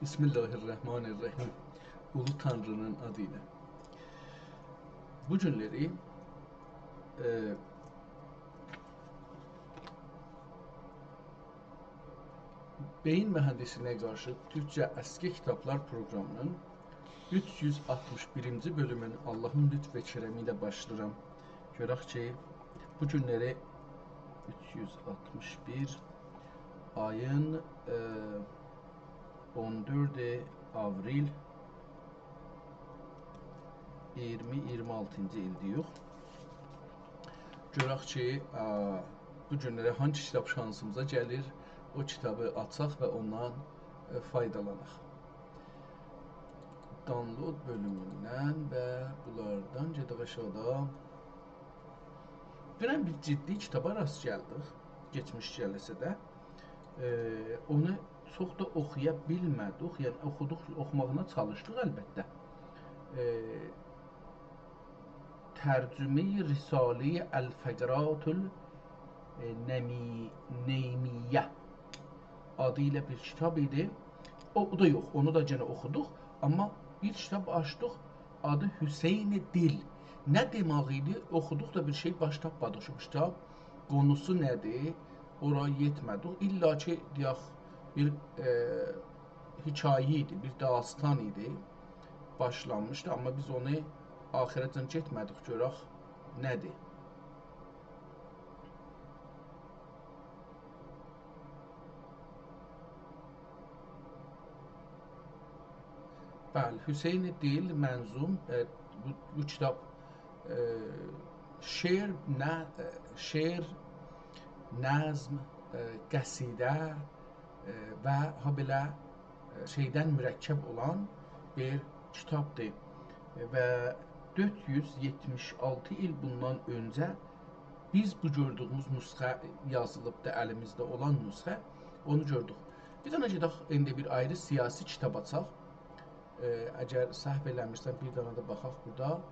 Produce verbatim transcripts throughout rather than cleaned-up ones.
بسم الله الرحمن الرحیم. اولو تانری‌نین آدی ایله. بو گونلری، ائ، بئیین مهندسلیگینه قارشی تورکجه اسکی کیتابلار پروقرامی‌نین اوچ یوز آلتمیش بیرینجی بؤلومون آللاهین لطف و کرمی ایله باشلاییرام. گؤرک کی، بو گونلری اوچ یوز آلتمیش بیر آیین، ائ، اون دؤرد آوریل ایگیرمی ایگیرمی آلتینجی ایلده‌ییک. گؤرک کی، ا، بو گونلری هانسی کیتاب شانسیمیزا گلیر، او کیتابی آچاق و اوندان، ائ، فایدالاناق. Download بؤلوموندن و بونلاردان گئدک آشاغیدا. دونن بیر جدی کیتابا راست گلدیک، کئچمیش جلسه‌ده. ائ، اونو چوخ دا اوخویا بیلمه‌دیک، یعنی اوخودوق، اوخوماغینا چالیشدیق البته. ائ، ترجمه‌ی رساله‌ی الفقرات ال-، ائ، نمی-، نیمیه آدی ایله بیر کیتاب ایدی. او، او دا یوخ، اونو دا یئنه اوخودوق. آمما بیر کیتاب آچدیق، آدی حسین دیل. نه دئمک ایدی؟ اوخودوق دا بیر شئی باش تاپمادیق کی، بو کیتاب قونوسو نه‌دیر؟ اورا یئتمه‌دیک. الّا کی، دئیک، بیر، ائ، حکایه ایدی، بیر داستان ایدی. باشلانمیشدی، آمما بیز اونو آخیره‌جن گئتمه‌دیک، گؤرک نه‌دیر. بلی، حسین دیل منظوم، ائ، بو، بو کیتاب، ائ، شعر، نه، ائ، شعر، نظم، ائ، قصیده، ائ، و هابئله، ائ، شئیدن مرکب اولان بیر کیتابدیر. و دؤرد یوز یئتمیش آلتی ایل بوندان اؤنجه بیز بو گؤردویوموز نسخه یازیلیبدی، الیمیزده اولان نسخه، اونو گؤردوک. بیر دنه گئدک، ایندی بیر آیری سیاسی کیتاب آچاق. ائ، اگر سهو ائله‌میرسم، بیر دنه ده باخاق بورادا.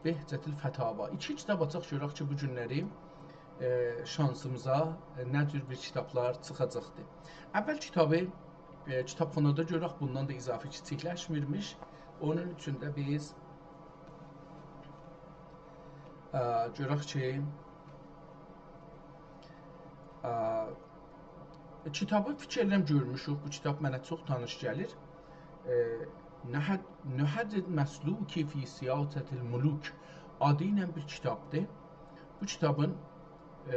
بهجت الفتاوی. ایکی کیتاب آچاق گؤرک کی، بو گونلری، ائ، شانسیمیزا، ائ، نه جور بیر کیتابلار چیخاجاقدیر. اول کیتابی، ائ، کیتابخانادا گؤرک، بوندان دا اضافی کیچیکلشمیرمیش. اونون اوچون ده بیز، ائ، گؤرک کی، ائ، کیتابی فیکیر ائدیرم گؤرموشوک. بو کیتاب منه چوخ تانیش گلیر. ائ، نهج، نهج مسلوکی فی سیاسة الملوک آدی ایله بیر کیتابدیر. بو کیتابین، ائ،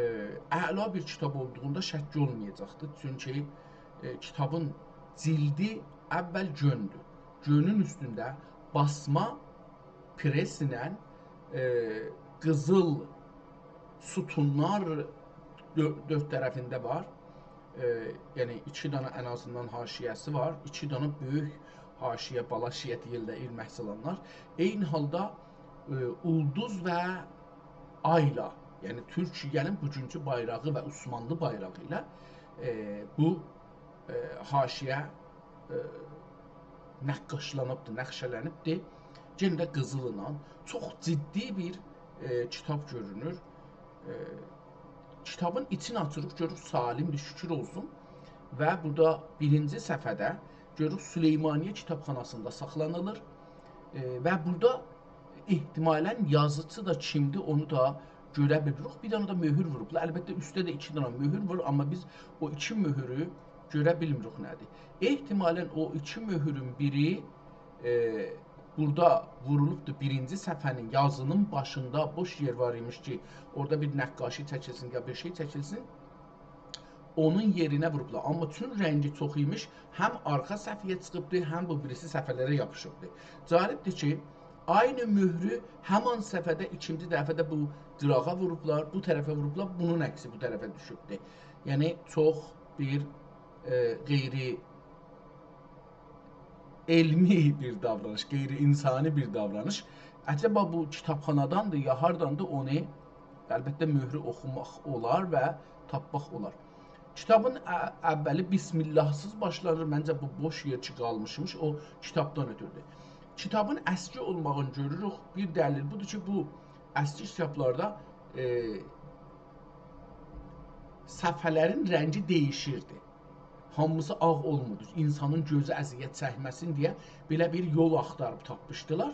اعلا بیر کیتاب اولدوغوندا شک اولمایاجاقدیر. چونکی، ائ، کیتابین جلدی اول گؤندور. گؤنون اوستونده باسما پرس ایله، ائ، قیزیل ستونلار دؤ-، دؤرد طرفینده وار. ائ، یعنی ایکی دنه ان آزیندان حاشیه‌سی وار. ایکی دنه بؤیوک حاشیه، بالا شیعه دئییرلر، ایلمک سالانلار. عینی حالدا، ائ، اولدوز و آیلا، یعنی تورکیه‌نین بوگونکو بایراغی و عثمانلی بایراغی ایله، ائ، بو، ائ، حاشیه، ائ، نقاشلانیبدیر، نقشه‌لنیبدیر. یئنه ده قیزیللا. چوخ جدی بیر، ائ، کیتاب گؤرونور. ائ، کیتابین ایچینی آچیریق، گؤروروک سالمدیر، شکر اولسون. و بورادا بیرینجی صفحه‌ده گؤروروک سلیمانیه کیتابخاناسیندا ساخلانیلیر. ائ، و بورادا احتمالاً یازیچی دا کیمدیر، اونو دا گؤره بیلیریک. بیر دنه ده مؤهور ووروبلار. البته، اوسته ده ایکی دنه مؤهور وار، آمما بیز او ایکی مؤهورو گؤره بیلمیریک نه‌دیر. احتمالاً او ایکی مؤهورون بیری، ائ، بورادا وورولوبدور بیرینجی صفحه‌نین یازینین باشیندا بوش یئر وار ایمیش کی، اورادا بیر نقاشی چکیلسین یا بیر شئی چکیلسین. اونون یئرینه ووروبلار. آمما چون رنگی چوخ ایمیش، هم آرخا صفحه‌یه چیخیبدی، هم بو بیریسی صفحه‌لره یاپیشیبدی. جالبدیر کی، عینی مؤهرو همان صفحه‌ده ایکینجی دفعه ده بو قیراغا ووروبلار، بو طرفه ووروبلار، بونون عکسی بو طرفه دوشوبدور. یعنی، چوخ بیر، ائ، غیر علمی بیر داورانیش، غیر انسانی بیر داورانیش. عجبا بو کیتابخاناداندیر، یا هارداندیر، اونو البته مؤهرو اوخوماق اولار و تاپماق اولار. کیتابین ا-، اولی بسم‌الله‌سیز باشلانیر. منجه، بو بوش یئر کی قالمیشمیش، او کیتابدان اؤتوردور. کیتابین اسکی اولماغینی گؤروروک. بیر دلیل بودور کی، بو اسکی کیتابلاردا، ائ، صفحه‌لرین رنگی دییشیردی. هامیسی آغ اولموردو. اینسانین گؤزو اذیت چکمه‌سین دئیه بئله بیر یول آختاریب تاپمیشدیلار.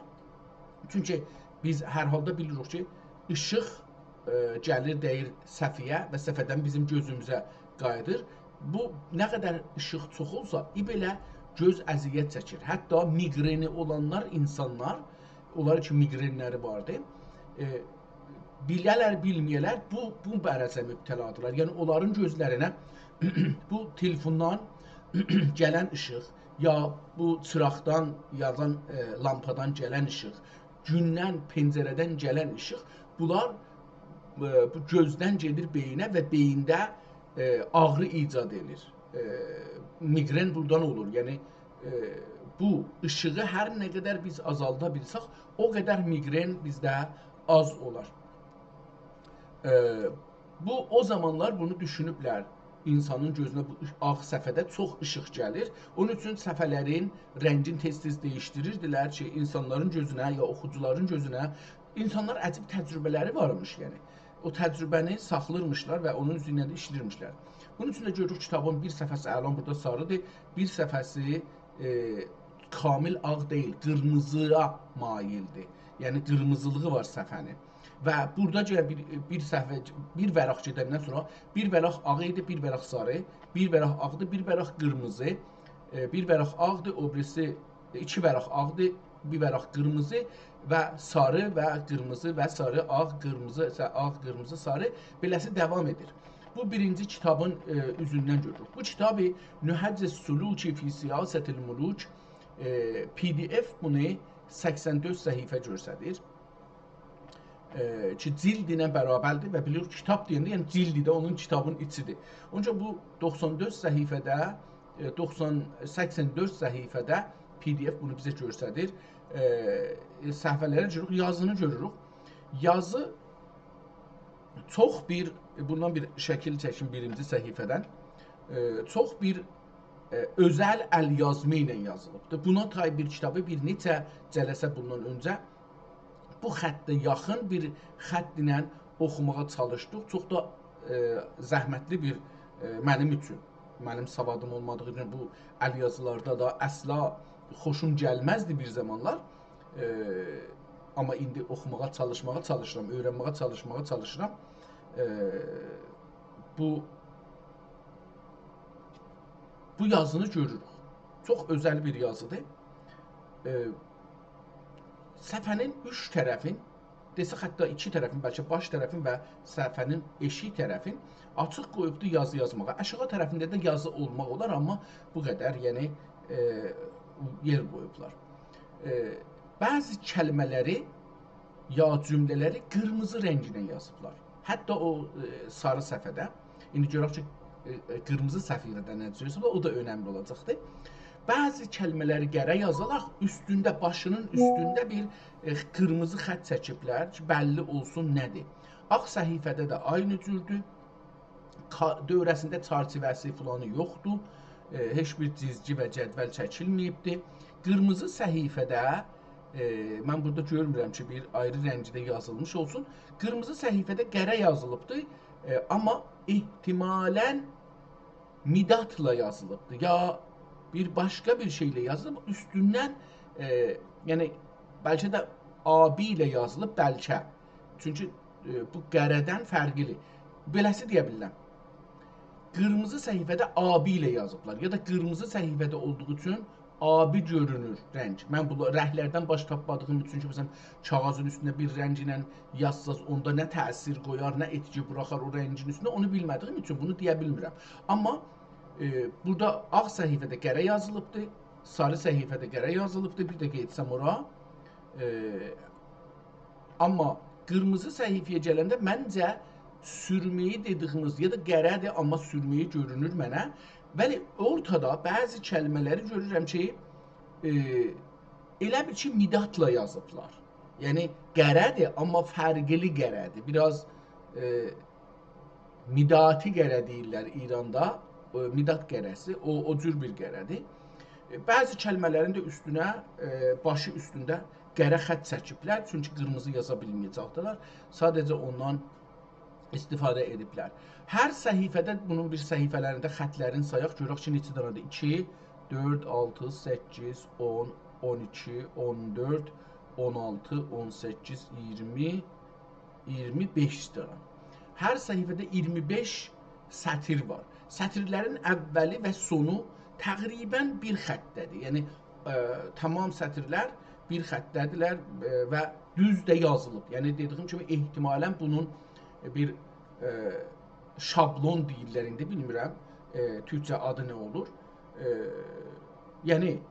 چونکی بیز هر حالدا بیلیریک کی، ایشیق، ائ، گلیر، دَییر صفحه‌یه و صفحه‌دن بیزیم گؤزوموزه قاییدیر. بو نه قدر ایشیق چوخ اولسا، ای بئله گؤز اذیت چکیر. حتی میگرنی اولانلار، اینسانلار، اونلار کی میگرنلری واردی، ائ، بیله‌لر، بیلمه‌یه‌لر، بو، بو مرضه مبتلادیرلار. یعنی اونلارین گؤزلرینه بو تلفوندان گلن ایشیق، یا بو چیراقدان، یادان، ائ، لامپادان گلن ایشیق، گوندن، پنجره‌دن گلن ایشیق، بونلار، ائ، بو گؤزدن گئدیر بئیینه و بئیینده، ائ، آغری ایجاد ائدیر. ائ، میگرن بورادان اولور. یعنی، ائ، بو ایشیغی هر نه قدر بیز آزالدا بیلسک، او قدر میگرن بیزده آز اولار. ائ، بو، او زامانلار بونو دوشونوبلر. اینسانین گؤزونه بو آغ صفحه‌ده چوخ ایشیق گلیر. اونون اوچون صفحه‌لرین رنگین تئز-تئز دییشدیریردیلر کی، اینسانلارین گؤزونه، یا اوخوجولارین گؤزونه، اینسانلار عجیب تجربه‌لری وارمیش، یعنی. او تجربه‌نی ساخلیرمیشلار و اونون اوزرینده ده ایشله‌ییرمیشلر. بونون اوچون ده گؤروروک، کیتابین بیر صفحه‌سی الان بورادا ساریدیر، بیر صفحه‌سی، ائ، کامل آغ دئییل، قیرمیزی‌یا مایلدیر. یعنی قیرمیزیلیغی وار صفحه‌نین. و بورادا گله بیر، بیر صفحه، بیر ورق گئدندن سونرا بیر ورق آغ ایدی، بیر ورق ساری، بیر ورق آغدی، بیر ورق قیرمیزی، ائ، بیر ورق آغدی، او بیریسی، ائ، ایکی ورق آغدی، بیر ورق قیرمیزی و ساری و قیرمیزی و ساری، آغ، قیرمیزی، سا-، آغ، قیرمیزی، ساری، بئله‌سی داوام ائدیر. بو بیرینجی کیتابین، ائ، اوزوندن گؤروروک. بو کیتابی نهج السلوک فی سیاسة الملوک، ائ، پی دی اف بونو سکسن دؤرد صفحه گؤستریر. ائ، کی، جلد ایله برابردیر و بیلیریک، کیتاب دئینده، یعنی جلدی ده اونون کیتابین ایچیدیر. اونجا بو دوخسان دؤرد صفحه‌ده، ائ، دوخسان، سکسن دؤرد صفحه‌ده پی دی اف بونو بیزه گؤستریر. ائ، صفحه‌لری گؤروروک، یازینی گؤروروک. یازی چوخ بیر، بوندان بیر شکیل چکیم بیرینجی صفحه‌دن. ائ، چوخ بیر، ائ، اؤزل ال‌یازمی ایله یازیلیبدیر. بونا تای بیر کیتابی بیر نئچه جلسه بوندان اؤنجه بو خطه یاخین بیر خط ایله اوخوماغا چالیشدیق. چوخ دا، ائ، زحمتلی بیر، ائ، منیم اوچون، منیم سوادیم اولمادیغی اوچون بو ال‌یازیلاردا دا اصلا خوشوم گلمزدی بیر زامانلار. ائ، آمما ایندی اوخوماغا چالیشماغا چالیشیرام، اؤیرنمه‌یه چالیشماغا چالیشیرام. ائ، بو، بو یازینی گؤروروک. چوخ اؤزل بیر یازیدیر. ائ، صفحه‌نین اوچ طرفین، دئسک حتی ایکی طرفین، بلکه باش طرفین و صفحه‌نین ائشیک طرفین آچیق قویوبدور یازی یازماغا. آشاغی طرفینده ده یازی اولماق اولار، آمما بو قدر، یعنی، ائ، یئر قویوبلار. ائ، بعضی کلمه‌لری یا جمله‌لری قیرمیزی رنگینن یازیبلار. حتی او، ائ، ساری صفحه‌ده. ایندی گؤرک کی، ائ، ائ، قیرمیزی صفحه‌ده نه جور یازیبلار، او دا اؤنملی اولاجاقدیر. بعضی کلمه‌لری قره یازیرلار، اوستونده، باشینین اوستونده بیر، ائ، قیرمیزی خط چکیبلر کی، بللی اولسون نه‌دیر. آغ صفحه‌ده ده عینی جوردور. کا-، دؤوره‌سینده چرچیوه‌سی فلانی یوخدور. ائ، هئچ بیر جیزگی و جدول چکیلمه‌ییبدیر. قیرمیزی صفحه‌ده، ائ، من بورادا گؤرمورم کی، بیر آیری رنگده یازیلمیش اولسون. قیرمیزی صفحه‌ده قره یازیلیبدیر. ائ، آمما احتمالاً مدادلا یازیلیبدیر، یا بیر باشقا بیر شئیله یازیلیب، اوستوندن، ائ، یعنی، بلکه ده آبی ایله یازیلیب، بلکه. چونکی، ائ، بو قره‌دن فرقلی. بئله‌سی دئیه بیلیرم. قیرمیزی صفحه‌ده آبی ایله یازیبلار، یا دا قیرمیزی صفحه‌ده اولدوغو اوچون آبی گؤرونور رنگ. من بو رنگلردن باش تاپمادیغیم اوچون کی، مثلاً، کاغیذین اوستونده بیر رنگ ایله یازساز، اوندا نه تأثیر قویار، نه ائتکی بوراخار او رنگین اوستونه، اونو بیلمه‌دیگیم اوچون بونو دئیه بیلمیرم. آمما، ائ، بورادا آغ صفحه‌ده قره یازیلیبدی، ساری صفحه‌ده قره یازیلیبدی، بیر ده قئییتسم اورا. ائ، آمما قیرمیزی صفحه‌یه گلنده منجه سورمه‌یی دئدیگیمیز، یا دا قره‌دیر، آمما سورمه‌یی گؤرونور منه. ولی اورتادا بعضی کلمه‌لری گؤرورم کی، ائ، ائله بیل کی، مدادلا یازیبلار. یعنی، قره‌دیر، آمما فرقلی قره‌دیر. بیر آز، ائ، مدادی قره دئییرلر ایراندا، ائ، مداد قره‌سی، او، او جور بیر قره‌دیر. ائ، بعضی کلمه‌لرین ده اوستونه، ائ، باشی اوستونده قره خط چکیبلر، چونکی قیرمیزی یازا بیلمه‌یه‌جکدیلر. ساده‌جه اوندان استفاده ائدیبلر. هر صفحه‌ده، بونون بیر صفحه‌لرینده خطلرین سایاق، گؤرک کی، نئچه دنه‌دیر؟ ایکی، دؤرد، آلتی، سککیز، اون، اون ایکی، اون دؤرد، اون آلتی، اون سککیز، اییرمی، اییرمی بئش دنه. هر صفحه‌ده اییرمی بئش سطر وار. سطرلرین اولی و سونو تقریباً بیر خطده‌دیر. یعنی، ائ، تمام سطرلر بیر خطده‌دیرلر، ائ، و دوز ده یازیلیب. یعنی، دئدیییم کیمی، احتمالاً بونون بیر، ائ، شابلون دئییرلر ایندی، بیلمیرم، ائ، تورکجه آدی نه اولور. ائ، یعنی،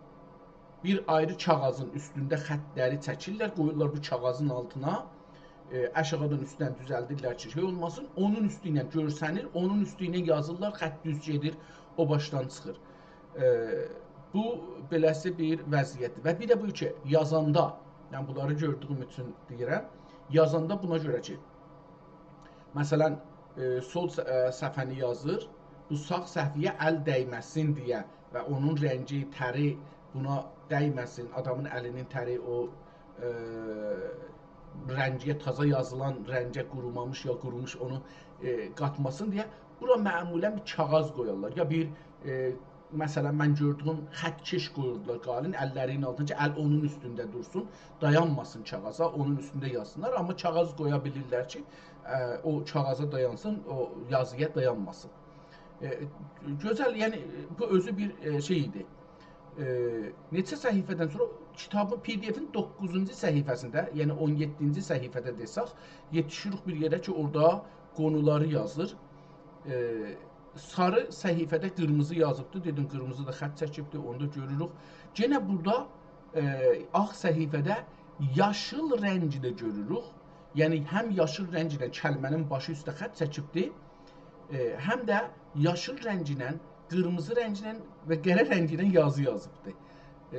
بیر آیری کاغیذین اوستونده خطلری چکیرلر، قویورلار بو کاغیذین آلتینا، ائ، آشاغیدان اوستدن دوزلدیرلر کی، شئی اولماسین، اونون اوستو ایله گؤرسنیر، اونون اوستو ایله یازیرلار، خط دوز گئدیر، او باشدان چیخیر. ائ، بو بئله‌سی بیر وضعیتدیر. و بیر ده بو کی، یازاندا، یعنی بونلاری گؤردویوم اوچون دئییرم، یازاندا بونا گؤره کی، مثلاً، ائ، سول ص-، ائ، صفحه‌نی یازیر، بو ساغ صفحه‌یه ال دیمه‌سین دئیه و اونون رنگی، تری بونا دیمه‌سین، آدامین الی‌نین تری او، ائ، رنگه، تازا یازیلان رنگه، قورومامیش یا قوروموش، اونو، ائ، قاتماسین دئیه بورا معمولاً بیر کاغیذ قویارلار. یا بیر، ائ، مثلاً، من گؤردویوم خط‌کش قویوردولار قالین اللرینین آلتینا کی، ال اونون اوستونده دورسون، دایانماسین کاغیذا، اونون اوستونده یازسینلار. آمما کاغیذ قویا بیلیرلر کی، ائ، او کاغیذا دایانسین، او یازییا دایانماسین. ائ، گؤزل، یعنی، بو اؤزو بیر، ائ، شئی ایدی. ائ، نئچه صفحه‌دن سونرا کیتابین، پی دی افین دوققوزونجو صفحه‌سینده، یعنی اون یئددینجی صفحه‌ده دئسک، یئتیشیریک بیر یئره کی، اورادا قونولاری یازیر. ائ، ساری صفحه‌ده قیرمیزی یازیبدی. دئدیم، قیرمیزی دا خط چکیبدی، اونو دا گؤروروک. یئنه بورادا، ائ، آغ صفحه‌ده یاشیل رنگی ده گؤروروک. یعنی، هم یاشیل رنگینن کلمه‌نین باشی اوسته خط چکیبدی، ائ، هم ده یاشیل رنگینن، قیرمیزی رنگینن و قره رنگینن یازی یازیبدی. ائ،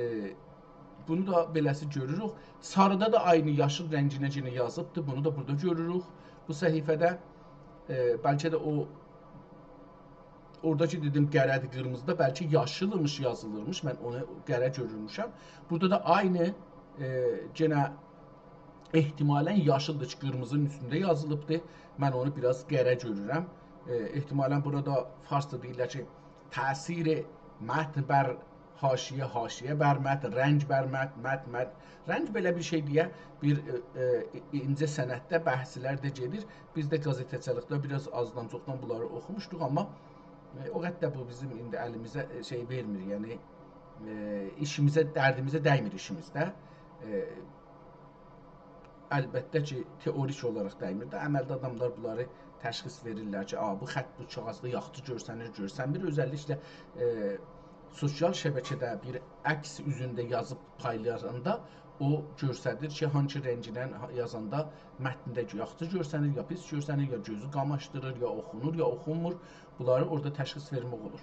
بونو دا بئله‌سی گؤروروک. ساریدا دا عینی یاشیل رنگینه یئنه یازیبدی. بونو دا بورادا گؤروروک بو صفحه‌ده. ائ، بلکه ده او، اورادا کی دئدیم، قره‌دیر، قیرمیزی دا، بلکه یاشیلمیش یازیلیرمیش. من اونو قره گؤرورموشم. بورادا دا عینی، ائ، یئنه احتمالاً یاشیلدیر کی، قیرمیزینین اوستونده یازیلیبدیر. من اونو بیر آز قره گؤرورم. ائ، احتمالاً بورادا فارسدا دئییرلر کی، تأثیر متن بر حاشیه، حاشیه بر متن، رنگ بر متن، متن بر... رنگ بئله بیر شئی دئیه، بیر، ائ، ائ، اینجه صنعتده بحثلر ده گئدیر. بیز ده قازئته‌چیلیکده بیر آز آزدان چوخدان بونلاری اوخوموشدوق، آمما، ائ، او قدر ده بو بیزیم ایندی الیمیزه، ائ، شئی وئرمیر، یعنی، ائ، ایشیمیزه، دردیمیزه دیمیر ایشیمیزده. ائ، البته کی، تئوریک اولاراق دیمیر ده، عملده آداملار بونلاری تشخیص وئریرلر کی، «آ، بو خط بو کاغیذدا یاخشی گؤرسنیر، گؤرسنمیر.» اؤزللیکله، ائ، سوسیال شبکه‌ده بیر عکس اوزونده یازیب پایلایاندا او گؤستریر کی، هانسی رنگینن ها-، یازاندا متنده یاخشی گؤرسنیر، یا پیس گؤرسنیر، یا گؤزو قاماشدیریر، یا اوخونور، یا اوخونمور. بونلاری اورادا تشخیص وئرمک اولور.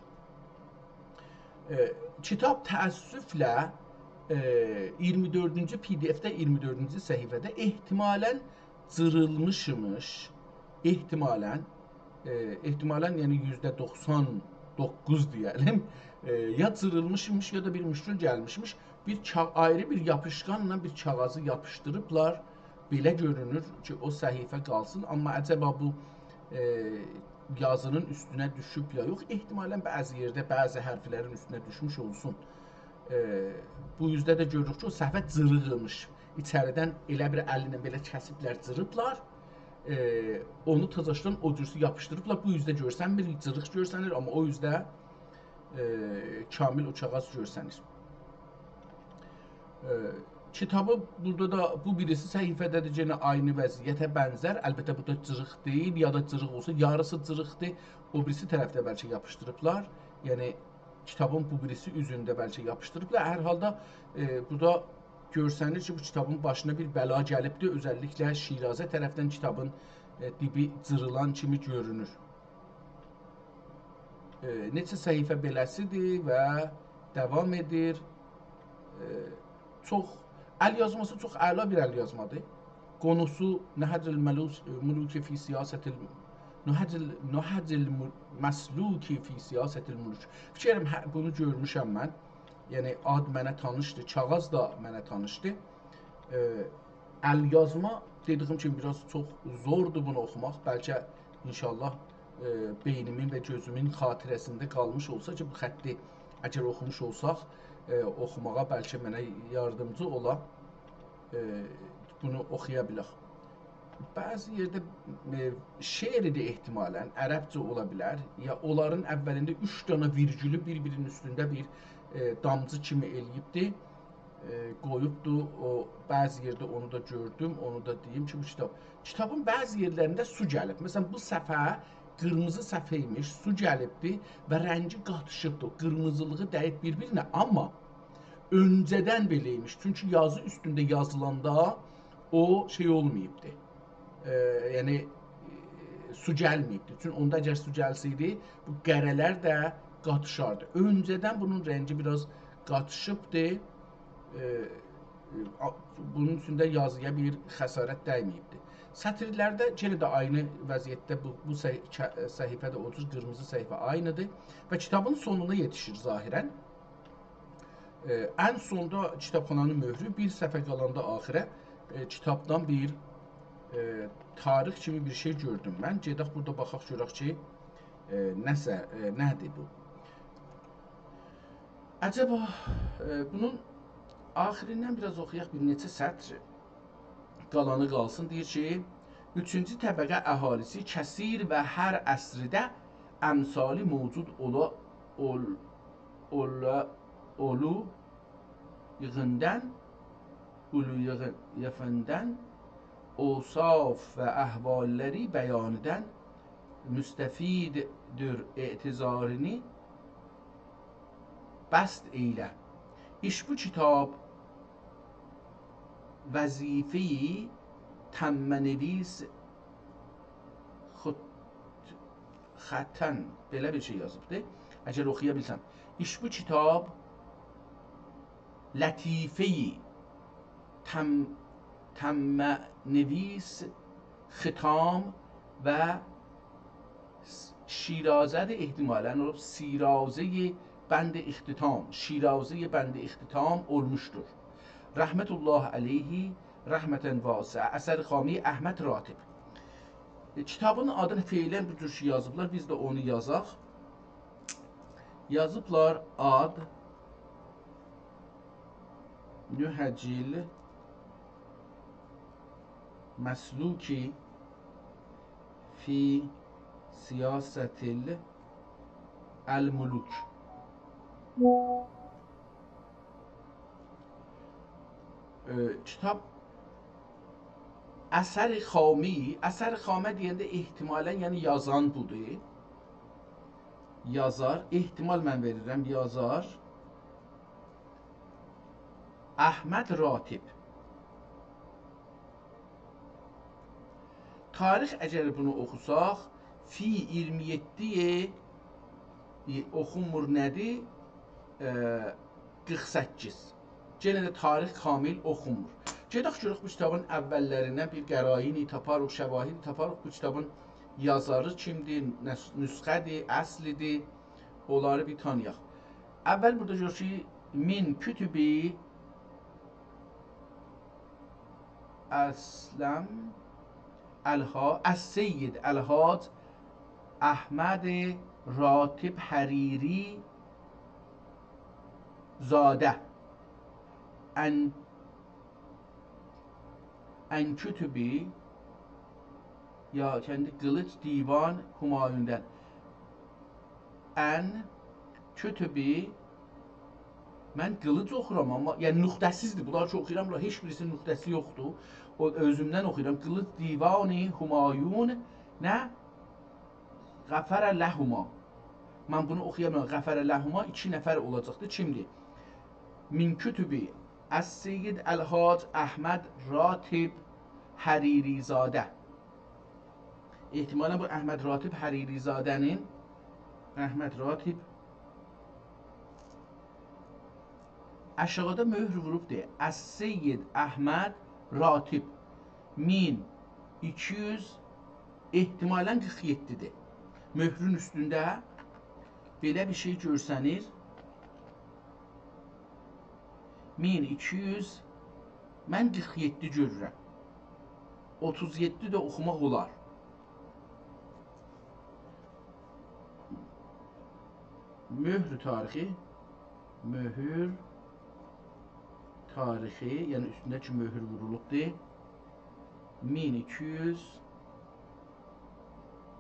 ائ، کیتاب تأسفله، ائ، اییرمی دؤردونجو پی دی افده، اییرمی دؤردونجو صفحه‌ده احتمالاً جیریلمیشمیش، احتمالاً، ائ، احتمالاً، یعنی یوزده دوخسان دوققوز دئیه‌لیم، ائ، یا جیریلمیشمیش، یا دا بیر مشکل گلمیشمیش. بیر کا-، آیری بیر یاپیشقانلا بیر کاغیذی یاپیشدیریبلار. بئله گؤرونور کی، او صفحه قالسین، آمما عجبا بو، ائ، یازینین اوستونه دوشوب یا یوخ؟ احتمالاً بعضی یئرده بعضی حرفلرین اوستونه دوشموش اولسون. ائ، بو اوزده ده گؤروروک کی، او صفحه جیریق ایمیش. ایچریدن ائله بیر الینن بئله کسیبلر، جیریبلار. ائ، اونو تازاشدان او جورسو یاپیشدیریبلار. بو اوزده گؤرسنمیر، جیریق گؤرسنیر، آمما او اوزده، ائ، کامل او کاغیذ گؤرسنیر. ائ، کیتابی بورادا دا، بو بیریسی صفحه‌ده‌دیر، یئنه عینی وضعیته بنزر. البته، بورادا جیریق دئییل، یا دا جیریق اولسا، یاریسی جیریقدیر. او بیریسی طرفده بلکه یاپیشدیریبلار. یعنی، کیتابین بو بیریسی اوزونده بلکه یاپیشدیریبلار. هر حالدا، ائ، بورادا گؤرسنیر کی، بو کیتابین باشینا بیر بلا گلیبدیر. اؤزللیکله شیرازه طرفدن کیتابین، ائ، دیبی جیریلان کیمی گؤرونور. ائ، نئچه صفحه بئله‌سیدیر و داوام ائدیر. ائ، چوخ، الیازماسی چوخ اعلا بیر الیازمادیر. قونوسو نهج الملوک، ملوک فی سیاست ال-، نهج ال-، نهج المسلوک فی سیاست الملوک. فیکر ائدیرم، هه، بونو گؤرموشم من. یعنی، آد منه تانیشدیر، کاغیذ دا منه تانیشدیر. ائ، الیازما، دئدیییم کیمی، بیر آز چوخ زوردور بونو اوخوماق. بلکه ان‌شاءالله، ائ، بئینیمین و گؤزومون خاطره‌سینده قالمیش اولسا کی، بو خطی اگر اوخوموش اولساق، ائ، اوخوماغا بلکه منه یاردیمجی اولا، ائ، بونو اوخویا بیلک. بعضی یئرده، ائ، شعر ایدی احتمالاً، عربجه اولا بیلر. یا اونلارین اولینده اوچ دنه ویرگولو بیر-بیرینین اوستونده بیر، ائ، دامجی کیمی ائله‌ییبدی، ائ، قویوبدو. او، بعضی یئرده اونو دا گؤردوم، اونو دا دئییم کی، بو کیتاب، کیتابین بعضی یئرلرینده سو گلیب. مثلاً، بو صفحه قیرمیزی صفحه ایمیش، سو گلیبدی و رنگی قاتیشیبدی. او قیرمیزیلیغی دَییب بیر-بیرینه، آمما اؤنجه‌دن بئله ایمیش. چونکی یازی اوستونده یازیلاندا او شئی اولماییبدی. ائ، یعنی، ائ، سو گلمه‌ییبدی. چونکی اوندا اگر سو گلسه‌یدی، بو قره‌لر ده قاتیشاردی. اؤنجه‌دن بونون رنگی بیر آز قاتیشیبدی. ائ، ائ، آ-، بونون اوچون ده یازییا بیر خسارت دَیمه‌ییبدی. سطیرلرده یئنه ده عینی وضعیتده بو، بو صح-، که-، صفحه ده او جور قیرمیزی صفحه عینیدیر و کیتابین سونونا یئتیشیر ظاهراً. ائ، ان سوندا کیتابخانانین مؤهرو، بیر صفحه قالاندا آخیره، ائ، کیتابدان بیر، ائ، تاریخ کیمی بیر شئی گؤردوم من. گئدک بورادا باخاق، گؤرک کی، ائ، نه‌سه، ائ، نه‌دیر بو؟ عجبا، ائ، بونون آخیریندن بیر آز اوخویاق، بیر نئچه سطر. قالانی قالسین. دئییر کی، اوچونجو طبقه اهالیسی کثیر و هر عصرده امثالی موجود اولا، اول-، اولا، اولو ییغیندان، اولو ییغین-، ییغیندان، اوصاف و احواللری بیانیدن مستفیددیر اعتذارینی بسط ائیله. ایش بو کیتاب وظیفه‌ی تمّه‌نویس خود ختن، بئله بیر شئی یازیبدی. اگر اوخویا بیلسم. ایش بو کیتاب لطیفه‌ی تم-، تمّه‌نویس ختام و شیرازه‌دی، احتمالاً اولوب شیرازه‌ی بند اختتام، شیرازه‌ی بند اختتام اولموشدور. رحمة الله علیه رحمة واسعة. اثر خامه‌ی احمد راتب. ائ، کیتابین آدینی فعلاً بو جور کی یازیبلار، بیز ده اونو یازاق. یازیبلار آد نهج المسلوک فی سیاسة الملوک. ائ، کیتاب اثر خامه‌ی، اثر خامه دئینده احتمالاً، یعنی یازان بودور. یازار، احتمال من وئریرم، یازار احمد راتب. تاریخ، اگر بونو اوخوساق، فی اییرمی یئددی، ائ، اوخونمور، نه‌دیر؟ ائ، قیرخ سککیز. یئنه ده تاریخ کامل اوخونمور. گئدک گؤرک بو کیتابین اوللریندن بیر قراینی تاپاریق، شواهدی تاپاریق. بو کیتابین یازاری کیمدیر، نس-، نسخه‌دیر، اصلیدیر؟ اونلاری بیر تانییاق. اول بورادا گؤرک کی، من کتب اسلم الحا-، السید الحاج احمد راتب حریری زاده. ان، ان کتبی، یا کندی قیلیج دیوان همایوندن. ان کتبی، من قیلیج اوخورام، آمما، یعنی، نقطه‌سیزدیر. بونلار کی اوخویورام، بونلار هئچ بیریسی نقطه‌سی یوخدور. او، اؤزومدن اوخویورام. قیلیج دیوان همایون، نه؟ غفر لهما. من بونو اوخویا بیلمم. غفر لهما ایکی نفر اولاجاقدیر. کیمدیر؟ من کتب السید الحاج احمد راتب حریری زاده. احتمالاً بو احمد راتب حریری زاده‌نین، احمد راتب آشاغیدا مؤهر ووروبدور. السید احمد راتب. مین ایکی یوز، احتمالاً قیرخ یئددی‌دیر. مؤهرون اوستونده بئله بیر شئی گؤرسنیر. مین ایکی یوز، من قیرخ یئددی گؤرورم. اوتوز یئددی ده اوخوماق اولار. مهر تاریخی، مهر تاریخی، یعنی اوستونده کی مهر وورولوبدور. مین ایکی یوز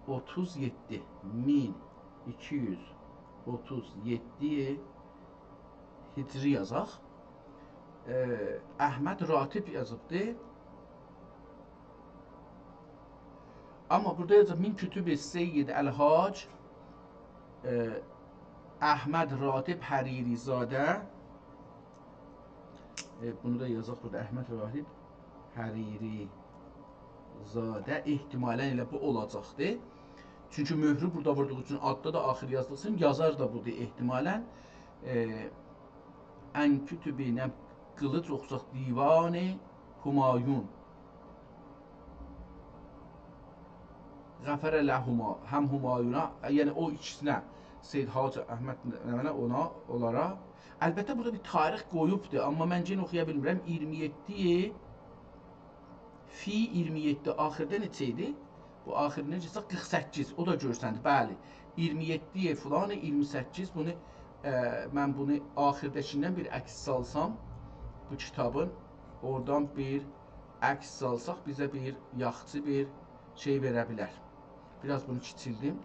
اوتوز یئددی، مین ایکی یوز اوتوز یئددی هجری یازاق. ائ، احمد راتب یازیبدی. آمما بورادا یازیب: «من کتب سید الحاج، ائ، احمد راتب حریری زاده.» ائ، بونو دا یازاق بورادا، احمد راتب حریری زاده. احتمالاً ائله بو اولاجاقدی. چونکی مهرو بورادا ووردوغو اوچون آددا دا آخیر یازدیغی اوچون یازار دا بودور احتمالاً. ائ، «ان کتب»، نه، قیلیج اوخوساق، «دیوان همایون». «غفر لهما»، هم همایونا، یعنی او ایکیسینه، سید حاج احمد نمنه، اونا، اونلارا. البته، بورادا بیر تاریخ قویوبدور، آمما من یئنه اوخویا بیلمیرم. اییرمی یئددی، فی اییرمی یئددی آخیردا نئچه ایدی؟ بو آخیرینی نئچه؟ قیرخ سککیز، او دا گؤرسندی، بلی. اییرمی یئددی فلان، اییرمی سککیز، بونو، ائ، من بونو آخیرداکیندان بیر عکس سالسام، بو کیتابین، اورادان بیر عکس سالساق، بیزه بیر یاخشی بیر شئی وئره بیلر. بیر آز بونو کیچیلدیم.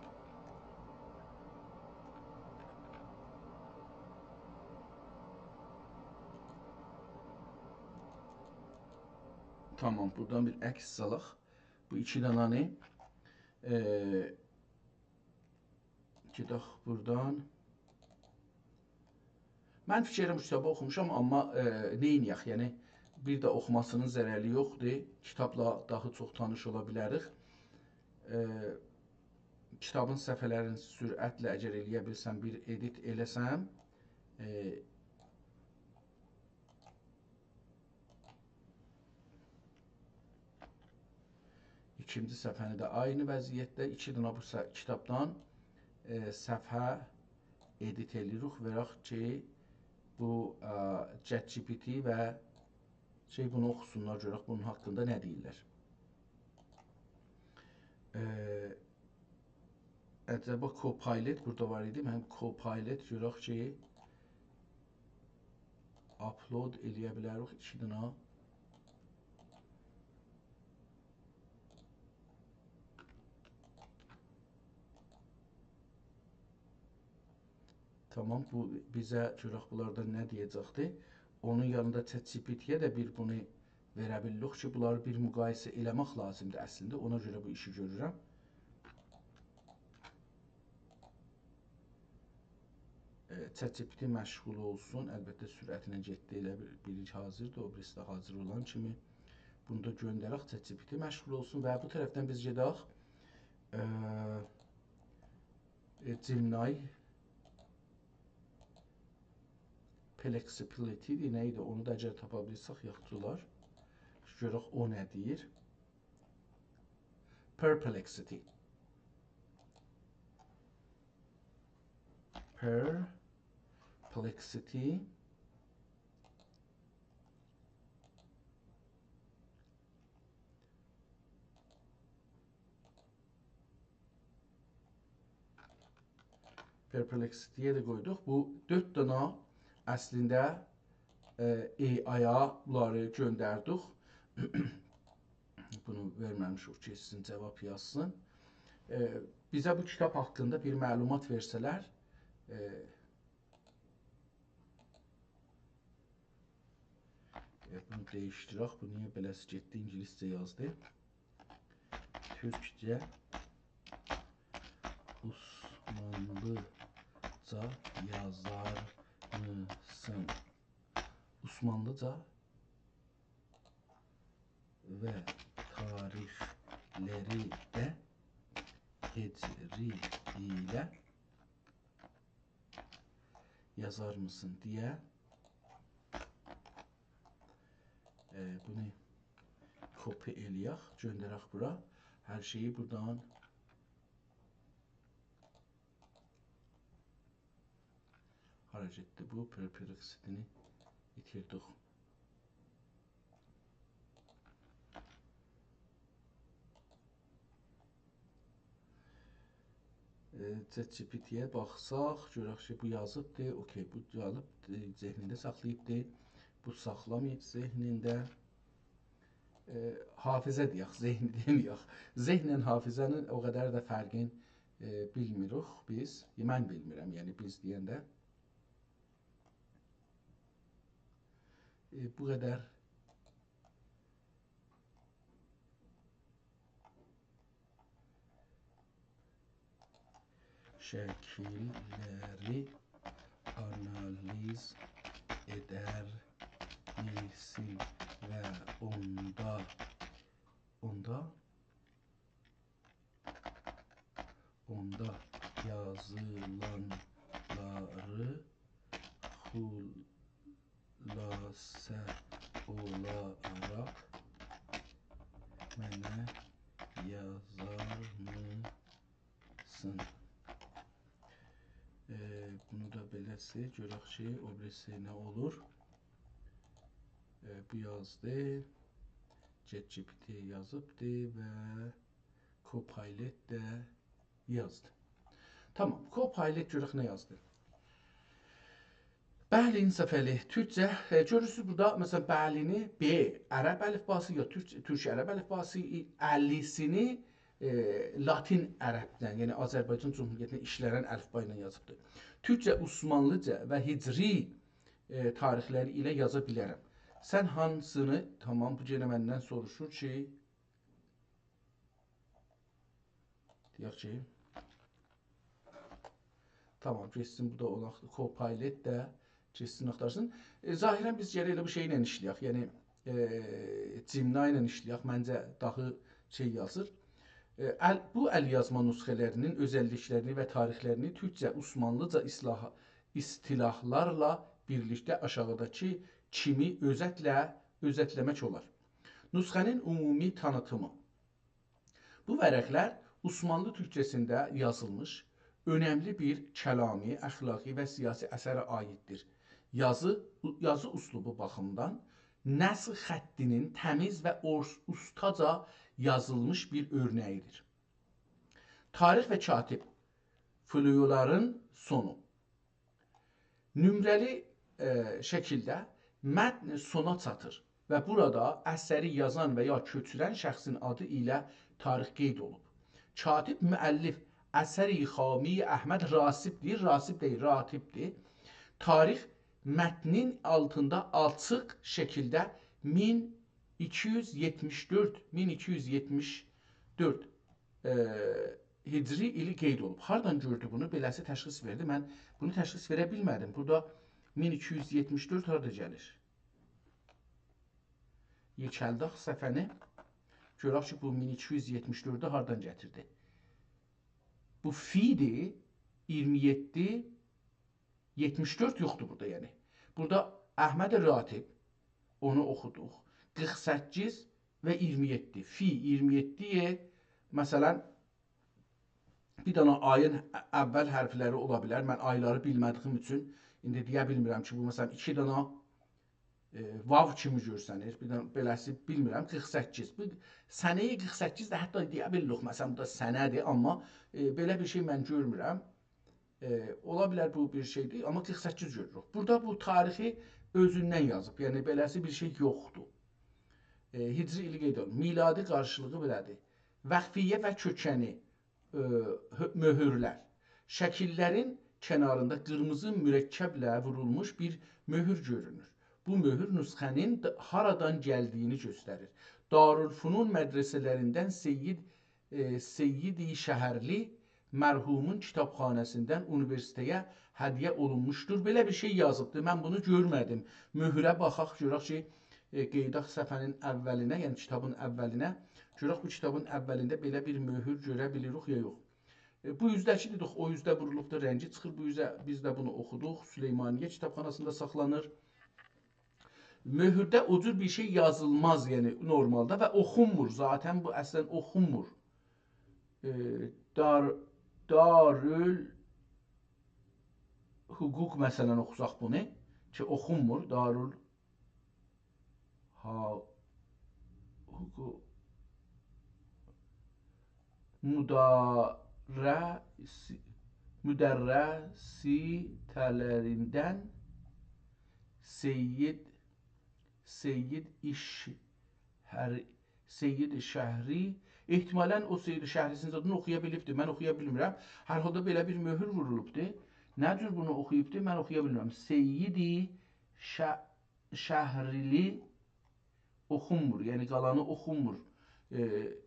تامام، بورادان بیر عکس سالاق. بو ایکی دانانی، ائ، گئدک بورادان. من فیکر ائلیرم، بو کیتابی اوخوموشام، آمما، ائ، نئینیه‌ک؟ یعنی، بیر ده اوخوماسینین ضرری یوخدور. کیتابلا داها چوخ تانیش اولا بیلریک. ائ، کیتابین صفحه‌لرینی سرعتله، اگر ائلیه بیلسم، بیر ادیت ائله‌سم، ائ، ایکینجی صفحه‌نی ده عینی وضعیتده ایکی دنه بو ص-، کیتابدان، ائ، صفحه ادیت ائله‌ییریک. وئراق کی، بو، ائ، ChatGPT و شئی، بونو اوخوسونلار، گؤرک بونون حاقیندا نه دئییرلر. ائ، عجبا Copilot بورادا وار ایدی. من Copilot گؤرک کی، آپلود ائلیه بیلریک ایکی دنه. تامام، بو بیزه گؤرک بونلاردان نه دئیه‌جکدی. اونون یانیندا ChatGPT-یه ده بیر بونو وئره بیلیریک کی، بونلاری بیر مقایسه ائله‌مک لازیمدیر اصلینده. اونا گؤره بو ایشی گؤرورم. ائ، ChatGPT مشغول اولسون. البته، سرعتینن گئتدی. ائله بیر، بیری حاضردیر، او بیریسی ده حاضر اولان کیمی بونو دا گؤندرک، ChatGPT مشغول اولسون و بو طرفدن بیز گئدک، ائ، ائ، Gemini Perplexity-دیر، نه ایدی؟ اونو دا اگر تاپا بیلسک، یاخشی اولار. گؤرک او نه دئییر. Perplexity. Perplexity. Perplexity-یه ده قویدوق. بو دؤرد دنه اصلینده، ائ، AI-یا بونلاری گؤندردیک. بونو وئرمه‌میشیک کی، سیزین جاواب یازسین. ائ، بیزه بو کیتاب حاقیندا بیر معلومات وئرسه‌لر، ائ، ائ، بونو دییشدیرک. بو نییه بئله‌سی گئتدی، اینگیلیسجه یازدی؟ تورکجه، عثمانلیجا یازار میسین؟ عثمانلیجا و تاریخلری ده هجری ایله یازار میسین دئیه، ائ، بونو کپی ائلیه‌ک، گؤندرک بورا. هر شئیی بورادان هارا گئتدی بو؟ Perplexity-نی ایتیردیک. ائ، ChatGPT-یه باخساق، گؤرک کی، بو یازیبدی، اوکی، بو یازیب، ائ، ذهنینده ساخلاییبدی، بو ساخلاماییب ذهنینده. ائ، حافظه دئیک، ذهن دئمه‌یک. ذهنله حافظه‌نین او قدر ده فرقین، ائ، بیلمیریک بیز. من بیلمیرم، یعنی بیز دئینده. ائ، بو قدر شکیللری آنالیز ائدر میسین و اوندا، اوندا، اوندا یازیلانلاری خلاصه اولاراق منه یازار میسین؟ ائ، بونو دا بئله‌سی، گؤرک کی، او بیریسی نه اولور. ائ، بو یازدی. ChatGPT یازیبدی و Copilot ده یازدی. تامام، Copilot گؤرک نه یازدی. بهلین صفحه‌لی تورکجه، ائ، گؤرورسونوز بورادا، مثلا، بهلینی ب عرب الیفباسی یا تورک، تورک عرب الیفباسی، ائ، الی‌سینی، ائ، لاتین عربدن، یعنی آذربایجان جمهوریتینده ایشلنن الیفبا ایله یازیبدیر. تورکجه، عثمانلیجا و هجری، ائ، تاریخلری ایله یازا بیلرم. سن هانسینی، تامام، بو یئنه مندن سوروشور کی، دئیک کی، تامام، گئتسین، بو دا اولاق، Copilot ده گئتسین، آختارسین. ائ، ظاهرا بیز گرک ائله بو شئیله ایشله‌یک، یعنی، ائ، Gemini ایله ایشله‌یک، منجه داها شئی یازیر. ائ، ال-، بو ال‌یازما نسخه‌لرینین اؤزللیکلرینی و تاریخلرینی تورکجه، عثمانلیجا اصلاح-، اصطلاحلارلا بیرلیکده آشاغیداکی کیمی اؤزتله، اؤزتله‌مک اولار. نسخه‌نین عمومی تانیتیمی. بو ورقلر عثمانلی تورکجه‌سینده یازیلمیش اؤنملی بیر کلامی، اخلاقی و سیاسی اثره عاییددیر. یازی، یازی اسلوبو باخیمیندان نثر خطینین تمیز و اورس-، اوستاجا یازیلمیش بیر اؤرنه‌ییدیر. تاریخ و کاتب، فلولارین سونو. نمره‌لی، ائ، شکیلده متن سونا چاتیر و بورادا اثری یازان و یا کؤچورن شخصین آدی ایله تاریخ قید اولوب. کاتب، مؤلف، اثری خامی احمد راتب‌دیر، راتب دئییل، راتب‌دیر. تاریخ متنین آلتیندا آچیق شکیلده مین ایکی یوز یئتمیش دؤرد، مین ایکی یوز یئتمیش دؤرد، ائ، هجری ایلی قید اولوب. هاردان گؤردو بونو؟ بئله‌سی تشخیص وئردی. من بونو تشخیص وئره بیلمه‌دیم. بورادا مین ایکی یوز یئتمیش دؤرد هاردا گلیر؟ یئکلدک صفحه‌نی. گؤرک کی، بو مین ایکی یوز یئتمیش دؤردو هاردان گتیردی. بو فی‌دیر، اییرمی یئددی، یئتمیش دؤرد یوخدور بورادا، یعنی. بورادا احمد راتب، اونو اوخودوق. قیرخ سککیز و اییرمی یئددی. فی اییرمی یئددی، مثلا، بیر دنه آیین اول حرفلری اولا بیلر. من آیلاری بیلمه‌دیگیم اوچون ایندی دئیه بیلمیرم کی، بو، مثلا، ایکی دنه، ائ، واو کیمی گؤرسنیر. بیر دنه بئله‌سی بیلمیرم. قیرخ سککیز. بو سنه‌ی قیرخ سککیز ده حتی دئیه بیلیریک، مثلا، بو دا سنه‌دیر، آمما، ائ، بئله بیر شئی من گؤرمورم. ائ، اولا بیلر بو بیر شئیدیر، آمما قیرخ سککیز گؤروروک. بورادا بو تاریخی اؤزوندن یازیب، یعنی بئله‌سی بیر شئی یوخدور. ائ، هجری ایلی قید اولون. میلادی قارشیلیغی بئله‌دیر. وقفیه و کؤکنی، ائ، هؤ-، مؤهورلر. شکیللرین کناریندا قیرمیزی مرکبله وورولموش بیر مؤهور گؤرونور. بو مؤهور نسخه‌نین د-، هارادان گلدیگینی گؤستریر. دارالفنون مدرسه‌لریندن سید ائ، سید شهرلی مرحومون کیتابخانه‌سیندن اونیوئرسیته‌یه هدیه اولونموشدور. بئله بیر شئی یازیبدی. من بونو گؤرمه‌دیم. مؤهوره باخاق، گؤرک کی، ائ، قئییداق صفحه‌نین اولینه، یعنی کیتابین اولینه. گؤرک بو کیتابین اولینده بئله بیر مؤهور گؤره بیلیریک یا یوخ. ائ، بو اوزده‌کی دئدیک، او اوزده وورولوبدور، رنگی چیخیر بو اوزه. بیز ده بونو اوخودوق. سلیمانیه کیتابخاناسیندا ساخلانیر. مؤهورده او جور بیر شئی یازیلماز، یعنی نورمالدا، و اوخونمور. ذاتا بو اصلا اوخونمور. ائ، دار-، دارالحقوق، مثلا، اوخوساق بونو، کی، اوخونمور. دارال-، ها-، حقوق، مدا-، مدرسی‌لریندن سید، سید ایش، هر، سید شهری، احتمالاً او سید شهری‌سینین زادینی اوخویا بیلیبدی. من اوخویا بیلمیرم. هر حالدا بئله بیر مؤهور وورولوبدو. نه جور بونو اوخویوبدو، من اوخویا بیلمیرم. سید ش-، شهریلی اوخونمور، یعنی قالانی اوخونمور. ائ،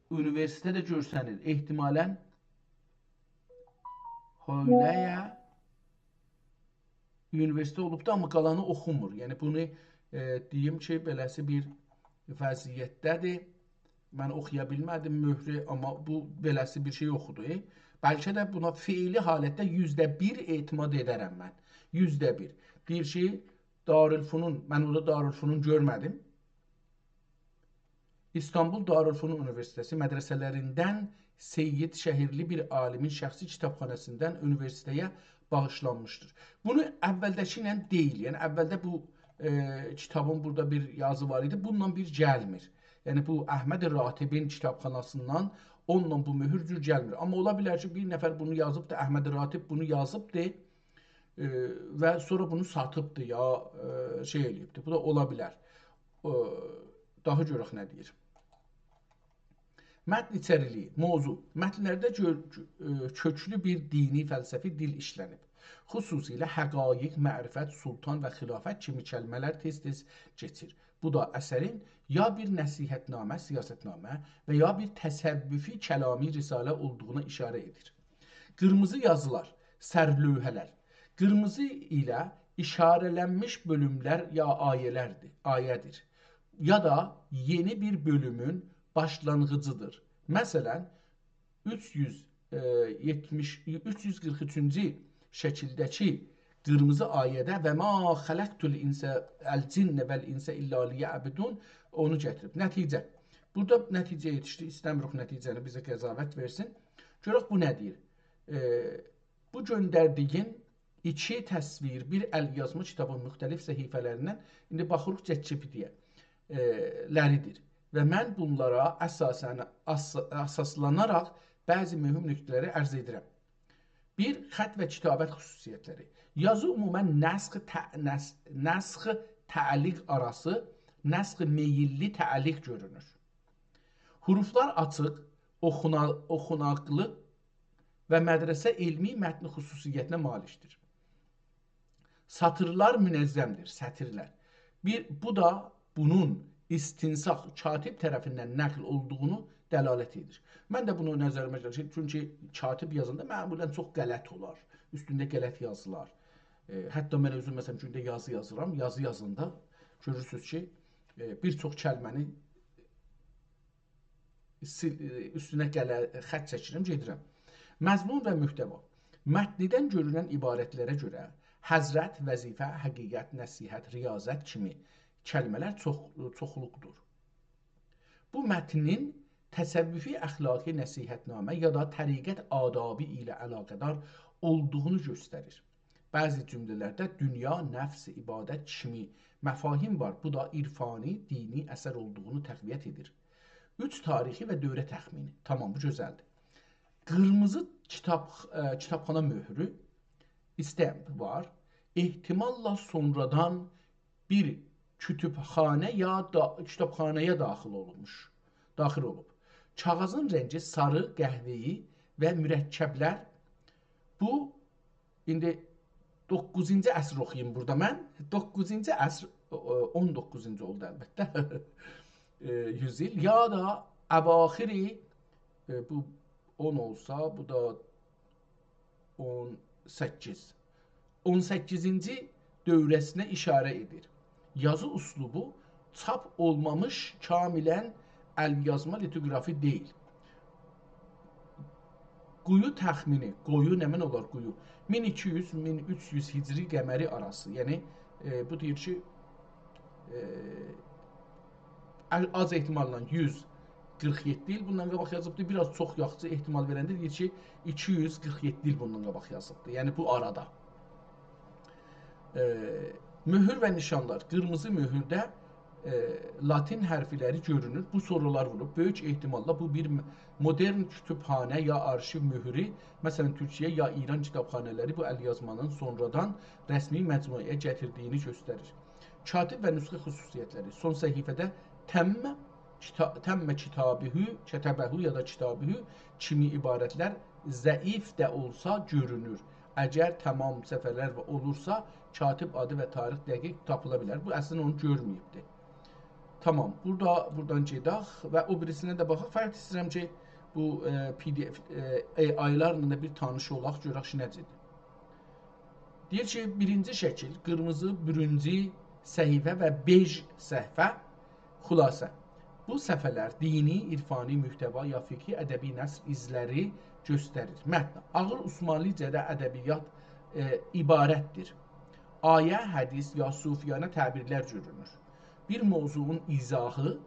اونیوئرسیتئتده گؤرسنیر. احتمالاً هؤیله‌یه اونیوئرسیتئت اولوبدو، آمما قالانی اوخونمور. یعنی بونو، ائ، دئییم کی، بئله‌سی بیر وضعیتده‌دیر. من اوخویا بیلمه‌دیم مؤهرو، آمما بو بئله‌سی بیر شئی اوخودو. بلکه ده بونا فعلی حالتده یوزده بیر اعتماد ائدرم من. یوزده بیر. دئییر کی، دارالفنون، من اورادا دارالفنون گؤرمه‌دیم. ایستانبول دارالفنون اونیوئرسیتئتی مدرسه‌لریندن سید شهرلی بیر عالیمین شخصی کیتابخاناسیندان اونیوئرسیتئته باغیشلانمیشدیر. بونو اولده‌کی ایله دئییل، یعنی اولده بو، ائ، کیتابین بورادا بیر یازی وار ایدی، بونونلا بیر گلمیر. یعنی بو احمد راتبین کیتابخاناسیندان اونونلا بو مؤهور جور گلمیر. آمما اولا بیلر کی، بیر نفر بونو یازیبدی، احمد راتب بونو یازیبدی، ائ، و سونرا بونو ساتیبدی یا، ائ، شئی ائله‌ییبدی. بو دا اولا بیلر. ائ، داها گؤرک نه دئییر. متن ایچریلیگی، موضوع. متن‌لرده گؤ-، گؤ-، ائ، کؤکلو بیر دینی فلسفی دیل ایشله‌نیب. خصوصیله حقایق، معرفت، سلطان و خلافت کیمی کلمه‌لر تئز-تئز کئچیر. بو دا اثرین یا بیر نصیحت‌نامه، سیاست‌نامه و یا بیر تصوفی کلامی رساله اولدوغونا ایشاره ائدیر. قیرمیزی یازیلار، سرلوحه‌لر. قیرمیزی ایله ایشاره‌لنمیش بؤلوملر یا آیه‌لردیر، آیه‌دیر. یا دا یئنی بیر بؤلومون باشلانغیجیدیر. مثلا، اوچ یوز، ائ، یئتمیش، اوچ یوز قیرخ اوچونجو شکیلده‌کی قیرمیزی آیه‌ده «و ما خلقت الانس، الجن والانس الا لیعبدون» اونو گتیریب. نتیجه. بورادا نتیجه‌یه یئتیشدی. ایسته‌میریک نتیجه‌نی بیزه قضاوت وئرسین. گؤرک بو نه دئییر. ائ، بو گؤندردیگین ایکی تصویر بیر ال‌یازما کیتابین مختلف صفحه‌لریندن، ایندی باخیریق ChatGPT-یه، ائ، لریدیر. و من بونلارا اساساً، اس-، اساسلاناراق بعضی مهم نکته‌لری عرض ائدیرم. بیر، خط و کتابت خصوصیت‌لری. یازی عموماً نسخ تع-، نس-، نسخ تعلیق آراسی، نسخ میللی تعلیق گؤرونور. حروفلار آچیق، اوخونا-، اوخوناقلی و مدرسه علمی متن خصوصیتینه مالیکدیر. سطرلر منظم‌دیر، سطرلر. بیر، بو دا بونون استنساخ، کاتب طرفیندن نقل اولدوغونو دلالت ائدیر. من ده بونو نظریمه گلیر، چونکی کاتب یازاندا معمولاً چوخ غلط اولار، اوستونده غلط یازیلار. ائ، حتی من اؤزوم، مثلا، گونده یازی یازیرام، یازی یازاندا گؤرورسونوز کی، ائ، بیر چوخ کلمه‌نی سیل-، ائ، اوستونه گله-، خط چکیرم، گئدیرم. مضمون و محتوا. متندن گؤرونن عبارت‌لره گؤره حضرت، وظیفه، حقیقت، نصیحت، ریاضت کیمی کلمه‌لر چوخ-، چوخلوقدور. بو متنین تصوفی اخلاقی نصیحت‌نامه یا دا طریقت آدابی ایله علاقه‌دار اولدوغونو گؤستریر. بعضی جمله‌لرده دونیا، نفس، عبادت کیمی مفاهیم وار. بو دا عرفانی، دینی اثر اولدوغونو تقویت ائدیر. اوچ، تاریخی و دوره تخمینی. تامام، بو گؤزلدیر. قیرمیزی کیتاب، ائ، کیتابخانا مؤهرو، stamp وار. احتمال‌لا سونرادان بیر کتبخانه یا دا-، کیتابخانایا داخیل اولموش، داخیل اولوب. کاغیذین رنگی ساری، قهوه‌ای و مرکب‌لر. بو، ایندی دوققوزونجو عصر اوخویوم بورادا من. دوققوزونجو عصر، ائ، اون دوققوزونجو اولدو البته. ائ، یوز ایل. یا دا اواخری، ائ، بو اون اولسا، بو دا اون سککیز. اون سککیزینجی دوره‌سینه ایشاره ائدیر. یازی اسلوبو چاپ اولمامیش، کاملاً ال‌یازما لیتوگرافی دئییل. قویو تخمینی، قویو نمنه اولار قویو؟ مین ایکی یوز، مین اوچ یوز هجری قمری آراسی. یعنی، ائ، بو دئییر کی، ائ، ا-، آز احتمال‌لا یوز قیرخ یئددی ایل بوندان قاباق یازیبدی. بیر آز چوخ یاخشی احتمال وئرنده دئییر کی، ایکی یوز قیرخ یئددی ایل بوندان قاباق یازیبدی. یعنی بو آرادا. ائ، مؤهور و نیشانلار. قیرمیزی مؤهورده، ائ، لاتین حرفلری گؤرونور. بو سورالار ووروب. بؤیوک احتماللا بو بیر م-، مدرن کتابخانا یا آرشیو مؤهورو، مثلا، تورکیه یا ایران کیتابخانالاری بو ال‌یازمانین سونرادان رسمی مجموعه‌یه گتیردیگینی گؤستریر. کاتب و نسخه خصوصیتلری. سون صفحه‌ده تم، کیتا-، تم کتابه، کتبه یا دا کتابه کیمی عبارتلر ضعیف ده اولسا گؤرونور. اگر تمام صفحه‌لر و اولورسا، کاتب آدی و تاریخ دقیق تاپیلا بیلر. بو اصلینده اونو گؤرمه‌ییبدی. تامام، بورادا، بورادان گئدک و او بیریسینه ده باخاق. فقط ایسته‌ییرم کی، بو، ائ، پی دی اف‌لرله ده بیر تانیش اولاق، گؤرک کی، نئجه‌دیر. دئییر کی، بیرینجی شکیل، قیرمیزی، برنجی صفحه و بژ صفحه، خلاصه. بو صفحه‌لر دینی، عرفانی محتوا یا فقهی ادبی نثر ایزلری گؤستریر. متن. آغیر عثمانلیجادا ادبیات، ائ، عبارتدیر. آیه، حدیث یا صوفیانه تعبیرلر گؤرونور. بیر موضوعون ایضاحی،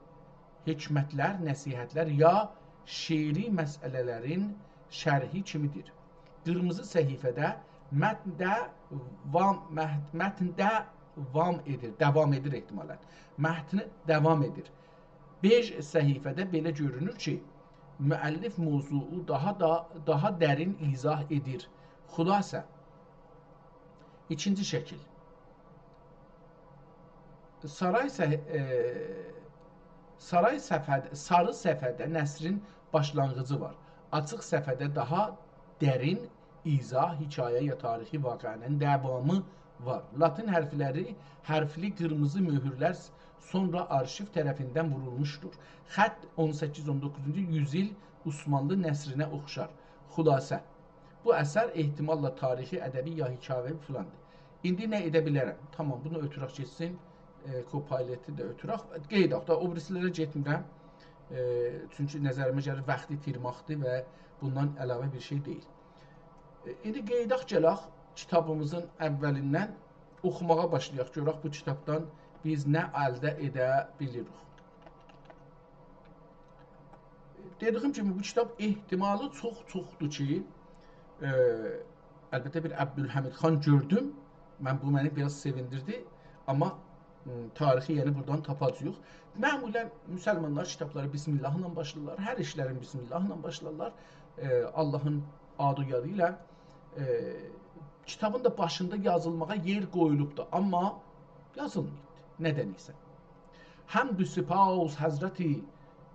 حکمتلر، نصیحتلر یا شعری مسئله‌لرین شرحی کیمیدیر. قیرمیزی صفحه‌ده متنده وام، مت-، متنده وام ائدیر، داوام ائدیر احتمالا. متنی داوام ائدیر. بژ صفحه‌ده بئله گؤرونور کی، مؤلف موضوعو داها دا، داها درین ایضاح ائدیر. خلاصه، ایکینجی شکیل. سارای صح-، ائ، سارای صفحه‌ده، ساری صفحه‌ده نثرین باشلانغیجی وار. آچیق صفحه‌ده داها درین ایضاح، حکایه یا تاریخی واقعه‌نین داوامی وار. لاتین حرفلری، حرفلی قیرمیزی مؤهورلر سونرا آرشیو طرفیندن وورولموشدور. خط اون سککیز اون دوققوزونجو یوزایل عثمانلی نثرینه اوخشار. خلاصه، بو اثر احتماللا تاریخی، ادبی یا حکایوی فلاندیر. ایندی نه ائده بیلرم؟ تامام، بونو اؤتورک گئتسین. ائ، Copilot-ی ده اؤتورک. قئییداق دا، او بیریسیلره گئتمیرم. ائ، چونکی نظریمه گلیر، واخت ایتیرمکدیر و بوندان علاوه بیر شئی دئییل. ائ، ایندی قئییداق گلک کیتابیمیزین اولیندن اوخوماغا باشلایاق. گؤرک بو کیتابدان بیز نه الده ائده بیلیریک. دئدیگیم کیمی، بو کیتاب احتمالی چوخ چوخدور کی، ائ، البته بیر عبدالحمید خان گؤردوم. من، بو منی بیر آز سئویندیردی. آمما، م، تاریخی یئنه بورادان تاپاجاغیق. معمولا مسلمانلار کیتابلاری بسم اللهلا باشلاییرلار. هر ایشلرین بسم اللهلا باشلاییرلار. ائ، آللاهین آدی یادی ایله، ائ، کیتابین دا باشیندا یازیلماغا یئر قویولوبدور. آمما یازیلماییبدیر. ندن ایسه. حمد و سپاس حضرت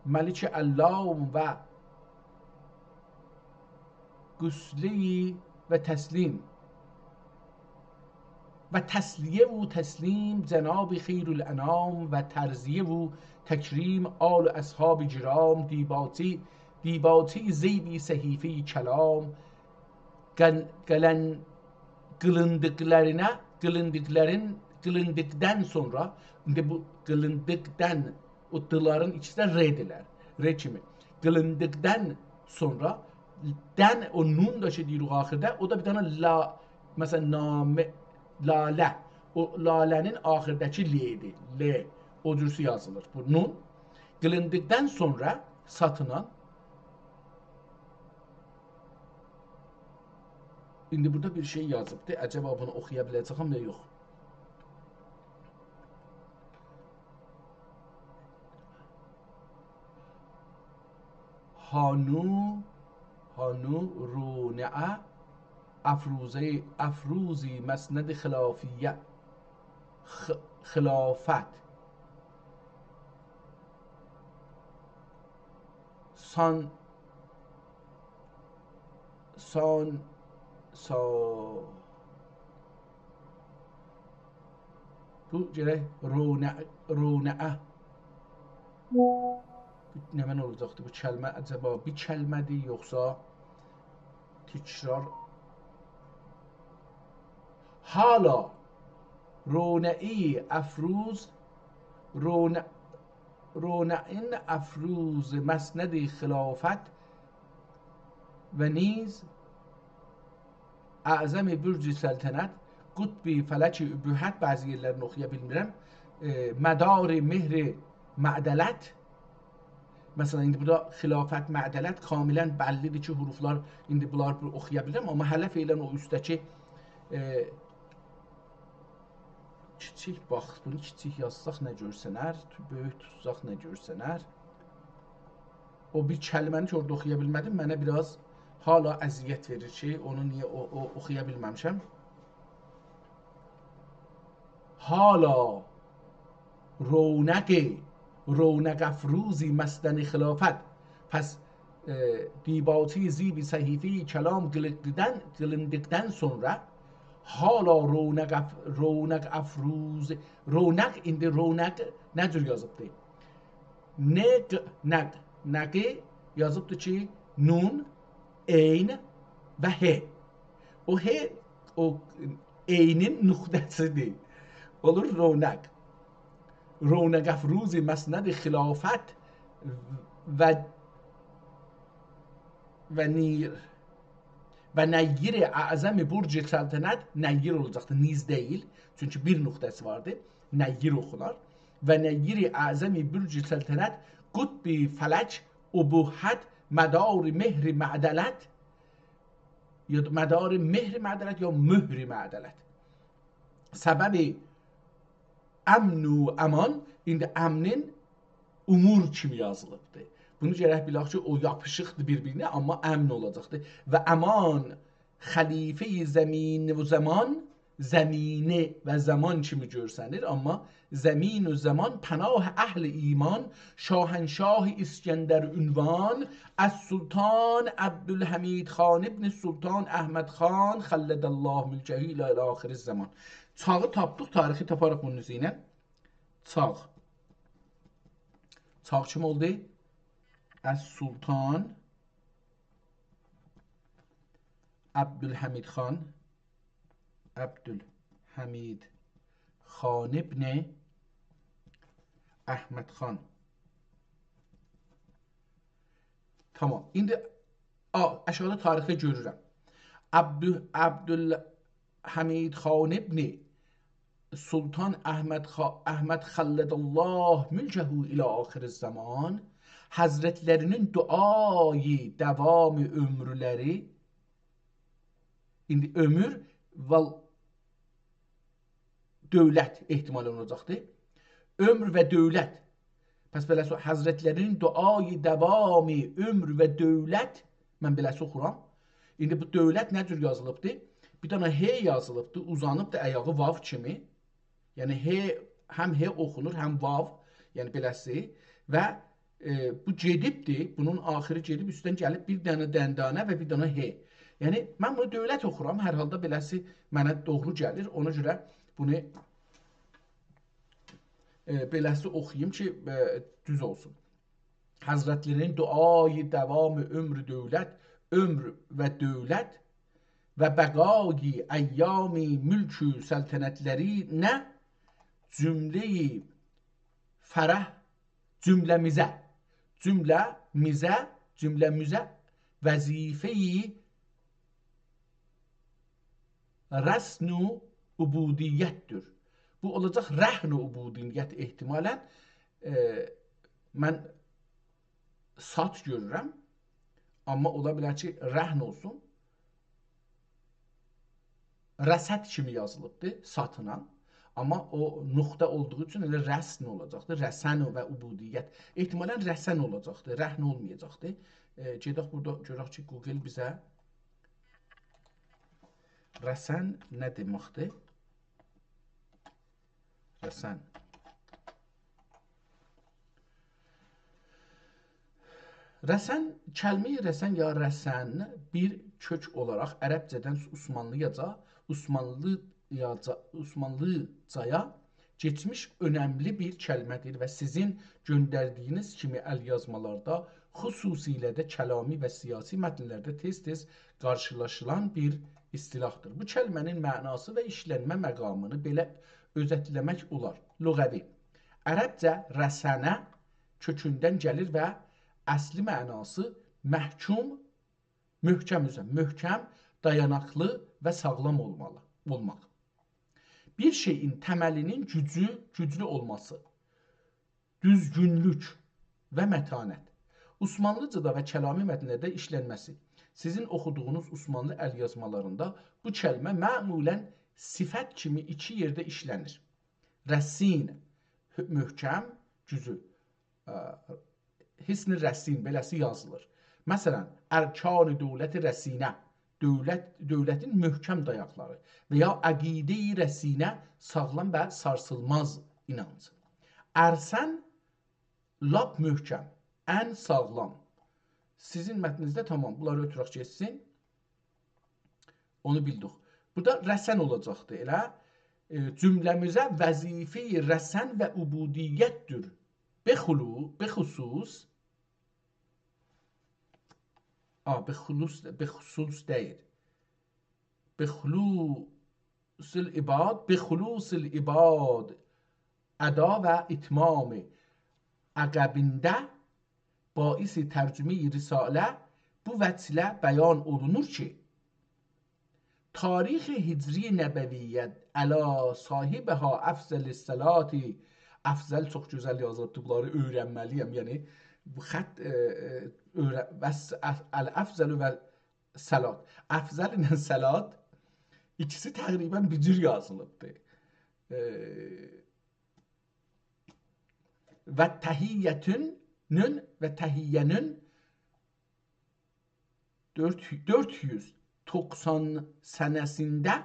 ملک علام و غسلی و تسلیم و تسلیه و تسلیم جناب خیرالانام و تعزیه و تکریم آل اصحاب کرام، دیباچه، دیباچه زیبی صحیفه کلام، قل-، قلن-، قیلیندیقلارینه، قیلیندیقلارین، قیلیندیقدان سونرا، ایندی بو قیلیندیقدان، او دلارین ایکیسی ده ر دئییرلر. ر کیمی. قیلیندیقدان سونرا، دن، او نون دا کی دئییریک آخیردا، او دا بیر دنه لا، مثلا، نامه، لاله. او لاله‌نین آخیرداکی ل ایدی. ل. او جورسو یازیلیر. بو نون. قیلیندیقدان سونرا ساتینان. ایندی بورادا بیر شئی یازیبدی. عجبا بونو اوخویا بیله‌جه‌یم یا یوخ؟ هانو، هانو رونعه افروزی، افروزی مسند خلافیه، خ-، خلافت. سان، سان، سا-، بو گرک رونع-، رونعه. نمنه اولاجاقدی بو کلمه؟ عجبا بیر کلمه‌دیر، یوخسا تکرار؟ حالا رونعی افروز، رونع-، رونعین افروز مسند خلافت و نیز اعظم برج سلطنت، قطب فلک ابهت، بعضی یئرلرینی اوخویا بیلمیرم، ائ، مدار مهر معدلت. مثلا، ایندی بورادا خلافت، معدلت کاملا بللی‌دیر کی، حروفلار، ایندی بونلاری بیر اوخویا بیلیرم، آمما هله فعلا او اوستده‌کی، ائ، کیچیک، باخ، بونو کیچیک یازساق نه گؤرسنر، تو-، بؤیوک توتساق نه گؤرسنر. او بیر کلمه‌نی کی اورادا اوخویا بیلمه‌دیم، منه بیر آز حالا اذیت وئریر کی، اونو نییه او، او، اوخویا بیلمه‌میشم. حالا رونق، رونق افروز مسند خلافت. پس، ائ، دیباچهٔ زیب صحیفهٔ کلام قیلیندیقدان، قیلیندیقدان سونرا حالا رونق اف-، رونق افروز، رونق، ایندی رونق نه جور یازیبدی؟ نق، نق، نقی یازیبدی کی، نون، عین و ه. او ه، او عینین نقطه‌سیدیر. اولور رونق. رونق افروز مسند خلافت و، و نیر، و نیر اعظم برج سلطنت، نیر اولاجاقدی، نیز دئییل. چونکی بیر نقطه‌سی واردی. نیر اوخونار. و نیر اعظم برج سلطنت، قطب فلک ابهت، مدار مهر معدلت. یا دا مدار مهر معدلت، یا مهر معدلت. سبب امن و امان، ایندی امنین امور کیمی یازیلیبدیر. بونو گرک بیلک کی، او یاپیشیقدیر بیر-بیرینه، آمما امن اولاجاقدیر. و امان خلیفهٔ زمین و زمان، زمینه و زمان کیمی گؤرسنیر، آمما زمین و زمان پناه اهل ایمان، شاهنشاه اسکندر عنوان، السلطان عبدالحمید خان ابن سلطان احمد خان خلد الله ملکه الی آخر الزمان. چاغی تاپدیق، تاریخی تاپاریق بونون اوزو ایله. چاغ. چاغ کیم اولدو؟ السلطان عبدالحمید خان، عبدالحمید خان ابن احمد خان. تامام. ایندی، آ، آشاغیدا تاریخده گؤرورم. عبدو-، عبدالحمید خان ابن سلطان احمد خا-، احمد خلد الله ملکه الی آخر الزمان، حضرتلرینین دعای دوام عمرلری، ایندی عمر و دؤولت احتمالاً اولاجاقدی. عمر و دؤولت. پس بئله‌سی حضرتلرین دعای دوام عمر و دؤولت، من بئله‌سی اوخورام. ایندی بو دؤولت نه جور یازیلیبدی؟ بیر دنه ه یازیلیبدی، اوزانیبدی آیاغی واو کیمی. یعنی ه، هم ه اوخونور، هم واو، یعنی بئله‌سی. و، ائ، بو گئدیبدی، بونون آخیری گئدیب، اوستدن گلیب بیر دنه دندانه و بیر دنه ه. یعنی من بونو دؤولت اوخورام، هر حالدا بئله‌سی منه دوغرو گلیر. اونا گؤره بونو، ائ، بئله‌سی اوخویوم کی، ائ، دوز اولسون. حضرتلرین دعای دوام عمر دؤولت، عمر و دؤولت و بقای ایام ملک سلطنتلرینه جمله‌ی فرح جمله‌میزه، جمله‌میزه، جمله‌میزه وظیفه‌ی رسن و عبودیت‌دیر. بو اولاجاق رهن و عبودیت احتمالاً. ائ، من سات گؤرورم، آمما اولا بیلر کی، رهن اولسون. رسد کیمی یازیلیبدی، ساتینان. آمما او نقطه اولدوغو اوچون ائله رسن اولاجاقدی. رسن و عبودیت. احتمالاً رسن اولاجاقدی، رهن اولمایاجاقدی. ائ، گئدک بورادا گؤرک کی، گوگل بیزه رسن نه دئمکدیر؟ رسن. رسن، کلمه‌ی رسن یا رسن بیر کؤک اولاراق عربجه‌دن عثمانلیجا، عثمانلیجا، عثمانلیجایا کئچمیش اؤنملی بیر کلمه‌دیر و سیزین گؤندردیگینیز کیمی ال‌یازمالاردا، خصوصیله ده کلامی و سیاسی متنلرده تئز-تئز قارشیلاشیلان بیر اصطلاحدیر. بو کلمه‌نین معناسی و ایشلنمه مقامینی بئله اؤزتله‌مک اولار. لغوی. عربجه رسنه کؤکوندن گلیر و اصلی معناسی محکوم، محکم، عذر، محکم، دایاناقلی و ساغلام اولمالی، اولماق. بیر شئیین تملینین گوجو، گوجلو اولماسی، دوزگونلوک و متانت. عثمانلیجادا و کلامی متنلرده ایشلنمه‌سی. سیزین اوخودوغونوز عثمانلی ال‌یازمالاریندا بو کلمه معمولاً صفت کیمی ایکی یئرده ایشلنیر. رصین، محکم، گوجلو. اه، حصن رصین، بئله‌سی یازیلیر. مثلا، ارکان دولت رصینه. دولت، دولتین محکم دایاقلاری. و یا عقیده‌ی رصینه، ساغلام و سارسیلماز اینانج. ارسن، لاپ محکم، ان ساغلام. سیزین متنینیزده تامام، بونلاری اؤتورک گئتسین. اونو بیلدیک. بورادا رسن اولاجاقدی، ائله. ائ، جمله‌میزه وظیفه‌ی رسن و عبودیت‌دیر. بخلو-، بخصوص، آ، بخلوص، بخصوص دئییل. بخلوص العباد، بخلوص العباد ادا و اتمام عقبینده باعث ترجمه‌ی رساله بو وجهله بیان اولونور کی، تاریخ هجری نبویه علی صاحبها افضل الصلاة، افضل چوخ گؤزل یازیلیبدیر، بونلاری اؤیرنمه‌لی‌یم، یعنی بو خط، ائ، ائ، اؤیره-، و س-، اف-، الافضل و صلات. افضل ایله صلات ایکیسی تقریبا بیر جور یازیلیبدیر. ائ، و تحیتونون و تحیه‌نون دؤرد، دؤرد یوز توخسان سنه‌سینده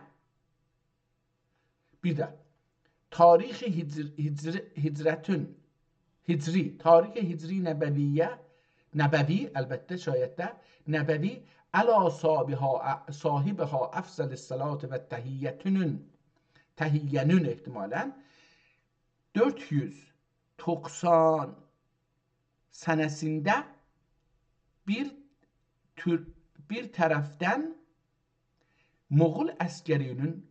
بیر ده تاریخ هجر-، هجر-، هجرتون، هجری، تاریخ هجری نبویه، نبوی، البته، شاید ده، نبوی، علی صاحبها، صاحبها افضل الصلاة و تحیتونون، تحیه‌نون احتمالا، دؤرد یوز توخسان سنه‌سینده بیر تور-، بیر طرفدن مغول عسکری‌نین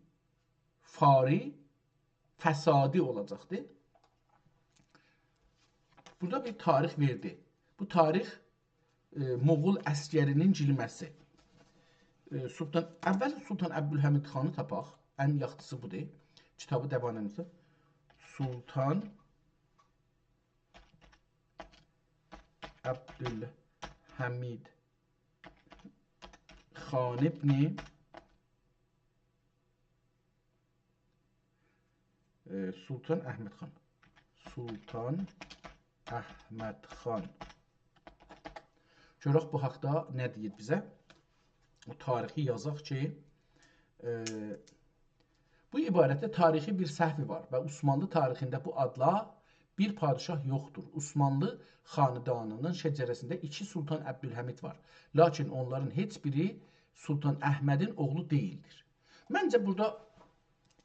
فاری، فسادی اولاجاقدی. بورادا بیر تاریخ وئردی. بو تاریخ، ائ، مغول عسکری‌نین گیلمه‌سی. ائ، سلطان، اول سلطان عبدالحمید خانی تاپاق. ان یاخشیسی بودور. کیتابی داوام ائدیرسن. سلطان عبدالحمید خان ابن، ائ، سلطان احمد خان. سلطان احمد خان. گؤرک بو حاقدا نه دئییر بیزه. او تاریخی یازاق کی، ائ، بو عبارتده تاریخی بیر سهوی وار و عثمانلی تاریخینده بو آدلا بیر پادشاه یوخدور. عثمانلی خاندانی‌نین شجره‌سینده ایکی سلطان عبدالحمید وار. لاکین اونلارین هئچ بیری سلطان احمدین اوغلو دئییلدیر. منجه، بورادا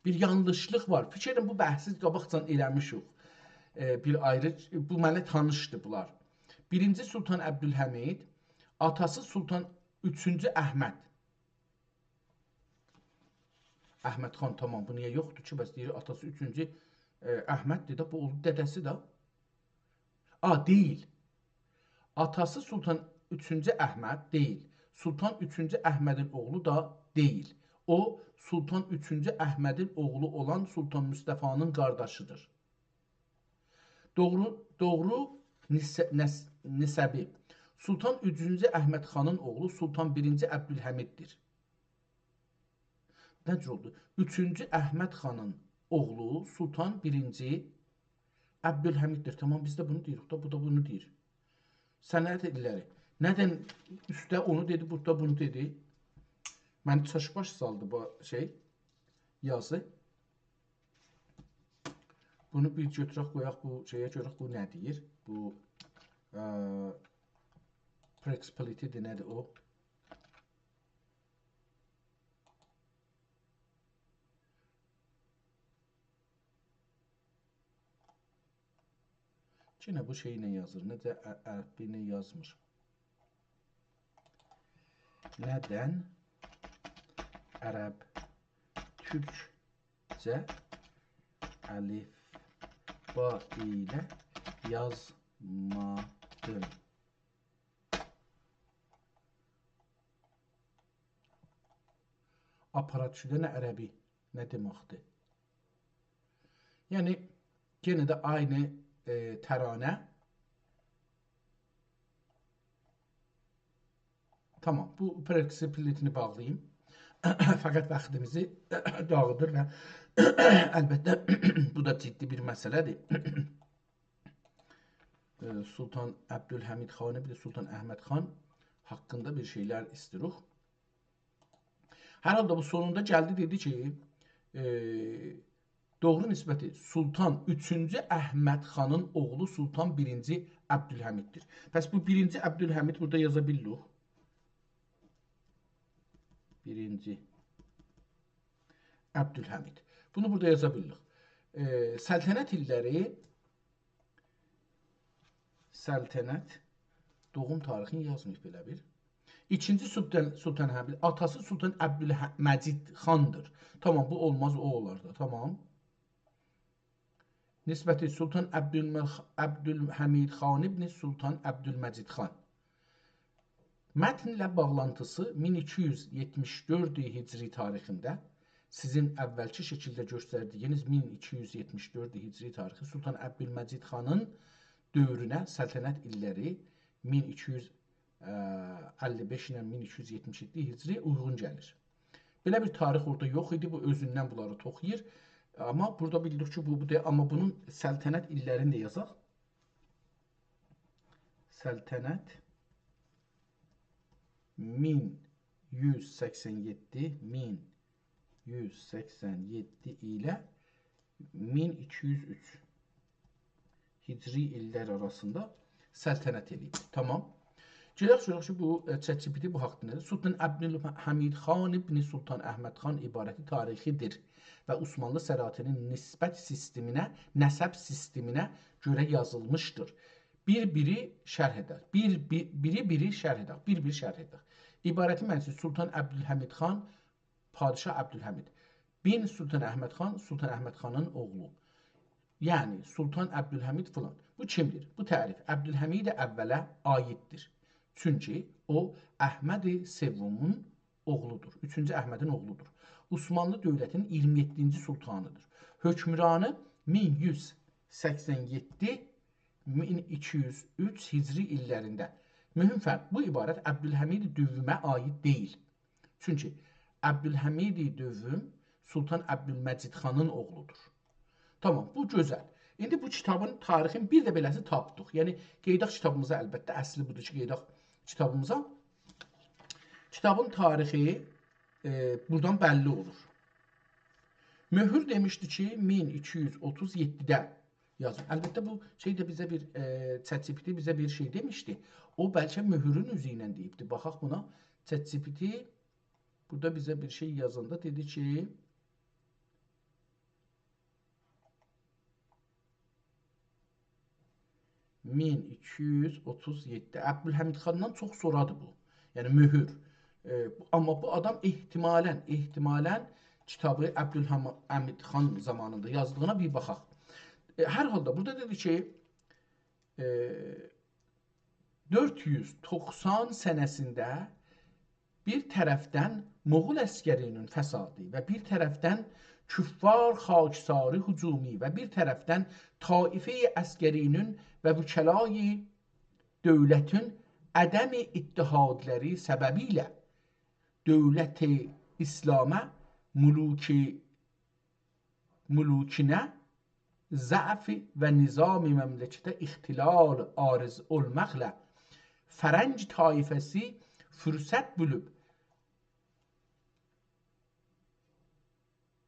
بیر یانلیشلیق وار. فیکر ائدیرم، بو بحثی قاباقجان ائله‌میشیک. ائ، بیر آیری، بو منه تانیشدی بونلار. بیرینجی سلطان عبدالحمید، آتاسی سلطان اوچونجو احمد. احمد خان، تامام، بو نییه یوخدور کی؟ بس دئییر، آتاسی اوچونجو، ائ، احمددیر ده، بو اولدو دده‌سی ده. آ، دئییل. آتاسی سلطان اوچونجو احمد دئییل. سلطان اوچونجو احمدین اوغلو دا دئییل. او، سلطان اوچونجو احمدین اوغلو اولان سلطان مصطفی‌نین قارداشیدیر. دوغرو، دوغرو نس-، نس-، نسبی. سلطان اوچونجو احمد خانین اوغلو سلطان بیرینجی عبدالحمیددیر. نه جور اولدو؟ اوچونجو احمد خانین اوغلو سلطان بیرینجی عبدالحمیددیر. تامام، بیز ده بونو دئییریک دا، بو دا بونو دئییر. سنه‌لر ایللری. ندن اوسته اونو دئدی، بورادا بونو دئدی؟ منی چاش‌باش سالدی بو شئی، یازی. بونو بیر گؤتورک، قویاق بو شئیه، گؤرک بو نه دئییر. بو، ائ، پرکسیپیلیتی‌دیر، نه‌دیر او؟ یئنه بو شئی ایله یازیر، نئجه ع-، عربی ایله یازمیر. ندن عرب تورکجه الفبا ایله یازمادین؟ آپارات شدن عربی نه دئمکدیر؟ یعنی، یئنه ده عینی، ائ، ترانه. تامام، بو پرکسیپیلیتی‌نی باغلاییم. فقط واختیمیزی داغیدیر و البته، بو دا جدی بیر مسئله‌دیر. ائ، سلطان عبدالحمید خان ابن سلطان احمد خان حاقیندا بیر شئیلر ایستیروخ. هر حالدا بو سونوندا گلدی، دئدی کی، ائ، دوغرو نسبتی سلطان اوچونجو احمد خانین اوغلو سلطان بیرینجی عبدالحمیددیر. پس بو بیرینجی عبدالحمید بورادا یازا بیلیریک. بیرینجی عبدالحمید. بونو بورادا یازا بیلیریک. ائ، سلطنت ایللری، سلطنت، دوغوم تاریخینی یازماییب بئله بیر. ایکینجی سلطان، سلطان حمید، آتاسی سلطان عبدالمجید خاندیر. تامام، بو اولماز، او اولار دا، تامام. نسبتی سلطان عبدالمخ-، عبدالحمید خان ابن سلطان عبدالمجید خان. متنله باغلانتیسی مین ایکی یوز یئتمیش دؤرد هجری تاریخینده، سیزین اولکی شکیلده گؤستردیگینیز مین ایکی یوز یئتمیش دؤرد هجری تاریخی سلطان عبدالمجید خانین دؤورونه، سلطنت ایللری مین ایکی یوز اللی بئش ایله مین ایکی یوز یئتمیش یئددی هجری اویغون گلیر. بئله بیر تاریخ اورادا یوخ ایدی، بو اؤزوندن بونلاری توخویور. آمما بورادا بیلدیک کی، بو، بو دا، آمما بونون سلطنت ایللرینی ده یازاق. سلطنت مین یوز سکسن یئددی، مین یوز سکسن یئددی ایله مین ایکی یوز اوچ هجری ایللر آراسیندا سلطنت ائله‌ییب. تامام. گئدک گؤرک کی، بو، ائ، ChatGPT بو حاقدا نه دئییر؟ سلطان عبدالحمید خان ابن سلطان احمد خان عبارتی تاریخی‌دیر و عثمانلی سلاطینین نسبت سیستمینه، نسب سیستمینه گؤره یازیلمیشدیر. بیر-بیری شرح ائدک. بیر، بی-، بیری-بیری شرح ائدک. بیر-بیر شرح ائدک. عبارتی معناسی سلطان عبدالحمید خان، پادشاه عبدالحمید بن سلطان احمد خان، سلطان احمد خانین اوغلو. یعنی سلطان عبدالحمید فلان. بو کیمدیر؟ بو تعریف عبدالحمید اوله عایددیر. چونکی او احمد سومون اوغلودور. اوچونجو احمدین اوغلودور. عثمانلی دؤولتینین اییرمی یئددینجی سلطانی‌دیر. حکمرانی مین یوز سکسن یئددی، مین ایکی یوز اوچ هجری ایللرینده. مهم فرق، بو عبارت عبدالحمید دومه عایید دئییل. چونکی عبدالحمید دوم سلطان عبدالمجید خانین اوغلودور. تامام، بو گؤزل. ایندی بو کیتابین تاریخینی بیر ده بئله‌سی تاپدیق. یعنی، قئییداق کیتابیمیزا، البته، اصلی بودور کی، قئییداق کیتابیمیزا. کیتابین تاریخی، ائ، بورادان بللی اولور. مهر دئمیشدی کی، مین ایکی یوز اوتوز یئددیده یازیب. البته، بو شئی ده بیزه بیر، ائ، ChatGPT بیزه بیر شئی دئمیشدی. او بلکه مهرون اوزو ایله دئییبدی. باخاق بونا. ChatGPT بورادا بیزه بیر شئی یازاندا دئدی کی، مین ایکی یوز اوتوز یئددی. عبدالحمید خاندان چوخ سونرادیر بو. یعنی مهر. ائ، بو، آمما بو آدام احتمالاً، احتمالاً کیتابی عبدالحمید خان زامانیندا یازدیغینا بیر باخاق. ائ، هر حالدا بورادا دئدی کی، ائ، دؤرد یوز توخسان سنه‌سینده بیر طرفدن مغول عسکری‌نین فسادی و بیر طرفدن کفار خاکساری هجومی و بیر طرفدن طایفه عسکری‌نین و وکلای دؤولتین عدم اتحادلاری سببیله دؤولت اسلامی ملوکی ملوکینه ضعف و نظام مملکته اختلال عارض اولماقلا فرنگ طایفه‌سی فرصت بیلیب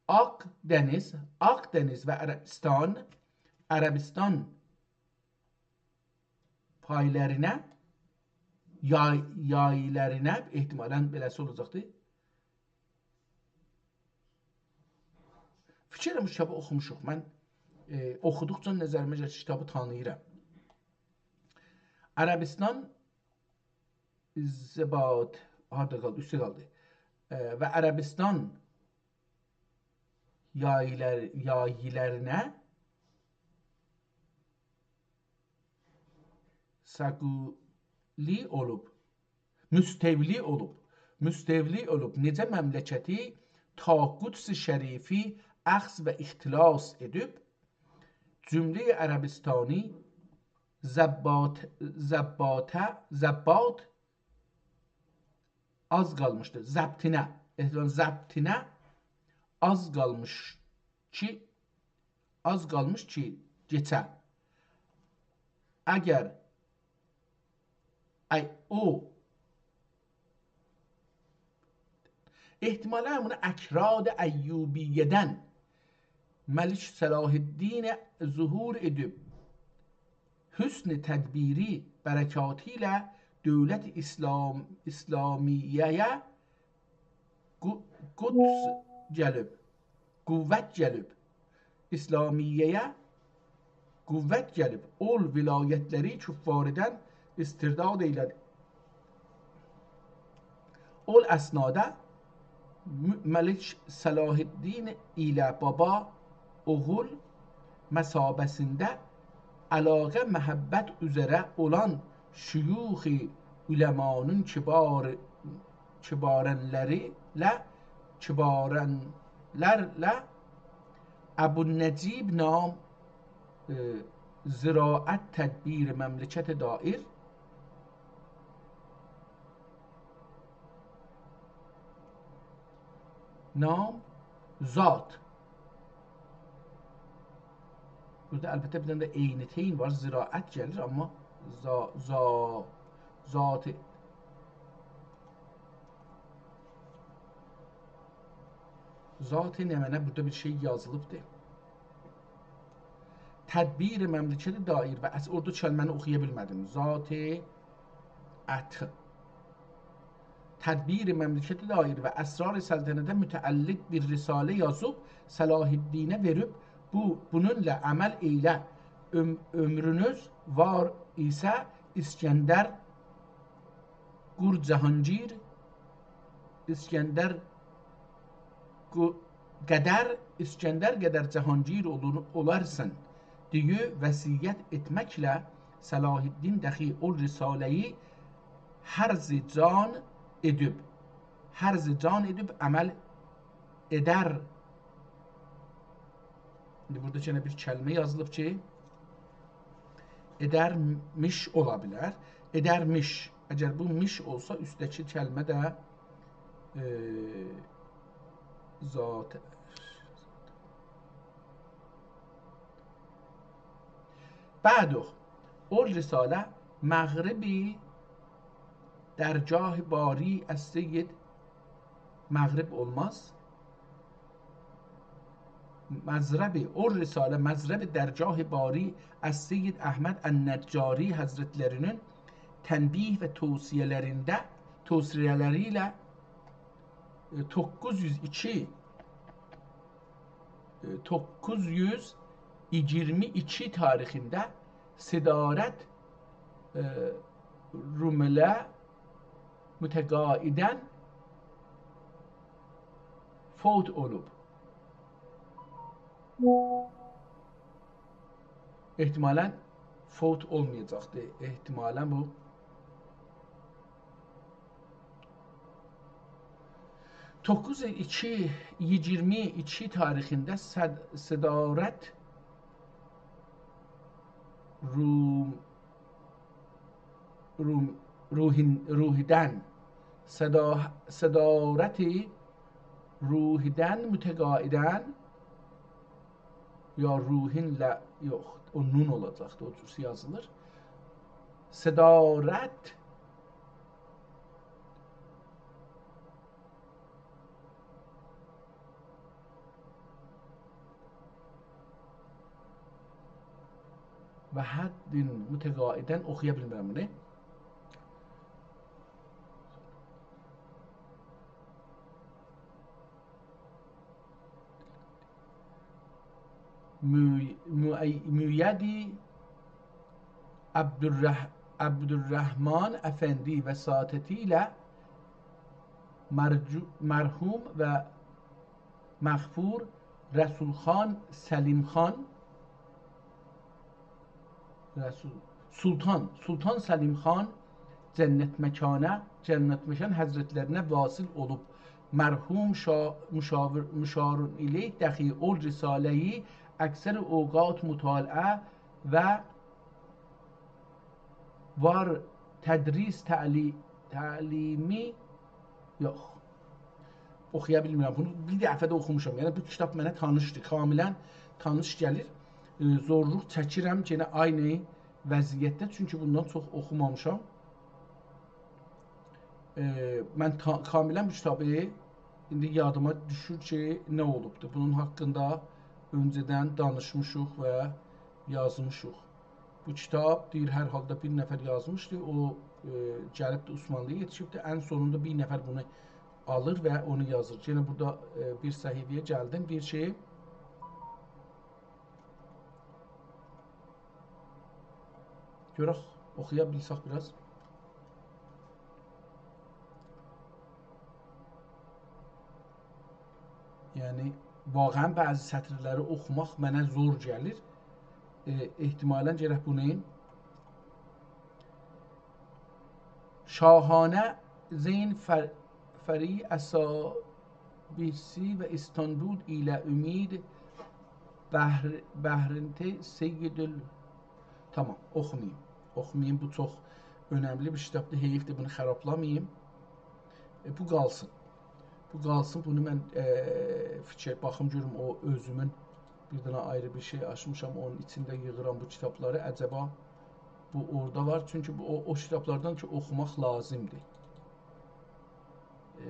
آکدنیز، آکدنیز و عربستان، عربستان پایلرینه، یای-، یایلرینه، احتمالاً بئله‌سی اولاجاقدی. فیکیر ائدیرم، بو کیتابی اوخوموشوق. من، ائ، اوخودوقجا نظریمه گلیر کی، کیتابی تانیییرام. عربستان زبات، هاردا قالدی؟ اوسته قالدی. ائ، و عربستان یایلر-، یایلرینه سقولی اولوب، مستولی اولوب، مستولی اولوب، نئجه مملکتی تا قدس شریفی اخذ و اختلاس ائدیب، جمله‌ی عربستانی زبات، زباته، زبات آز قالمیشدی. ضبطینه، احتمالاً ضبطینه آز قالمیش، کی، آز قالمیش کی، کئچه. اگر ای، او احتمالاً بونو اکراد ایوبیه‌دن ملک صلاح‌الدین ظهور ائدیب، حسن تدبیری برکاتی ایله دولت اسلام، اسلامیه‌یه قو-، قدس گلیب، قوت گلیب، اسلامیه‌یه قوت گلیب، اول ولایتلری کفاردن استرداد ائیله‌دی. اول اثنادا م-، ملک صلاح‌الدین ایله بابا، اوغول مثابه‌سینده علاقه، محبت اوزره اولان شیوخ علمانین کبار، کبارنلری ایله، کبارنلرله ابوالنجیب نام، ائ، زراعت تدبیر مملکت دایر نام ذات. بورادا البته بیر دنه ده عین‌تین وار، زراعت گلیر، اما ذا-، ذا-، ذات، ذات نمنه بورادا بیر شئی یازیلیبدیر. تدبیر مملکت دایر و اس-، اورادا کلمه‌نی اوخویا بیلمه‌دیم. ذات ات. تدبیر مملکت دایر و اسرار سلطنته متعلق بیر رساله یازیب، صلاح‌الدینه وئریب، بو، بونونلا عمل ائیله، عؤم-، عؤمرونوز وار ایسه اسکندر قور جهانگیر، اسکندر قو-، قدر، اسکندر قدر جهانگیر اولور، اولارسان دئیه وصیت ائتمکله صلاح‌الدین دخی او رساله‌یی حرز جان ائدیب، حرز جان ائدیب عمل ائدر. ایندی بورادا یئنه بیر کلمه یازیلیب کی، ائدرمیش اولا بیلر. ائدرمیش. اگر بو میش اولسا، اوستده‌کی کلمه ده، ائ، ذات. بعد او، او رساله مغربی درگاه باری السید، مغرب اولماز. مضرب، او رساله مضرب درگاه باری السید احمد النجاری حضرتلری‌نین تنبیه و توصیه‌لرینده، توصیه‌لری ایله، ائ، دوققوز یوز ایکی، ائ، دوققوز یوز ایگیرمی ایکی تاریخینده صدارت، ائ، رومله متقاعداً فوت اولوب. احتمالاً فوت اولمایاجاقدی. احتمالاً بو دوققوز ایکی، ایگیرمی ایکی تاریخینده صد-، صدارت روم، روم، روحین، روحیدن، صدا-، صدارت روحیدن متقاعداً، یا روحین له، یوخ، او نون اولاجاقدی، او جور یازیلیر. صدارت و حد متقاعداً اوخویا بیلمیرم بونو. مو-، مو-، مؤیدی عبدالرح-، عبدالرحمن افندی وساطتی ایله مرجو-، مرحوم و مغفور رسول خان سلیم خان، رسول، سلطان، سلطان سلیم خان جنت مکانه، جنت مکان حضرتلرینه واصل اولوب. مرحوم شا-، مشاور، مشارون الیه دخی او رساله‌یی اکثر اوقات مطالعه و وار تدریس تعلی-، تعلیمی، یوخ. اوخویا بیلمیرم. بونو بیر دفعه ده اوخوموشام. یعنی بو کیتاب منه تانیشدیر، کاملاً تانیش گلیر. ائ، زورلوق چکیرم یئنه عینی وضعیتده، چونکی بوندان چوخ اوخومامیشام. ائ، من تا-، کاملاً بو کیتابی، ایندی یادیما دوشور کی، نه اولوبدو. بونون حاقیندا اؤنجه‌دن دانیشمیشیق و یازمیشیق. بو کیتاب، دئییر، هر حالدا بیر نفر یازمیشدی، او، ائ، گلیبدی عثمانلی‌یا یئتیشیبدی. ان سونوندا بیر نفر بونو آلیر و اونو یازیر. یئنه بورادا، ائ، بیر صفحه‌یه گلدیم، دئییر کی، گؤرک، اوخویا بیلسک بیر آز. یعنی، واقعاً بعضی سطیرلری اوخوماق منه زور گلیر. ائ، احتمالاً گرک بونو شاهانه زین فر-، فری اسابیسی و استانبول ایله امید بهر-، بهرنت سید ال-، تامام، اوخوماییم. اوخوماییم، بو چوخ اؤنملی بیر کیتابدیر، حئیفدیر، بونو خرابلاماییم. ائ، بو قالسین. بو قالسین، بونو من، ائ، فیکیر، باخیم گؤروم او اؤزومون بیر دنه آیری بیر شئی آچمیشام، اونون ایچینده ییغیرام بو کیتابلاری. عجبا بو اورادا وار، چونکی بو او، او کیتابلاردان کی، اوخوماق لازیمدیر. ائ،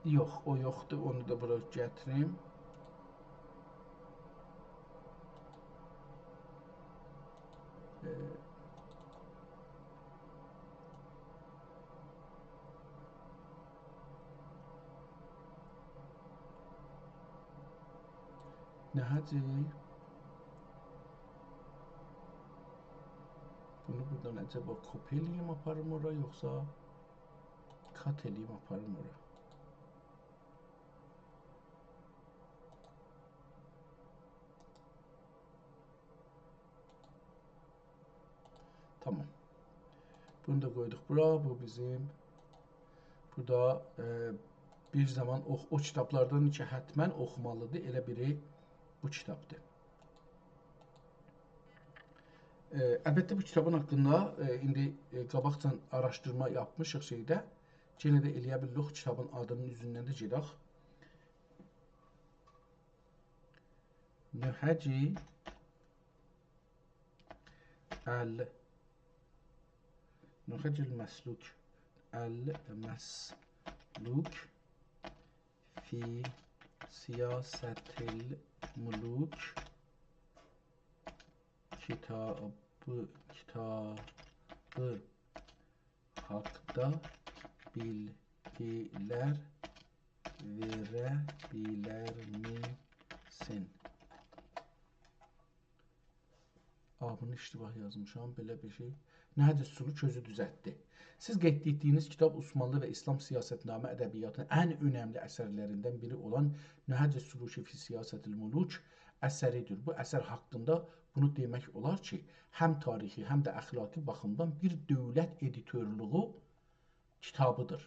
یوخ، او یوخدور، اونو دا بورا گتیریم. ائ، نه حاجی؟ بونو بورادان عجبا کپی ائله‌ییم، آپاریم اورا، یوخسا کات ائله‌ییم، آپاریم اورا؟ تامام. بونو دا قویدوق بورا. بو بیزیم بورادا، ائ، بیر زامان او، او کیتابلاردان کی، حتماً اوخومالیدیر، ائله بیری بو کیتابدیر. ائ، البته، بو کیتابین حاقیندا، ائ، ایندی، ائ، قاباقجا آراشدیرما یاپمیشیق شئیده. یئنه ده ائله‌یه بیلیریک کیتابین آدینین اوزوندن ده گئدک. نهج ال-، نهج المسلوک، المسلوک فی سیاسة الملوک کیتابی، کیتابی حاقدا بیلگیلر وئره بیلرمیسین؟ آ، بونو اشتباه یازمیشام، بئله بیر شئی. نهج السلوک اؤزو دوزلتدی. سیز قید ائتدیگینیز کیتاب عثمانلی و اسلام سیاستنامه ادبیاتینین ان اؤنملی اثرلریندن بیری اولان نهج السلوک فی سیاسة الملوک اثریدیر. بو اثر حاقیندا بونو دئمک اولار کی، هم تاریخی، هم ده اخلاقی باخیمدان بیر دؤولت ادیتورلوغو کیتابیدیر.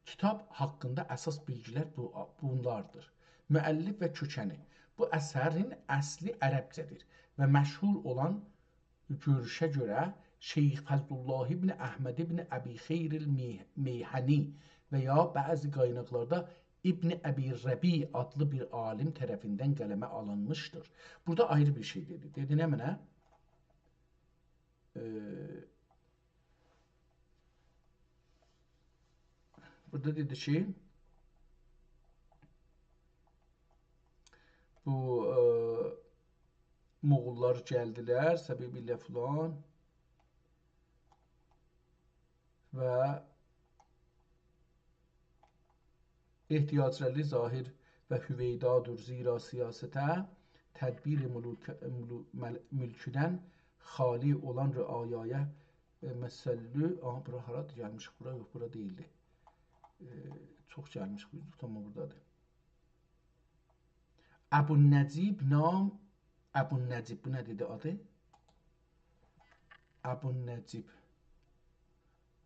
کیتاب حاقیندا اساس بیلگیلر بو، بونلاردیر. مؤلف و کؤکنی. بو اثرین اصلی عربجه‌دیر و مشهور اولان گؤروشه گؤره شیخ فضل‌الله ابن احمد ابن ابی‌خیر المی-، میهنی و یا بعضی قایناقلاردا ابن ابی‌ربیع آدلی بیر عالم طرفیندن قلمه آلینمیشدیر. بورادا آیری بیر شئی دئدی. دئدی نمنه؟ ائ، بورادا دئدی کی، بو، ائ، مغوللار گلدیلر، سبب ایله فلان و احتیاجلاری ظاهر و هویدادیر، زیرا سیاسته تدبیر ملوک، ملو-، مل-، ملکدن خالی اولان رعایای، ائ، مسلو، آها، بورا هارادیر؟ گلمیشیک بورا، یوخ، بورا دئییلدی. ائ، چوخ گلمیشیک، اوز توتاما بورادادیر. ابوالنجیب نام، ابوالنجیب، بو نه دئدی آدی؟ ابوالنجیب.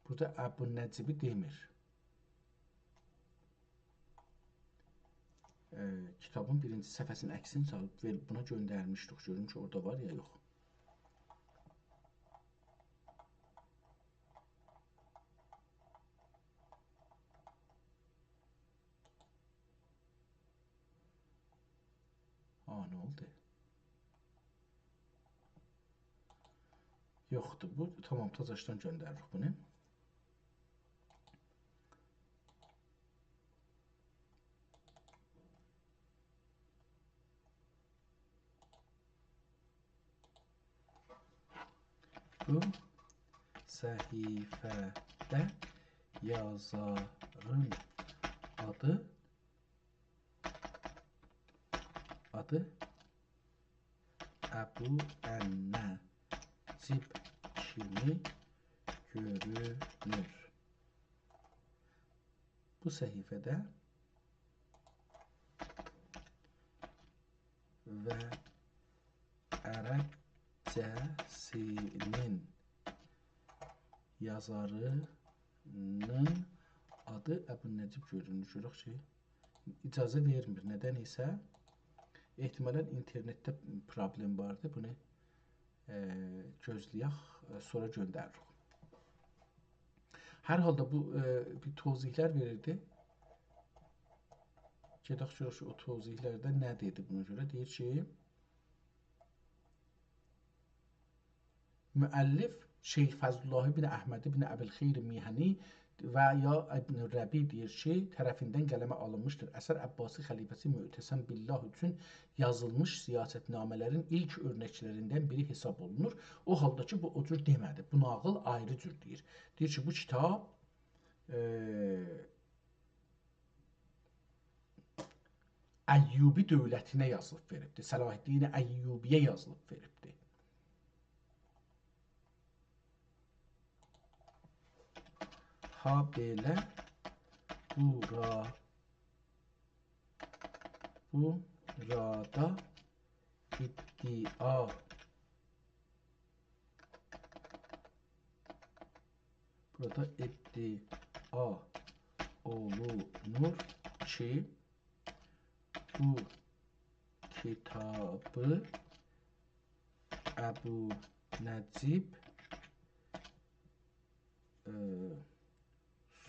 بورادا ابوالنجیبی دئمیر. ائ، کیتابین بیرینجی صفحه‌سینین عکسینی سالیب وئر-، بونا گؤندرمیشدیک. گؤروم کی، اورادا وار یا یوخ. یوخدور بو. تامام، تازاشدان گؤندریریک بونو. بو صفحه‌ده یازارین آدی، آدی ابونجیب کیمی گؤرونور. بو صفحه‌ده و عربجه‌سینین یازاری‌نین آدی ابونجیب گؤرونور. گؤرک کی، اجازه وئرمیر. ندن ایسه، احتمالاً اینترنتده پروبلئم واردی. بونو، ائ، گؤزله‌یک، ائ، سونرا گؤندریریک. هر حالدا بو، ائ، بیر توضیحلر وئریردی. گئدک گؤرک کی، او توضیحلرده نه دئدی بونا گؤره. دئییر کی، مؤلف شیخ فضل‌الله بن احمد بن ابی‌الخیر میهنی و یا ابن ربیع دئییر کی، طرفیندن قلمه آلینمیشدیر. اثر عباسی خلیفه‌سی معتصم بالله اوچون یازیلمیش سیاستنامه‌لرین ایلک اؤرنکلریندن بیری حساب اولونور. او حالدا کی، بو او جور دئمه‌دی. بو ناغیل آیری جور دئییر. دئییر کی، بو کیتاب، ائ، ایوبی دؤولتینه یازیلیب وئریبدی. صلاح‌الدین ایوبی‌یه یازیلیب وئریبدی. هابئله بورا، بورادا ادعا، بورادا ادعا اولونور کی، بو کیتابی ابونجیب، ائ،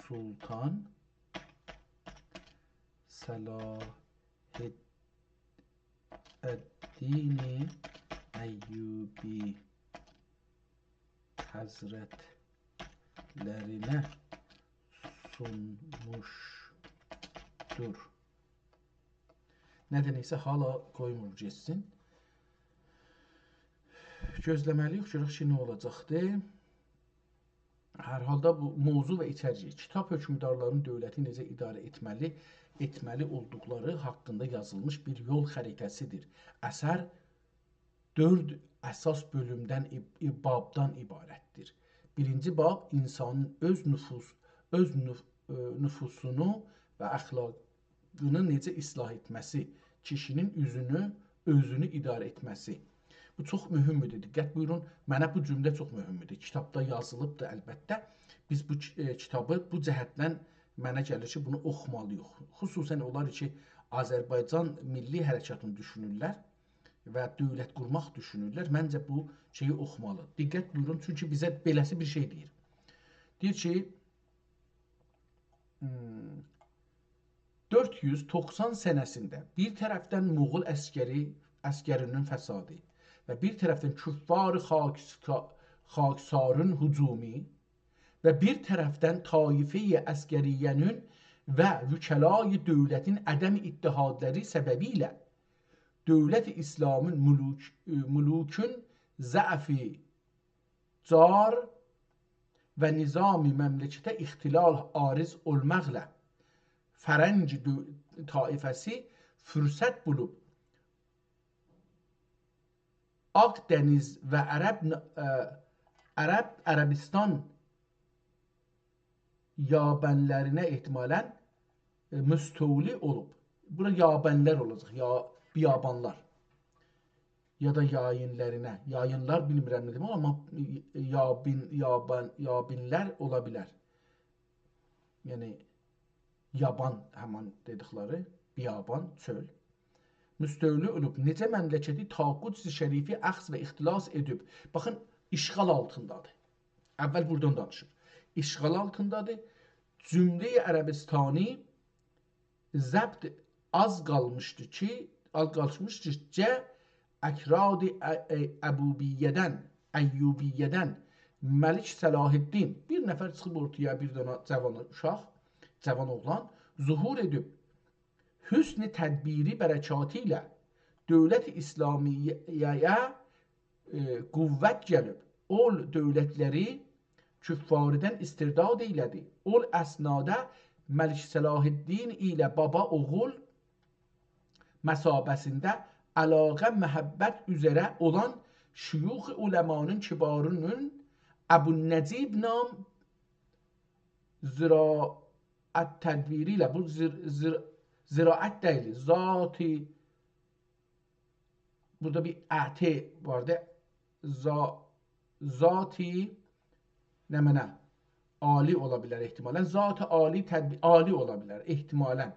سلطان صلاح‌الدین ایوبی حضرتلرینه سونموشدور. ندن ایسه حالا قویمور گئتسین. گؤزله‌مه‌لی‌ییک، گؤرک کی، نه اولاجاقدی. هر حالدا بو موضوع و ایچریگی، کیتاب حکمدارلارین دؤولتی نئجه اداره ائتمه‌لی، ائتمه‌لی اولدوقلاری حاقیندا یازیلمیش بیر یول خریطه‌سیدیر. اثر دؤرد اساس بؤلومدن، عب-، عب-، بابدان عبارتدیر. بیرینجی باب اینسانین اؤز نفوس، اؤز نف-، ائ، نفوسونو و اخلاقینی نئجه اصلاح ائتمه‌سی، کیشی‌نین اوزونو، اؤزونو اداره ائتمه‌سی. بو چوخ مهمدور. دقت بویورون، منه بو جمله چوخ مهمدور. کیتابدا یازیلیبدیر البته. بیز بو کی-، ائ، کیتابی بو جهتدن منه گلیر کی، بونو اوخومالی‌ییق. خصوصاً اونلار کی، آذربایجان میللی حرکاتینی دوشونورلر و دؤولت قورماق دوشونورلر. منجه بو شئیی اوخومالی. دقت بویورون، چونکی بیزه بئله‌سی بیر شئی دئییر. دئییر کی، هوم، دؤرد یوز توخسان سنه‌سینده بیر طرفدن موغول عسکری، عسکری‌نین فسادی و بیر طرفدن کفار خاکسکا-، خاکسارین هجومی و بیر طرفدن طایفه‌ی عسکریه‌نین و وکلای دؤولتین عدم اتحادلاری سببیله دؤولت اسلامی‌نین ملوک-، ائ، ملوکون ضعفی جار و نظام مملکته اختلال عارض اولماقلا فرنگ دؤ-، طایفه‌سی فرصت بولوب آغ دنیز و عرب ن-، ائ، عرب، عربستان یابانلارینه احتمالاً، ائ، مستولی اولوب. بورا یابانلار اولاجاق، یا بیابانلار. یا دا یایینلارینه. یایینلار بیلمیرم نه دئمک، آمما یابین، یابان، یابینلر اولا بیلر. یعنی، یابان، همان دئدیکلری، بیابان، چؤل. مستولی اولوب، نئجه مملکتی تا قدس شریفی اخذ و اختلاس ائدیب. باخین، اشغال آلتیندادیر. اول بورادان دانیشیر. اشغال آلتیندادیر. جمله‌ی عربستانی ضبط آز قالمیشدی کی، آز قالمیشدی کی، اکراد ا-، ا-، ابوبیه‌دن، ایوبیه‌دن ملک صلاح‌الدین، بیر نفر چیخیب اورتایا، بیر دنه جوان اوشاق، جوان اوغلان ظهور ائدیب، حسن تدبیری برکاتی ایله دولت اسلامیه‌یه، ائ، قوت گلیب، اول دؤولتلری کفاردن استرداد ائیله‌دی. اول اثنادا ملک صلاح‌الدین ایله بابا اوغول مثابه‌سینده علاقه، محبت اوزره اولان شیوخ علمانین کبارینین ابوالنجیب نام زراعت تدبیری ایله، بو زر-، زر-، زراعت دئییل، ذاتی، بورادا بیر ات واردی. ذا-، ذاتی نمنه؟ عالی اولا بیلر احتمالاً. ذات عالی تدبی-، عالی اولا بیلر احتمالاً.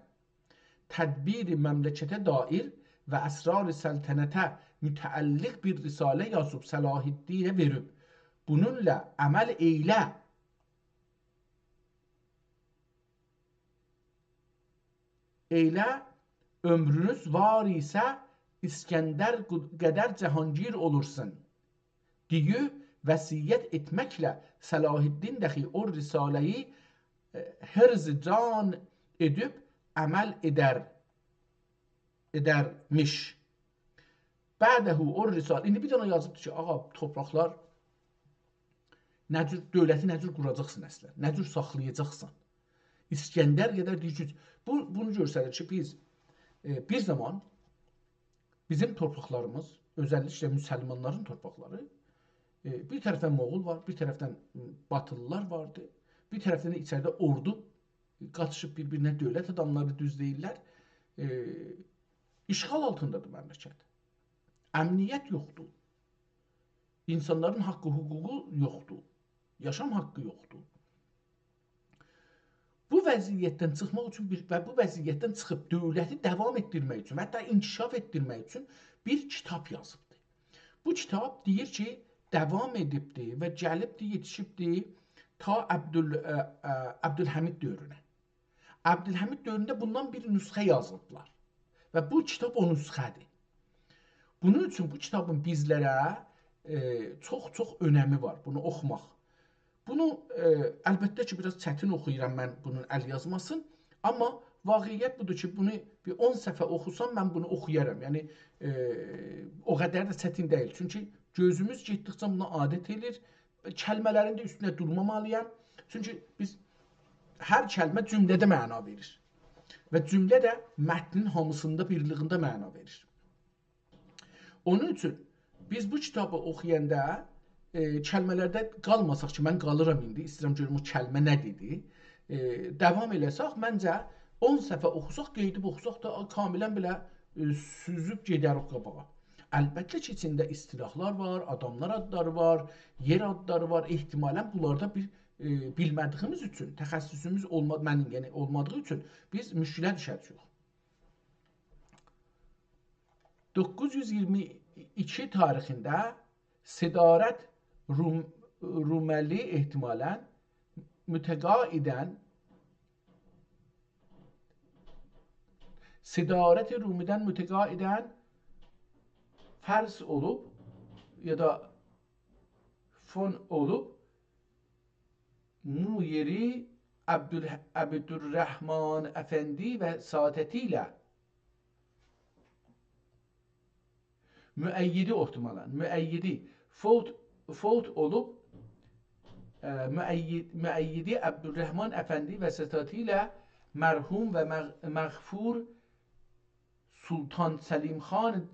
تدبیر مملکته دایر و اسرار سلطنته متعلق بیر رساله یازیب صلاح‌الدینه وئریب. بونونلا عمل ائیله. ائیله عؤمرونوز وار ایسه اسکندر قد-، قدر جهانگیر اولورسون دئییب وصیت ائتمکله صلاح‌الدین داخی او رساله‌یی، ائ، حرز جان ائدیب عمل ائدر، ائدرمیش. بعده او رساله، ایندی بیر دنه یازیبدیر کی، آغا، تورپاقلار نه جور، دؤولتی نه جور قوراجاقسان اصلاً، نه جور ساخلایاجاقسان. اسکندر قدر دئییر گوج. بو، بونو گؤستریر کی، بیز، ائ، بیر زامان بیزیم تورپاقلاریمیز، اؤزللیکله مسلمانلارین تورپاقلاری، ائ، بیر طرفدن مغول وار، بیر طرفدن، م، باتیلیلار واردی، بیر طرفدن ده ایچریده اوردو قاتیشیب بیر-بیرینه، دؤولت آداملاری، دوز دئییرلر، ائ، اشغال آلتیندادیر مملکت. امنیت یوخدور. اینسانلارین حاققی، حقوقو یوخدور. یاشام حاققی یوخدور. بو وضعیتدن چیخماق اوچون بیر، و بو وضعیتدن چیخیب دؤولتی داوام ائتدیرمک اوچون، حتی انکشاف ائتدیرمک اوچون بیر کیتاب یازیبدی. بو کیتاب دئییر کی، داوام ائدیبدی و گلیبدی، یئتیشیبدی تا عبدال-، ا، ا، عبدالحمید دؤورونه. عبدالحمید دؤورونده بوندان بیر نسخه یازیبدیلار. و بو کیتاب او نسخه‌دیر. بونون اوچون بو کیتابین بیزلره، ائ، چوخ-چوخ اؤنمی وار، بونو اوخوماق. بونو، ائ، البته کی، بیر آز چتین اوخویورام من بونون ال یازماسین، آمما واقعیت بودور کی، بونو بیر اون صفحه اوخوسام، من بونو اوخویارام. یعنی، ائ، او قدر ده چتین دئییل. چونکی گؤزوموز گئتدیکجه بونا عادت ائله‌ییر. کلمه‌لرین ده اوستونده دورمامالییام. چونکی بیز هر کلمه جمله‌ده معنا وئریر. و جمله ده متنین هامیسیندا، بیرلیگینده معنا وئریر. اونون اوچون بیز بو کیتابی اوخویاندا، ائ، کلمه‌لرده قالماساق کی، من قالیرام ایندی، ایسته‌ییرم گؤروم او کلمه نه دئدی. ائ، داوام ائله‌سک، منجه اون صفحه اوخوساق، قئییدیب اوخوساق دا، کاملاً بئله، ائ، سوزوب گئدریک قاباغا. البته کی، ایچینده اصطلاحلار وار، آداملار آدلاری وار، یئر آدلاری وار. احتمالاً بونلاردا بیر، ائ، بیلمه‌دیییمیز اوچون، تخصصوموز اولما-، منیم، یعنی اولمادیغی اوچون بیز مشکله دوشه‌جه‌ییک. دوققوز یوز اییرمی ایکی تاریخینده صدارت روم-، روملی احتمالاً متقاعداً، صدارت رومیدن متقاعداً فرض اولوب یا دا فون اولوب، مو یئری عبدال-، عبدالرحمن افندی و سادتی ایله مؤیدی، احتمالاً مؤیدی فوت، فوت اولوب، ائ، مؤید-، مؤیدی عبدالرحمن افندی و سادتی ایله مرحوم و مغ-، مغفور سلطان سلیم خان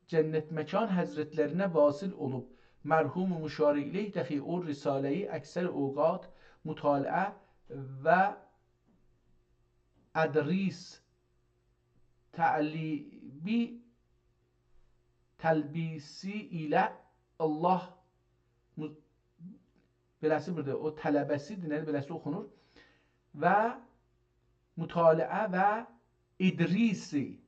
جنت‌مکان حضرتلرینه واصل اولوب، مرحوم مشار‌الیه داخی او رساله‌یی اکثر اوقات مطالعه و ادریس تعلیبی، تلبیسی ایله الله مو-، بئله‌سی بورادا، او طلبه‌سی‌دیر، نه بئله‌سی اوخونور. و مطالعه و ادریسی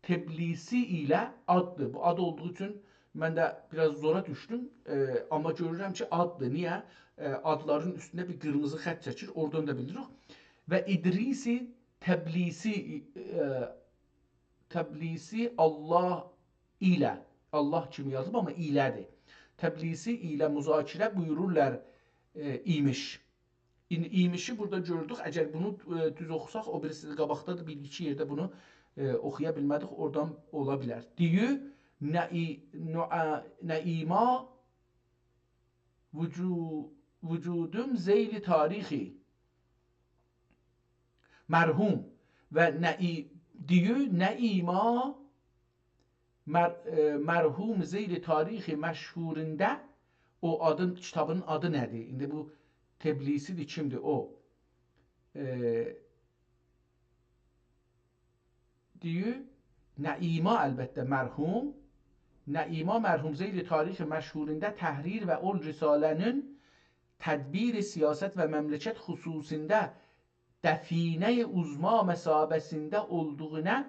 تبلیسی ایله آددیر. بو آد اولدوغو اوچون من ده بیر آز زورا دوشدوم. ائ، آمما گؤرورم کی، آددیر. نییه؟ ائ، آدلارین اوستونده بیر قیرمیزی خط چکیر. اورادان دا بیلدیریک. و ادریسی تبلیسی، ائ، تبلیسی الله ایله الله کیمی یازیب، آمما ایله‌دیر. تبلیسی ایله مذاکره بویورورلار، ائ، ایمیش. این-، ایمیشی بورادا گؤردوک. اگر بونو، ائ، دوز اوخوساق، او بیریسی قاباقدا دا بیر-ایکی یئرده بونو، ائ، اوخویا بیلمه‌دیک. اورادان اولا بیلر. دیو نعی-، نوع-، نعیما وجو-، وجودوم ذیل تاریخی مرحوم و نعی-، دیو نعیما مر-، ائ، مرحوم ذیل تاریخ مشهورینده، او آدین، کیتابین آدی نه‌دیر؟ ایندی بو تبلیسی‌دیر، کیمدیر او؟ ائ، دیو نعیما، البته، مرحوم، نعیما مرحوم ذیل تاریخ مشهورینده تحریر و اول رساله‌نین تدبیر سیاست و مملکت خصوصینده دفینه‌ی عظمی مثابه‌سینده اولدوغونا،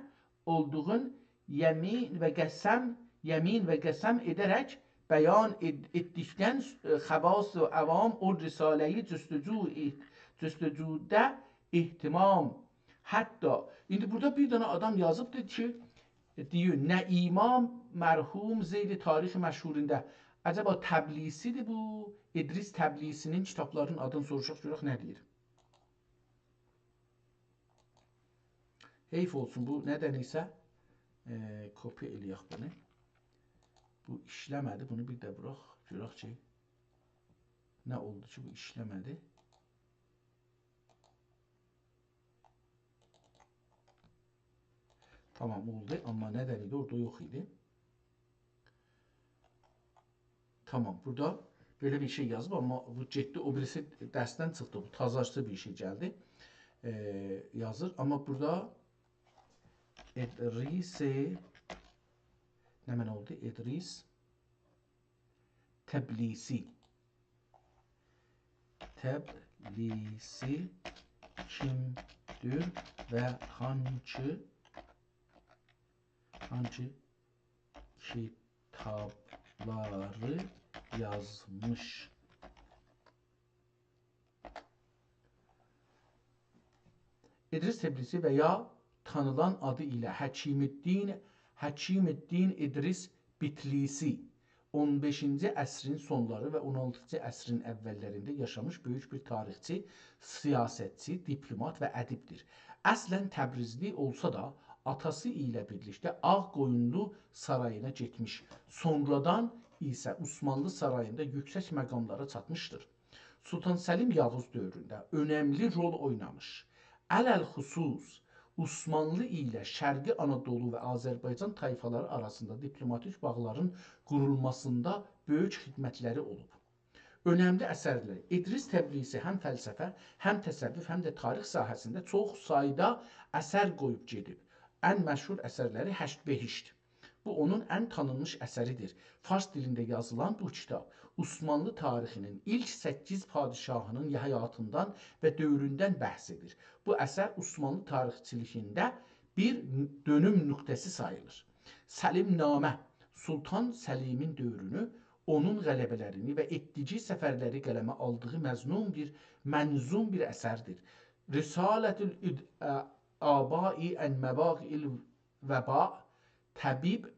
اولدوغون یمین و قسم، یمین و قسم ائده‌رک بیان ائد-، ائتدیکدن، ائ، خواص و عوام او رساله‌یی جستجو، ائ، جستجوده اهتمام. حتی، ایندی بورادا بیر دنه آدام یازیبدیر کی، دئییر، نعیما مرحوم ذیل تاریخ مشهورینده. عجبا تبلیسی‌دیر بو؟ ادریس تبلیسی‌نین کیتابلارینین آدینی سوروشاق، گؤرک نه دئییر. حیف اولسون، بو ندن ایسه، ائ، کپی ائله‌یک بونو. بو ایشله‌مه‌دی، بونو بیر ده ووراق، گؤرک کی، نه اولدو کی، بو ایشله‌مه‌دی. تامام، اولدو، آمما ندن ایدی، اورادا یوخ ایدی. تامام، بورادا بئله بیر شئی یازیب، آمما بو گئتدی، او بیریسی درسدن چیخدی، بو تازاسی بیر شئی گلدی. ائ، یازیر، آمما بورادا ادریس، نمنه اولدو؟ ادریس تبلیسی. تبلیسی کیمدیر و هانگی، هانگی کیتابلاری یازمیش؟ ادریس تبلیسی و یا تانینان آدی ایله حکیم‌الدین، حکیم‌الدین ادریس بیتلیسی، اون بئشینجی عصرین سونلاری و اون آلتینجی عصرین اوللرینده یاشامیش بؤیوک بیر تاریخچی، سیاستچی، دیپلومات و ادیبدیر. اصلاً تبریزلی اولسا دا، آتاسی ایله بیرلیکده آغ‌قویونلو سارایینا گئتمیش، سونرادان ایسه عثمانلی ساراییندا یوکسک مقاملارا چاتمیشدیر. سلطان سلیم یاووز دؤورونده اؤنملی رول اوینامیش. علی‌الخصوص، عثمانلی ایله شرقی آنادولو و آذربایجان طایفالاری آراسیندا دیپلوماتیک باغلارین قورولماسیندا بؤیوک خدمتلری اولوب. اؤنملی اثرلری. ادریس تبریزی هم فلسفه، هم تصوف، هم ده تاریخ ساحه‌سینده چوخ سایدا اثر قویوب گئدیب. ان مشهور اثرلری هشت بهشت. بو، اونون ان تانینمیش اثریدیر. فارس دیلینده یازیلان بو کیتاب عثمانلی تاریخینین ایلک سککیز پادشاهینین حیاتیندان و دؤوروندن بحث ائدیر. بو اثر عثمانلی تاریخچیلیگینده بیر دؤنوم نقطه‌سی ساییلیر. سلیم‌نامه، سلطان سلیمین دؤورونو، اونون غلبه‌لرینی و ائتدیگی سفرلری قلمه آلدیغی مظنون بیر، منظوم بیر اثردیر. رسالة الاد-، ا، آباء عن مواقع الوباء، طبیب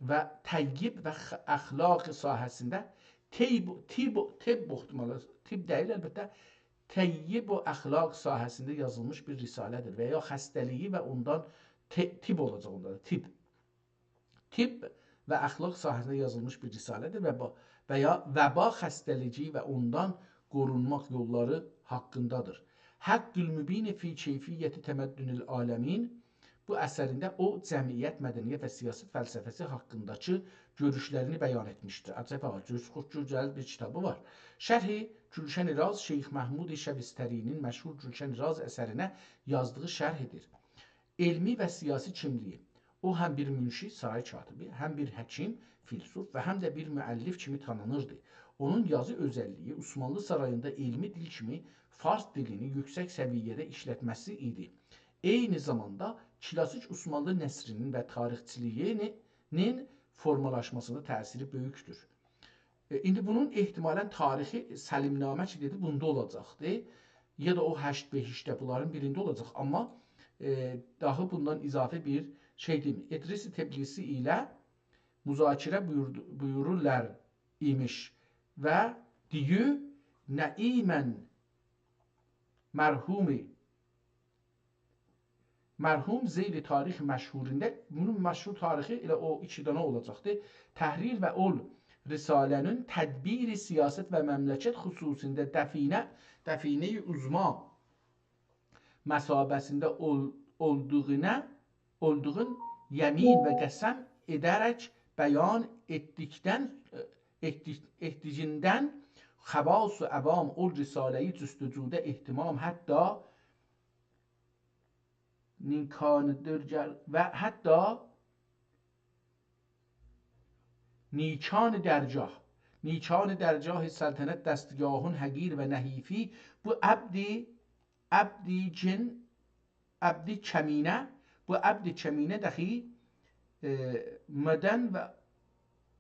و طیب و خ-، اخلاق ساحه‌سینده طیب، طیب، طب اوخومالی، طب دئییل البته، طیب و اخلاق ساحه‌سینده یازیلمیش بیر رساله‌دیر و یا خسته‌لیگی و اوندان ط-، طب اولاجاق اوندا دا، طب. طب و اخلاق ساحه‌سینده یازیلمیش بیر رساله‌دیر و با-، و یا وبا خسته‌لیگی و اوندان قورونماق یوللاری حاقیندادیر. حق المبین فی کیفیة تمدن العالمین، بو اثرینده او، جمعیت، مدنیت و سیاست فلسفه‌سی حاقینداکی گؤروشلرینی بیان ائتمیشدیر. عجبا، گؤز خوش گؤزل بیر کیتابی وار. شرح گلشن راز، شیخ محمود شبستری‌نین مشهور گلشن راز اثرینه یازدیغی شرحدیر. علمی و سیاسی کیملیگی. او هم بیر منشی، سارای کاتبی، هم بیر حکیم، فیلسوف و هم ده بیر مؤلف کیمی تانینیردی. اونون یازی اؤزللیگی عثمانلی ساراییندا علمی دیل کیمی فارس دیلینی یوکسک سویه‌ده ایشلتمه‌سی ایدی. عینی زاماندا کلاسیک عثمانلی نثرینین و تاریخچیلیگینین فورمالاشماسیندا تأثیری بؤیوکدور. ائ، ایندی بونون احتمالاً تاریخی سلیم‌نامه کی دئدی، بوندا اولاجاقدی. یا دا او هشت بهشتده، بونلارین بیرینده اولاجاق. آمما، ائ، داهی بوندان اضافه بیر شئی دئمیر. ادریس تبلیسی ایله مذاکره بویوردو-، بویورورلار ایمیش و دیو نعیماً مرحومی، مرحوم ذیل تاریخ مشهورینده، بونون مشهور تاریخی ائله او ایکی دنه اولاجاقدی. تحریر و اول رساله‌نین تدبیر سیاست و مملکت خصوصینده دفینه، دفینه‌ی عظمی مثابه‌سینده اول-، اولدوغونا، اولدوغون یمین و قسم ائده‌رک بیان ائتدیکدن، ائتدیک-، ائتدیگیندن خواص و عوام او رساله‌یی جستجوده اهتمام، حتی نیکان درجه و حتی نیکان درجه، نیکان درجه سلطنت دستگاهون حقیر و نحیفی، بو عبد، عبد جن، عبد کمینه، بو عبد کمینه دخی، ائ، مدن و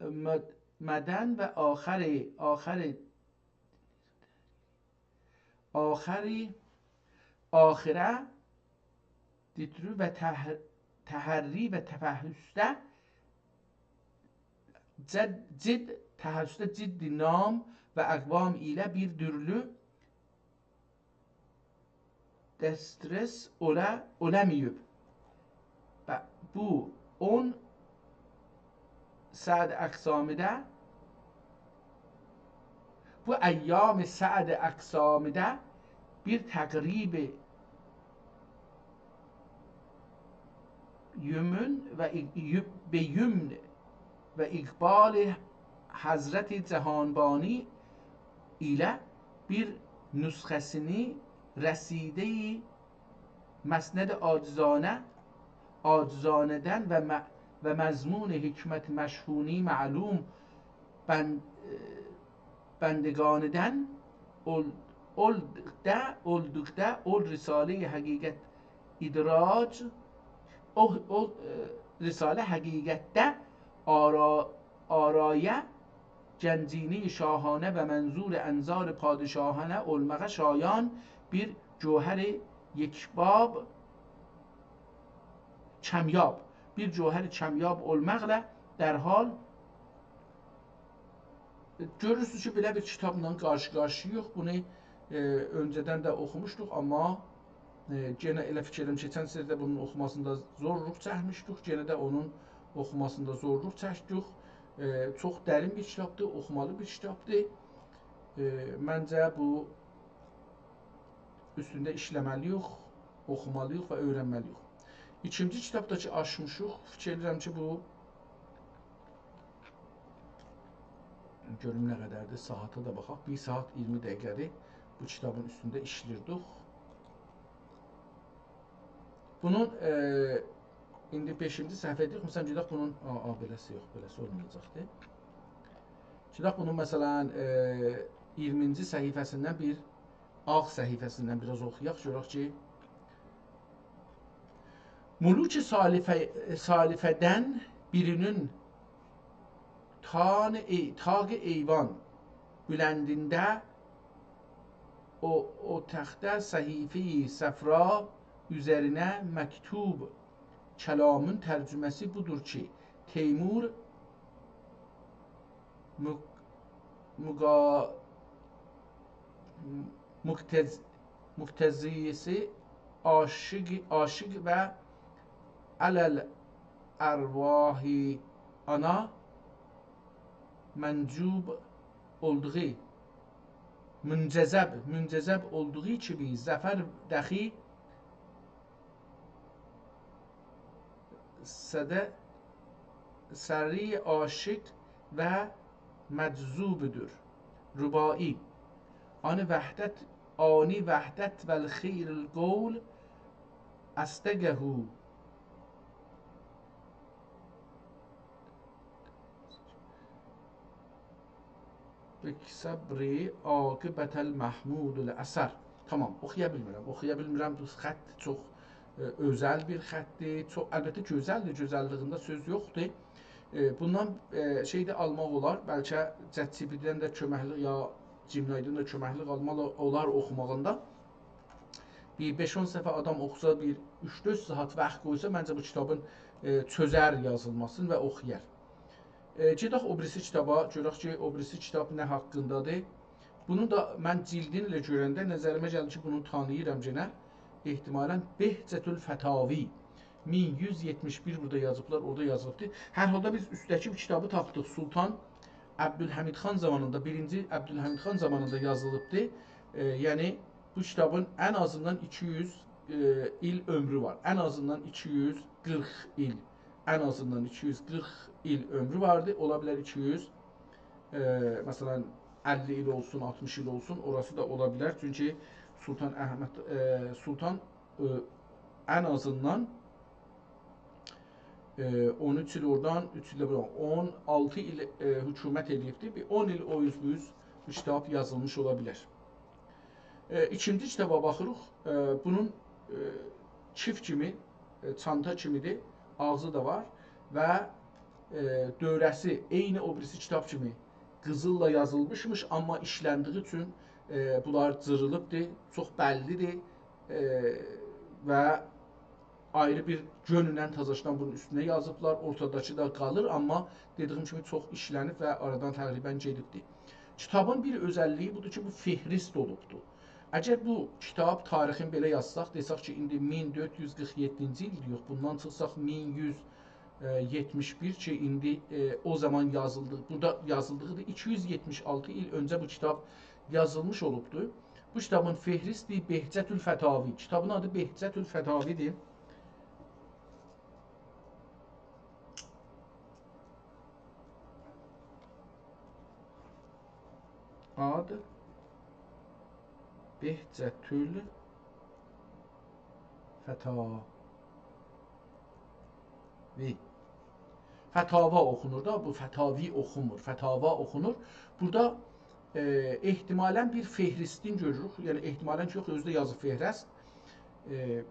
مد-، مدن و آخر، آخر، آخری، آخره دیترو و تح-، تحری و تفحصده جد، جد، تحصد جد نام و اقوام ایله بیر دورلو دسترس اولا، اولاماییب. و بو اون سعد اقسامیده، بو ایام سعد اقسامیده بیر تقریب یمن و اق-، یو-، به یمن و اقبال حضرت جهانبانی ایله بیر نسخه‌سینی رسیده‌ی مسند عاجزانه، عاجزانه‌دن و م-، و مضمون حکمت مشهونی معلوم بن-، بندگانیدن اول-، اولدوقدا، اولدوقدا اول رساله‌ی حقیقت ادراج، او، او، ائ، رساله حقیقتده آرا-، آرای گنجینه‌ی شاهانه و منظور انظار پادشاهانه اولماغا شایان بیر جوهر یکباب، کمیاب، بیر جوهر کمیاب اولماقلا درحال گؤرورسونوز کی، بئله بیر کیتابلا قارشی-قارشی‌ییق. بونو، ائ، اؤنجه‌دن ده اوخوموشدوق، آمما، ائ، یئنه ائله فیکیر ائدیرم، کئچن سری ده بونون اوخوماسیندا زورلوق چکمیشدیک، یئنه ده اونون اوخوماسیندا زورلوق چکدیک. ائ، چوخ درین بیر کیتابدیر، اوخومالی بیر کیتابدیر. ائ، منجه بو اوستونده ایشله‌مه‌لی‌ییک، اوخومالی‌ییق و اؤیرنمه‌لی‌ییک. ایکینجی کیتاب دا کی، آچمیشیق، فیکیر ائدیرم کی، بو، گؤروم نه قدردیر، ساعاتا دا باخاق. بیر ساعات اییرمی دقیقه‌دیر بو کیتابین اوستونده ایشله‌ییردیک. بونون، ائ، ایندی بئشینجی صفحه‌دیر. مثلا، گئدک بونون، آ، آ، بئله‌سی یوخ، بئله‌سی اولمایاجاقدیر. گئدک بونون، مثلا، ائ، اییرمینجی صفحه‌سیندن بیر، آغ صفحه‌سیندن بیر آز اوخویاق، گؤرک کی، ملوک سالفه-، سالفه‌دن بیرینین تان ای-، طاق ایوان بلندینده او، او تخته صفحه‌ی صفرا اوزرینه مکتوب کلامین ترجمه‌سی بودور کی، تیمور مق-، مقا-، مقتض-، مقتضی‌سی عاشق، عاشق و علی الارواح آنا منجذب اولدوغو، منجذب، منجذب اولدوغو کیمی ظفر دخی صده سری عاشق و مجذوبدور. رباعی. آن وحدت، آن وحدت و الخیر القول اصدقه به صبر عاقبت المحمود الاثر. تامام، اوخویا بیلمیرم، اوخویا بیلمیرم، بو خط چوخ، ائ، اؤزل بیر خطدیر. چوخ، البته، گؤزلدیر، گؤزللیگینده سؤز یوخدور. ائ، بوندان، ائ، شئی ده آلماق اولار، بلکه ChatGPT-دن ده کؤمکلیک، یا Gemini-دن ده کؤمکلیک آلماق اولار اوخوماغیندا. بیر بئش-اون صفحه آدام اوخوسا، بیر اوچ-دؤرد ساعات واخت قویسا، منجه بو کیتابین، ائ، چؤزر یازیلماسینی و اوخویار. ائ، گئدک او بیریسی کیتابا، گؤرک کی، او بیریسی کیتاب نه حاقیندادیر. بونون دا من جلدینی ائله گؤرنده نظریمه گلدی کی، بونو تانیییرام گئنه. احتمالاً بهجة الفتاوی، مین یوز یئتمیش بیر بورادا یازیبلار، اورادا یازیلیبدیر. هر حالدا بیز اوستده‌کی بو کیتابی تاپدیق. سلطان عبدالحمید خان زامانیندا، بیرینجی عبدالحمید خان زامانیندا یازیلیبدیر. ائ، یعنی، بو کیتابین ان آزیندان ایکی یوز، ائ، ایل عؤمرو وار. ان آزیندان ایکی یوز قیرخ ایل. ان آزیندان ایکی یوز قیرخ ایل عؤمرو واردی. اولا بیلر ایکی یوز، ائ، مثلاً، اللی ایل اولسون، آلتمیش ایل اولسون، اوراسی دا اولا بیلر. چونکی سلطان احمد، ائ، سلطان، ائ، ان آزیندان، ائ، اون اوچ ایل اورادان، اوچ ایل ده بورادان، اون آلتی ایل، ائ، حکومت ائله‌ییبدی. بیر اون ایل او اوز بو اوز بو کیتاب یازیلمیش اولا بیلر. ائ، ایکینجی کیتابا باخیریق. ائ، بونون، ائ، کیف کیمی، ائ، چانتا کیمیدیر، آغزی دا وار و، ائ، دؤوره‌سی عینی او بیریسی کیتاب کیمی قیزیللا یازیلمیشمیش، آمما ایشلندیگی اوچون، ائ، بونلار جیریلیبدیر، چوخ بللیدیر، ائ، و آیری بیر گؤنونن تازاشدان بونون اوستونه یازیبلار. اورتاداکی دا قالیر، آمما دئدیگیم کیمی چوخ ایشلنیب و آرادان تقریباً گئدیبدیر. کیتابین بیر اؤزللیگی بودور کی، بو فهرست اولوبدور. اگر بو کیتاب تاریخین بئله یازساق، دئسک کی، ایندی مین دؤرد یوز قیرخ یئددینجی ایلدیر، یوخ، بوندان چیخساق مین یوز یئتمیش بیر کی، ایندی، ائ، او زامان یازیلدی، بورادا یازیلدیغیدیر. ایکی یوز یئتمیش آلتی ایل اؤنجه بو کیتاب یازیلمیش اولوبدور. بو کیتابین فهرست بهجة الفتاوی. کیتابین آدی بهجة الفتاوی‌دیر. آد بهجة الفتاوی. فتاوا اوخونور دا، بو فتاوی اوخونمور، فتاوا اوخونور. بورادا، ائ، احتمالاً بیر فهرستین گؤروروک. یعنی، احتمالاً کی، یوخ، اؤزو ده یازیب فهرست. ائ،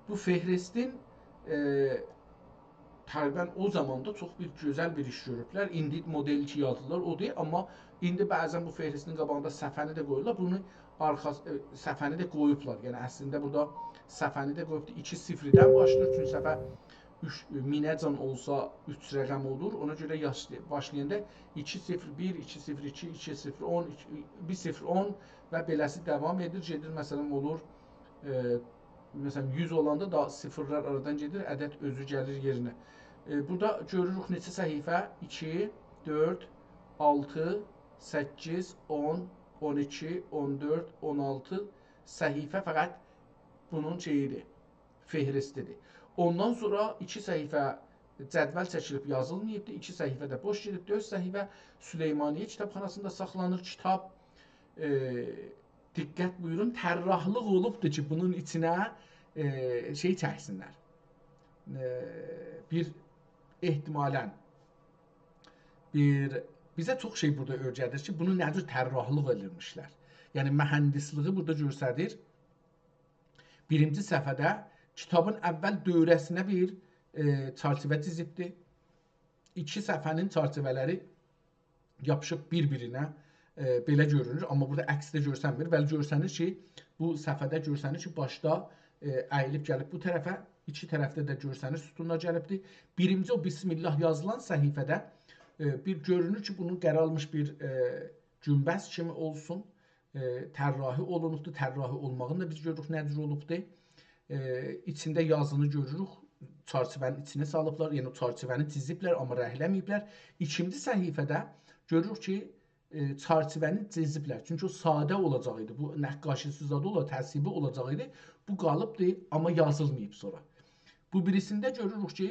بو فهرستین، ائ، تقریباً او زاماندا چوخ بیر گؤزل بیر ایش گؤروبلر. ایندی مدل کی یازیلار، او دئییل، آمما ایندی بعضاً بو فهرستین قاباغیندا صفحه‌نی ده قویورلار. بونو آرخاس-، ائ، صفحه‌نی ده قویوبلار. یعنی، اصلینده بورادا صفحه‌نی ده قویوبدور. ایکی صفردن باشلاییر، چونکی صفحه اوچ، ائ، مینه‌جن اولسا اوچ رقم اولور. اونا گؤره یاش-، باشلایاندا ایکی صفر بیر، ایکی صفر ایکی، ایکی صفر اون، ایکی، بیر صفر اون و بئله‌سی داوام ائدیر. گئدیر، مثلاً، اولور، ائ، مثلاً، یوز اولاندا دا صفرلر آرادان گئدیر، عدد اؤزو گلیر یئرینه. ائ، بورادا گؤروروک نئچه صفحه؟ ایکی، دؤرد، آلتی، سککیز، اون، اون ایکی، اون دؤرد، اون آلتی صفحه فقط بونون شئییدیر، فهرستیدیر. اوندان سونرا ایکی صفحه جدول چکیلیب یازیلماییبدیر، ایکی صفحه ده بوش گئدیب، دؤرد صفحه سلیمانیه کیتابخاناسیندا ساخلانیر. کیتاب، ائ، دقت بویورون، طراحلیق اولوبدور کی، بونون ایچینه، ائ، شئی چکسینلر. ائ، بیر احتمالاً بیر، بیزه چوخ شئی بورادا اؤیره‌دیر کی، بونو نه جور طراحلیق ائدیرمیشلر. یعنی، مهندسلیگی بورادا گؤستریر. بیرینجی صفحه‌ده کیتابین اول دؤوره‌سینه بیر، ائ، چرچیوه چیزیبدیر. ایکی صفحه‌نین چرچیوه‌لری یاپیشیب بیر-بیرینه، ائ، بئله گؤرونور. آمما بورادا عکسده گؤرسنمیر. بلی، گؤرسنیر کی، بو صفحه‌ده گؤرسنیر کی، باشدا، ائ، اییلیب گلیب بو طرفه، ایکی طرفده ده گؤرسنیر، ستونلار گلیبدیر. بیرینجی او بسم‌الله یازیلان صفحه‌ده، ائ، بیر گؤرونور کی، بونون قره آلمیش بیر، ائ، گونبذ کیمی اولسون، ائ، طراحی اولونوبدور. طراحی اولماغینی دا بیز گؤروروک نه جور اولوبدور. ائ، ایچینده یازینی گؤروروک، چرچیوه‌نین ایچینه سالیبلار، یعنی او چرچیوه‌نی چیزیبلر، آمما رنگله‌مه‌ییبلر. ایکینجی صفحه‌ده گؤروروک کی، ائ، چرچیوه‌نی چیزیبلر. چونکی او ساده اولاجاق ایدی، بو نقاشی‌سیز زاد اولا، تصویبی اولاجاق ایدی. بو قالیبدی، آمما یازیلماییب سونرا. بو بیریسینده گؤروروک کی،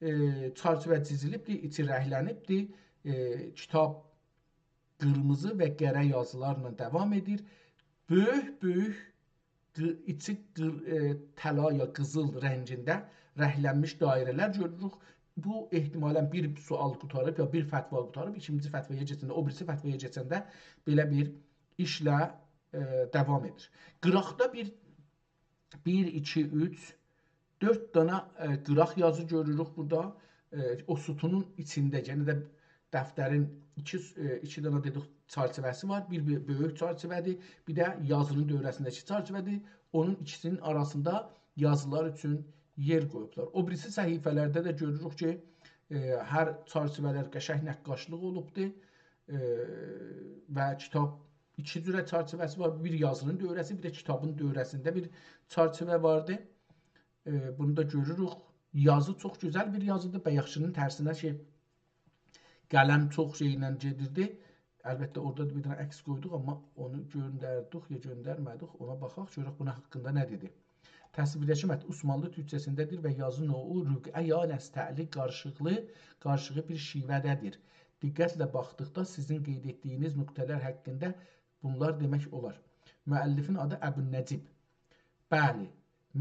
ائ، چرچیوه چیزیلیبدی، ایچی رنگله‌نیبدی، ائ، کیتاب قیرمیزی و قره یازیلارلا داوام ائدیر. بؤیوک-بؤیوک قی-، ایچی قیر-، ائ، طلا یا قیزیل رنگینده رنگلنمیش دایره‌لر گؤروروک. بو، احتمالاً بیر سؤال قوتاریب یا بیر فتوا قوتاریب، ایکینجی فتوایا کئچنده، او بیریسی فتوایا کئچنده بئله بیر ایشله، ائ، داوام ائدیر. قیراقدا بیر، بیر، ایکی، اوچ، دؤرد دانا، ائ، قیراق یازی گؤروروک بورادا. ائ، او ستونون ایچینده، یعنی ده دفترین ایکی، ائ، ایکی دانا دئدیک چرچیوه‌سی وار. بیر، بیر بؤیوک چرچیوه‌دیر، بیر ده یازینین دؤوره‌سینده‌کی چرچیوه‌دیر. اونون ایکیسینین آراسیندا یازیلار اوچون یئر قویوبلار. او بیریسی صفحه‌لرده ده گؤروروک کی، ائ، هر چرچیوه‌لر قشنگ نقاشلیق اولوبدور. ائ، و کیتاب ایکی جوره چرچیوه‌سی وار. بیر یازی‌نین دؤوره‌سی، بیر ده کیتابین دؤوره‌سینده بیر چرچیوه واردی. ائ، بونو دا گؤروروک. یازی چوخ گؤزل بیر یازی‌دیر. بایاقکی‌نین ترسینه کی، قلم چوخ شئیله گئدیردی. البته، اورادا دا بیر دنه عکس قویدوق، آمما اونو گؤندردیک یا گؤندرمه‌دیک، اونا باخاق، گؤرک بونون حاقیندا نه دئدی. تصویرده‌کی متن عثمانلی تورکجه‌سینده‌دیر و یازی نوعو رقعه یا نستعلیق قاریشیقلی، قاریشیغی بیر شیوه‌ده‌دیر. دقتله باخدیقدا سیزین قید ائتدیگینیز نقطه‌لر حاقیندا بونلار دئمک اولار. مؤلفین آدی ابوالنجیب. بلی،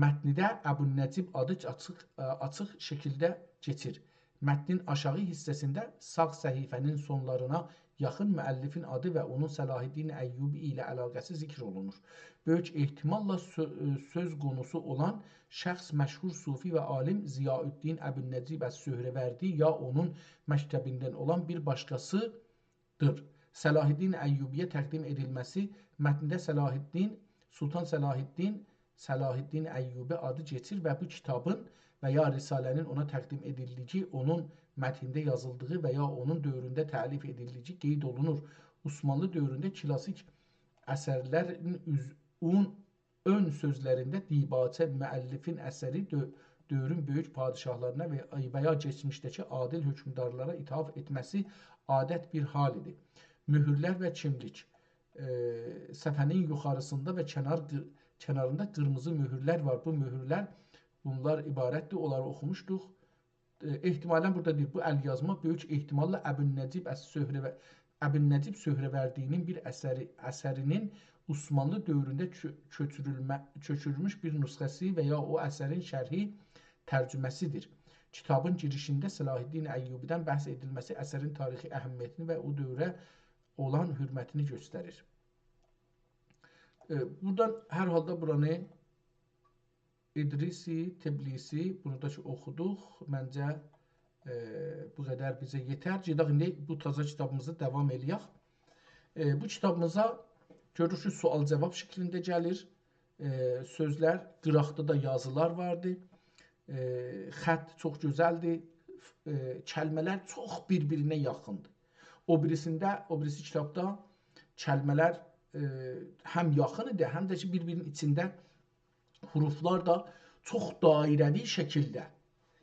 متنده ابوالنجیب آدی آچیق، ائ، آچیق شکیلده کئچیر. متنین آشاغی حیصه‌سینده ساغ صفحه‌نین سونلارینا یاخین مؤلفین آدی و اونون صلاح‌الدین ایوبی ایله علاقه‌سی ذکر اولونور. بؤیوک احتماللا سؤ-، ائ، سؤز قونوسو اولان شخص مشهور صوفی و عالم ضیاءالدین ابوالنجیب السهروردی یا اونون مکتبیندن اولان بیر باشقاسی دیر. صلاح‌الدین ایوبی‌یه تقدیم ائدیلمه‌سی، متنده صلاح‌الدین، سلطان صلاح‌الدین، صلاح‌الدین ایوبی آدی کئچیر و بو کیتابین و یا رساله‌نین اونا تقدیم ائدیلدیگی، اونون متنده یازیلدیغی و یا اونون دؤورونده تألیف ائدیلدیگی قید اولونور. عثمانلی دؤورونده کلاسیک اثرلرین اوز-، اون اؤن سؤزلرینده دیباچه مؤلفین اثری دؤ-، دؤورون بؤیوک پادشاهلارینا و، و یا کئچمیشده‌کی عادل حکمدارلارا اتحاف ائتمه‌سی عادت بیر حال ایدی. مؤهورلر و کیملیک. ائ، صفحه‌نین یوخاریسیندا و کنار قی-، کناریندا قیرمیزی مؤهورلر وار. بو مؤهورلر، بونلار عبارتدیر، اونلاری اوخوموشدوق. ائ، احتمالاً بورادا دئییر، بو ال‌یازما بؤیوک احتماللا ابوالنجیب السهرو-، ابوالنجیب سهروردی‌نین بیر اثری، اثری‌نین عثمانلی دؤورونده کؤ-، کؤچورولمه-، کؤچورولموش بیر نسخه‌سی و یا او اثرین شرحی، ترجمه‌سی‌دیر. کیتابین گیریشینده صلاح‌الدین ایوبی‌دن بحث ائدیلمه‌سی اثرین تاریخی اهمیتینی و او دؤوره اولان حؤرمتینی گؤستریر. ائ، بورادان هر حالدا بورانی ادریسی، تبلیسی، بونو دا کی اوخودوق. منجه، ائ، بو قدر بیزه یئتر. گئدک ایندی بو تازا کیتابیمیزی داوام ائله‌یک. ائ، بو کیتابیمیزا گؤروروک کی، سؤال-جاواب شکلینده گلیر. ائ، سؤزلر، قیراقدا دا یازیلار واردی. ائ، خط چوخ گؤزلدیر. ائ، کلمه‌لر چوخ بیر-بیرینه یاخیندیر. او بیریسینده، او بیریسی کیتابدا کلمه‌لر، ائ، هم یاخین ایدی، هم ده کی، بیر-بیرینین ایچینده حروفلار دا چوخ دایره‌وی شکیلده.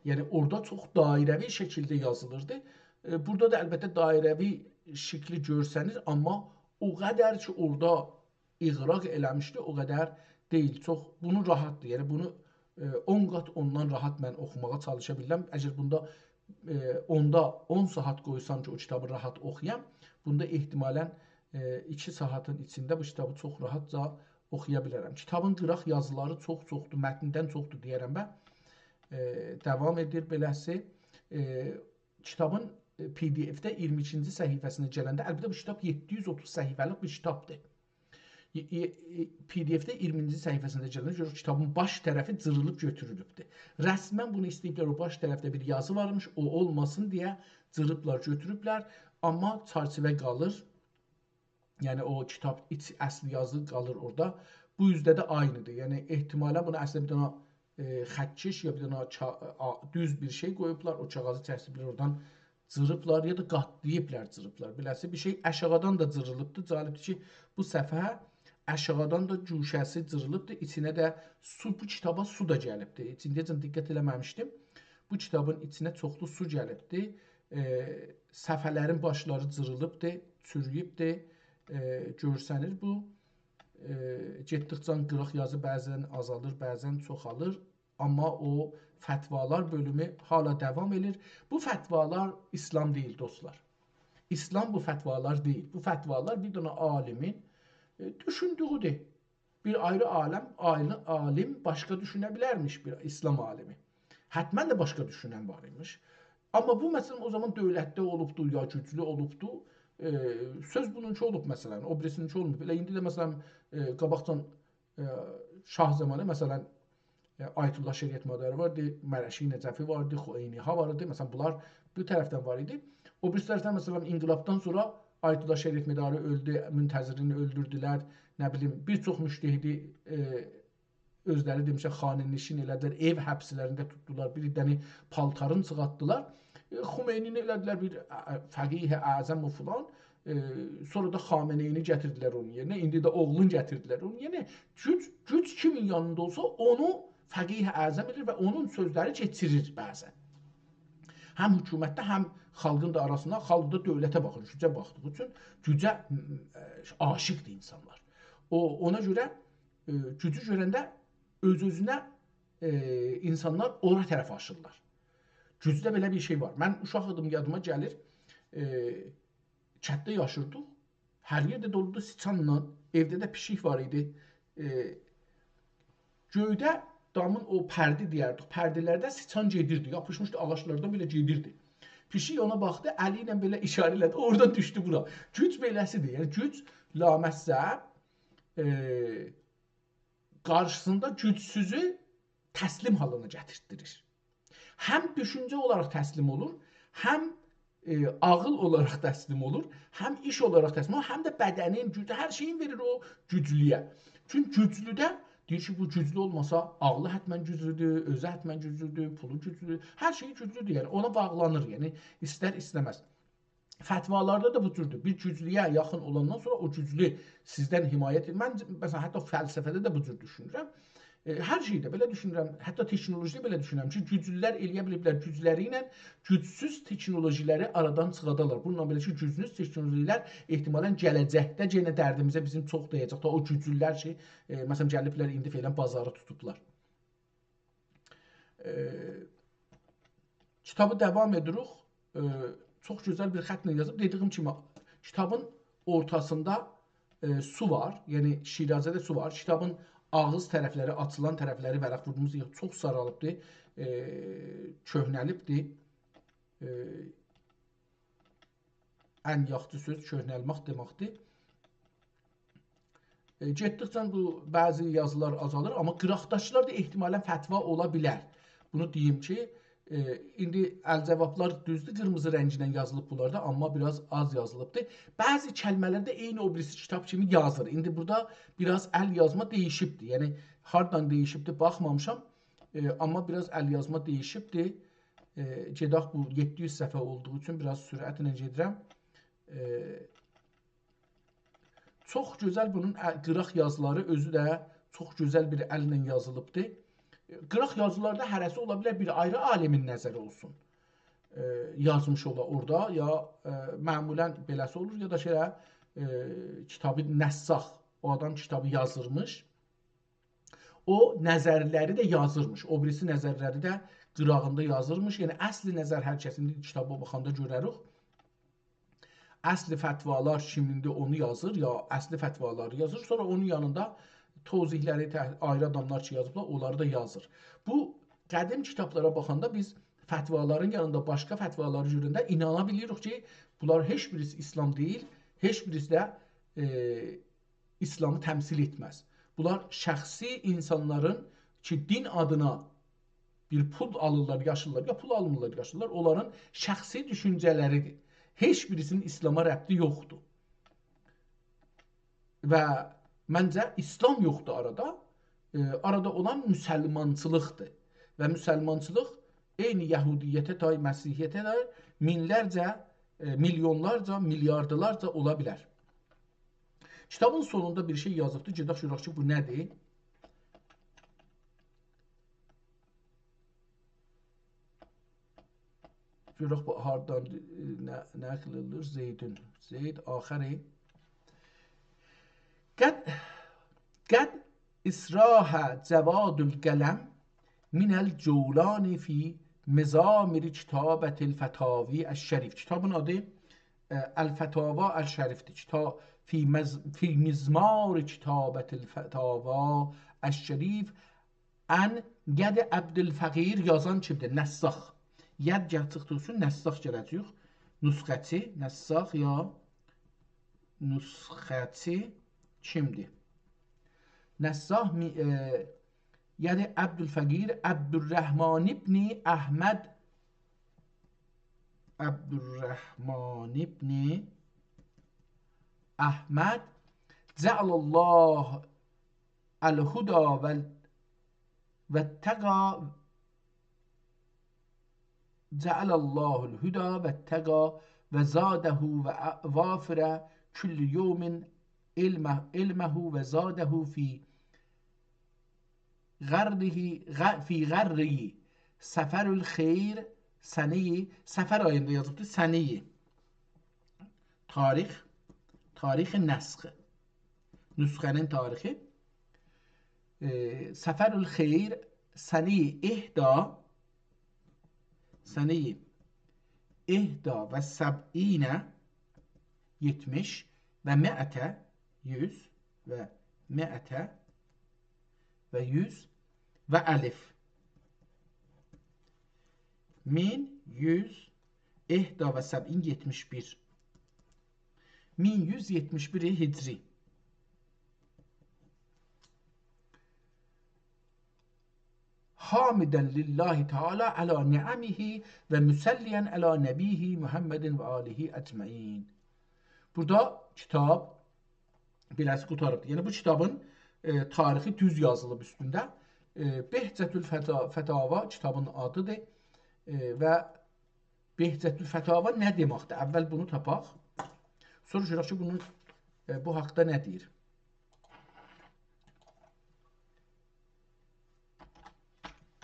یعنی، اورادا چوخ دایره‌وی شکیلده یازیلیردی. ائ، بورادا دا البته دایره‌وی شکلی گؤرسنیر، آمما او قدر کی، اورادا اغراق ائله‌میشدی، او قدر دئییل. چوخ، بونو راحتدیر. یعنی، بونو، ائ، اون قات اوندان راحت من اوخوماغا چالیشا بیلرم. اگر بوندا، ائ، اوندا اون ساعات قویسام کی، او کیتابی راحت اوخویام، بوندا احتمالاً، ائ، ایکی ساعاتین ایچینده بو کیتابی چوخ راحتجا اوخویا بیلرم. کیتابین قیراق یازیلاری چوخ چوخدور، متندن چوخدور دئیه‌رم و، ائ، داوام ائدیر بئله‌سی. ائ، کیتابین، ائ، پی‌دی‌اف‌ده اییرمی ایکینجی صفحه‌سینه گلنده، البته، بو کیتاب یئددی یوز اوتوز صفحه‌لیک بیر کیتابدیر. ای-، ای-، ای-، پی‌دی‌اف‌ده اییرمی ایکینجی صفحه‌سینده گلنده گؤرور، کیتابین باش طرفی جیریلیب گؤتورولوبدور. رسماً بونو ایسته‌ییبلر، او باش طرفده بیر یازی وارمیش، او اولماسین دئیه جیریبلار، گؤتوروبلر. آمما چرچیوه قالیر. یعنی، او کیتاب ایچ اصلی یازی قالیر اورادا. بو اوزده ده عینی‌دیر. یعنی، احتمالاً بونا اصلینده بیر دنه، ائ، خط‌کش یا بیر دنه کا-، آ-، دوز بیر شئی قویوبلار، او کاغاذی کسیبلر، اورادان جیریبلار یا دا قاتلاییبلار، جیریبلار. بئله‌سی بیر شئی آشاغیدان دا جیریلیبدیر. جالبدیر کی، بو صفحه آشاغیدان دا گوشه‌سی جیریلیبدیر. ایچینه ده سو، بو کیتابا سو دا گلیبدیر. ایچینده‌جن دقت ائله‌مه‌میشدیم. بو کیتابین ایچینه چوخلو سو گلیبدیر. ائ، صفحه‌لرین باشلاری جیریلیبدیر، چورویوبدور. ائ، گؤرسنیر بو. ائ، گئتدیکجه قیراق یازی بعضاً آزالیر، بعضاً چوخالیر. آمما او فتوالار بؤلومو حالا داوام ائدیر. بو فتوالار ایسلام دئییل، دوستلار. ایسلام بو فتوالار دئییل. بو فتوالار بیر دنه عالیمین، ائ، دوشوندویودور. بیر آیری عالم، عالی-، عالیم باشقا دوشونه بیلرمیش، بیر ایسلام عالیمی؟ حتماً ده باشقا دوشونن وار ایمیش. آمما بو، مثلاً، او زامان دؤولتده اولوبدو، یا گوجلو اولوبدو. ائ، سؤز بونونکی اولوب، مثلاً، او بیریسینینکی اولماییب. ائله ایندی ده، مثلاً، ائ، قاباقجان، ائ، شاه زامانی، مثلاً، ائ، آیت‌الله شریعتمداری واردی، مرعشی نجفی واردی، خو عینی‌ها واردی. مثلاً، بونلار بو طرفدن وار ایدی. او بیریسی طرفدن، مثلاً، انقلابدان سونرا آیت‌الله شریعتمداری اؤلدو، منتظرینی اؤلدوردولر، نه بیلیم، بیر چوخ مجتهدی، ائ، اؤزلری دئمیشم، خانه‌نشین ائله‌دیلر، ائو حبسلرینده توتدولار، بیر دنه پالتارین چیخارتدیلار. ائ، خمینی‌نی ائله‌دیلر بیر، ائ، فقیه اعظم و فلان. ائ، سونرا دا خامنه‌ای‌نی گتیردیلر اونون یئرینه. ایندی ده اوغلون گتیردیلر اونون یئرینه. گوج، گوج کیمین یانیندا اولسا، اونو فقیه اعظم ائدیر و اونون سؤزلری کئچیریر بعضا. هم حکومتده، هم خالقین دا آراسیندا، خالق دا دؤولته باخیر، گوجه باخدیغی اوچون گوجه، م، ائ، عاشیقدیر اینسانلار. او، اونا گؤره، ائ، گوجو گؤرنده اؤز-اؤزونه، ائ، اینسانلار اورا طرف آشیرلار. گوجده بئله بیر شئی وار. من اوشاق ایدیم، یادیما گلیر. ائ، کتده یاشیردیق. هر یئر ده دولودو سیچانلا. ائوده ده پیشیک وار ایدی. ائ، گؤیده دامین او پردی دئیردیک، پرده‌لرده سیچان گئدیردی، یاپیشمیشدی آغاجلاردان، بئله گئدیردی. پیشیک اونا باخدی، الی ایله بئله ایشاره ائله‌دی، اورادان دوشدو بورا. گوج بئله‌سیدیر. یعنی گوج لامصب، ائ، قارشیسیندا گوجسوزو تسلیم حالینا گتیردیریر. هم دوشونجه اولاراق تسلیم اولور، هم، ائ، عاغیل اولاراق تسلیم اولور، هم ایش اولاراق تسلیم اولور، هم ده بدنین گوجو، هر شئیین وئریر او گوجلویه. چونکی گوجلو ده دئییر کی، بو گوجلو اولماسا، عاغلی حتماً گوجلودور، اؤزو حتماً گوجلودور، پولو گوجلودور، هر شئیی گوجلودور. یعنی اونا باغلانیر، یعنی ایستر ایسته‌مز. فتوالاردا دا بو جوردور. بیر گوجلویه یاخین اولاندان سونرا او گوجلو سیزدن حمایت ائدیر. من، مثلاً، حتی فلسفه‌ده ده بو جور دوشونورم. ائ، هر شئیده بئله دوشونورم. حتی تکنولوژیده بئله دوشونورم کی، گوجلولر ائلیه بیلیبلر گوجلری ایله گوجسوز تکنولوژی‌لری آرادان چیخادالار. بونونلا بئله کی، گوجسوز تکنولوژی‌لر احتمالاً گله‌جکده یئنه دردیمیزه بیزیم چوخ دَیه‌جک. دا او گوجلولر کی، ائ، مثلاً، گلیبلر ایندی فعلاً بازاری توتوبلار. ائ، کیتابی داوام ائدیریک. ائ، چوخ گؤزل بیر خطله یازیب. دئدیییم کیمی، کیتابین اورتاسیندا، ائ، سو وار. یعنی شیرازه‌ده سو وار. کیتابین آغیز طرفلری، آچیلان طرفلری، ورق ووردوغوموز یئر چوخ سارالیبدیر، ائ، کؤهنه‌لیبدیر. ائ، ان یاخشی سؤز کؤهنلمک دئمکدیر. ائ، گئتدیکجه بو بعضی یازیلار آزالیر، آمما قیراقداکیلار دا احتمالاً فتوا اولا بیلر. بونو دئییم کی، ائ، ایندی ال‌جوابلار دوزدور، قیرمیزی رنگینن یازیلیب بونلاردا، آمما بیر آز آز یازیلیبدیر. بعضی کلمه‌لر ده عینی او بیریسی کیتاب کیمی یازیر. ایندی بورادا بیر آز ال‌یازما دییشیبدیر. یعنی، هاردان دییشیبدیر، باخمامیشام. ائ، آمما بیر آز ال‌یازما دییشیبدیر. ائ، گئدک، بو یئددی یوز صفحه اولدوغو اوچون بیر آز سرعتله گئدیرم. ائ، چوخ گؤزل بونون ا-، قیراق یازیلاری، اؤزو ده چوخ گؤزل بیر ال‌له یازیلیبدیر. ائ، قیراق یازیلاردا هره‌سی اولا بیلر بیر آیری عالیمین نظری اولسون. ائ، یازمیش اولا اورادا، یا، ائ، معمولاً بئله‌سی اولور، یا دا شئیه، ائ، کیتابی نسّاخ، او آدام کیتابی یازیرمیش. او نظرلری ده یازیرمیش. او بیریسی نظرلری ده قیراغیندا یازیرمیش. یعنی، اصل نظر هر کسین، ایندی کیتابا باخاندا گؤرریک. اصل فتوالار کیمیندیر، اونو یازیر، یا اصل فتوالاری یازیر. سونرا اونون یانیندا توضیحلری ته-، آیری آداملار کی یازیبلار، اونلاری دا یازیر. بو قدیم کیتابلارا باخاندا بیز فتوالارین یانیندا باشقا فتوالاری گؤرنده اینانا بیلیریک کی، بونلار هئچ بیریسی ایسلام دئییل، هئچ بیریسی ده، ائ، ایسلامی تمثیل ائتمز. بونلار شخصی اینسانلارین کی، دین آدینا بیر پول آلیرلار، یاشیرلار، یا پول آلمیرلار، یاشیرلار، اونلارین شخصی دوشونجه‌لریدیر. هئچ بیریسینین ایسلاما ربطی یوخدور. و منجه ایسلام یوخدور آرادا. ائ، آرادا اولان مسلمانچیلیقدیر. و مسلمانچیلیق عینی یهودیته تای، مسیحیته تای مینلرجه، ائ، میلیونلارجا، میلیاردلارجا اولا بیلر. کیتابین سونوندا بیر شئی یازیبدی. گئدک گؤرک کی، بو نه‌دیر؟ گؤرک بو هاردان، ائ، نه، نقل ائدیلیر؟ زیدون. زید آخری. قد، قد استراح جواد القلم من الجولان فی مضامر کتابة الفتاوی الشریف. کیتابین آدی، ائ، الفتاوا الشریفدیر. کیتا-، فی مز-، فی مضمار کتابة الفتاوا الشریف عن ید عبدالفقیر یازان کیمدیر؟ نسّاخ. ید گل چیخدیغی اوچون نسّاخ گله‌جه‌ییک. نسخه‌چی، نسّاخ یا نسخه‌چی کیمدیر؟ نسّاخ می-، ائ، ید عبدالفقیر عبدالرحمن ابن احمد، عبدالرحمن ابن احمد، جعل الله الهدی و ال-، و التقی، جعل الله الهدی و التقی و زاده و وافر کل یوم علمه، علمه و زاده فی غره، غ-، فی غره صفر الخیر سنه، صفر آییندا یازیبدی، سنه. تاریخ، تاریخ نسخ. نسخه‌نین تاریخی. ائ، صفر الخیر سنه احدی، سنه احدی و سبعین، یئتمیش، و مئته، یوز، و مئته، و یوز، و الف. مین یوز احدی و سبعین، یئتمیش بیر. مین یوز یئتمیش بیر هجری. حامدا لله تعالی علی نعمه و مصلیا علی نبیه محمد و آله اجمعین. بورادا کیتاب بئله‌سی قوتاریبدیر. یعنی بو کیتابین، ائ، تاریخی دوز یازیلیب اوستونده. ائ، بهجة الفتا-، فتاوا کیتابین آدیدیر. ائ، و بهجة الفتاوا نه دئمکدیر؟ اول بونو تاپاق. سونرا گؤرک کی، بونون، ائ، بو حاقدا نه دئییر.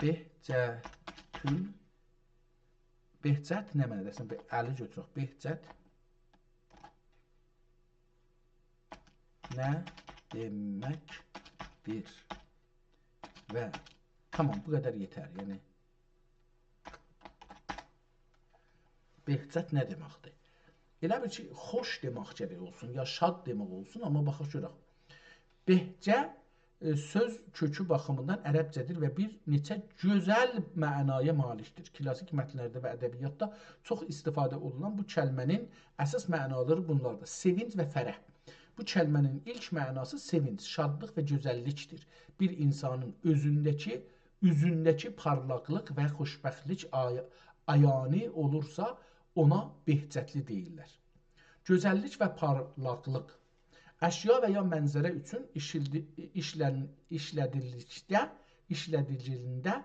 بهجة ال-، بهجت نه معنادیر؟ اصلینده بیر الی گؤتورک. بهجت نه دئمکدیر؟ و تمام، بو قدر یئتر. یعنی، بهجت نه دئمکدیر؟ ائله بیل کی، خوش دئمک گرک اولسون، یا شاد دئمک اولسون، آمما باخاق گؤرک. بهجه، ائ، سؤز کؤکو باخیمیندان عربجه‌دیر و بیر نئچه گؤزل معنایا مالیکدیر. کلاسیک متنلرده و ادبیاتدا چوخ استفاده اولونان بو کلمه‌نین اساس معنالاری بونلاردیر: سئوینج و فرح. بو کلمه‌نین ایلک معناسی سئوینج، شادلیق و گؤزللیکدیر. بیر اینسانین اؤزونده‌کی، اوزونده‌کی پارلاقلیق و خوشبختلیک آی-، عیانی اولورسا، اونا بهجتلی دئییرلر. گؤزللیک و پارلاقلیق. اشیا و یا منظره اوچون ایشیلدی-، ایشلن-، ایشله‌دیلدیکده، ایشله‌دیلینده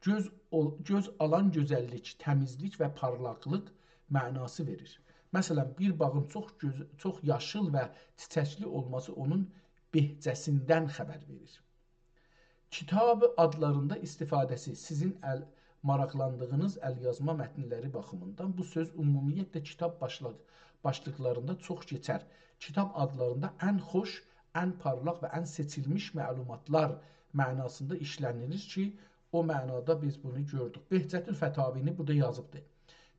گؤز اول-، گؤز آلان گؤزللیک، تمیزلیک و پارلاقلیق معناسی وئریر. مثلا، بیر باغین چوخ گؤز-، چوخ یاشیل و چیچکلی اولماسی اونون بهجه‌سیندن خبر وئریر. کیتاب آدلاریندا استفاده‌سی، سیزین ال-، ماراقلاندیغینیز ال‌یازما متنلری باخیمیندان بو سؤز عمومیتله کیتاب باشلیق-، باشلیقلاریندا چوخ کئچر. کیتاب آدلاریندا ان خوش، ان پارلاق و ان سئچیلمیش معلوماتلار معناسیندا ایشله‌نیلیر کی، او معنادا بیز بونو گؤردوک. بهجة الفتاوی‌نی بورادا یازیبدیر.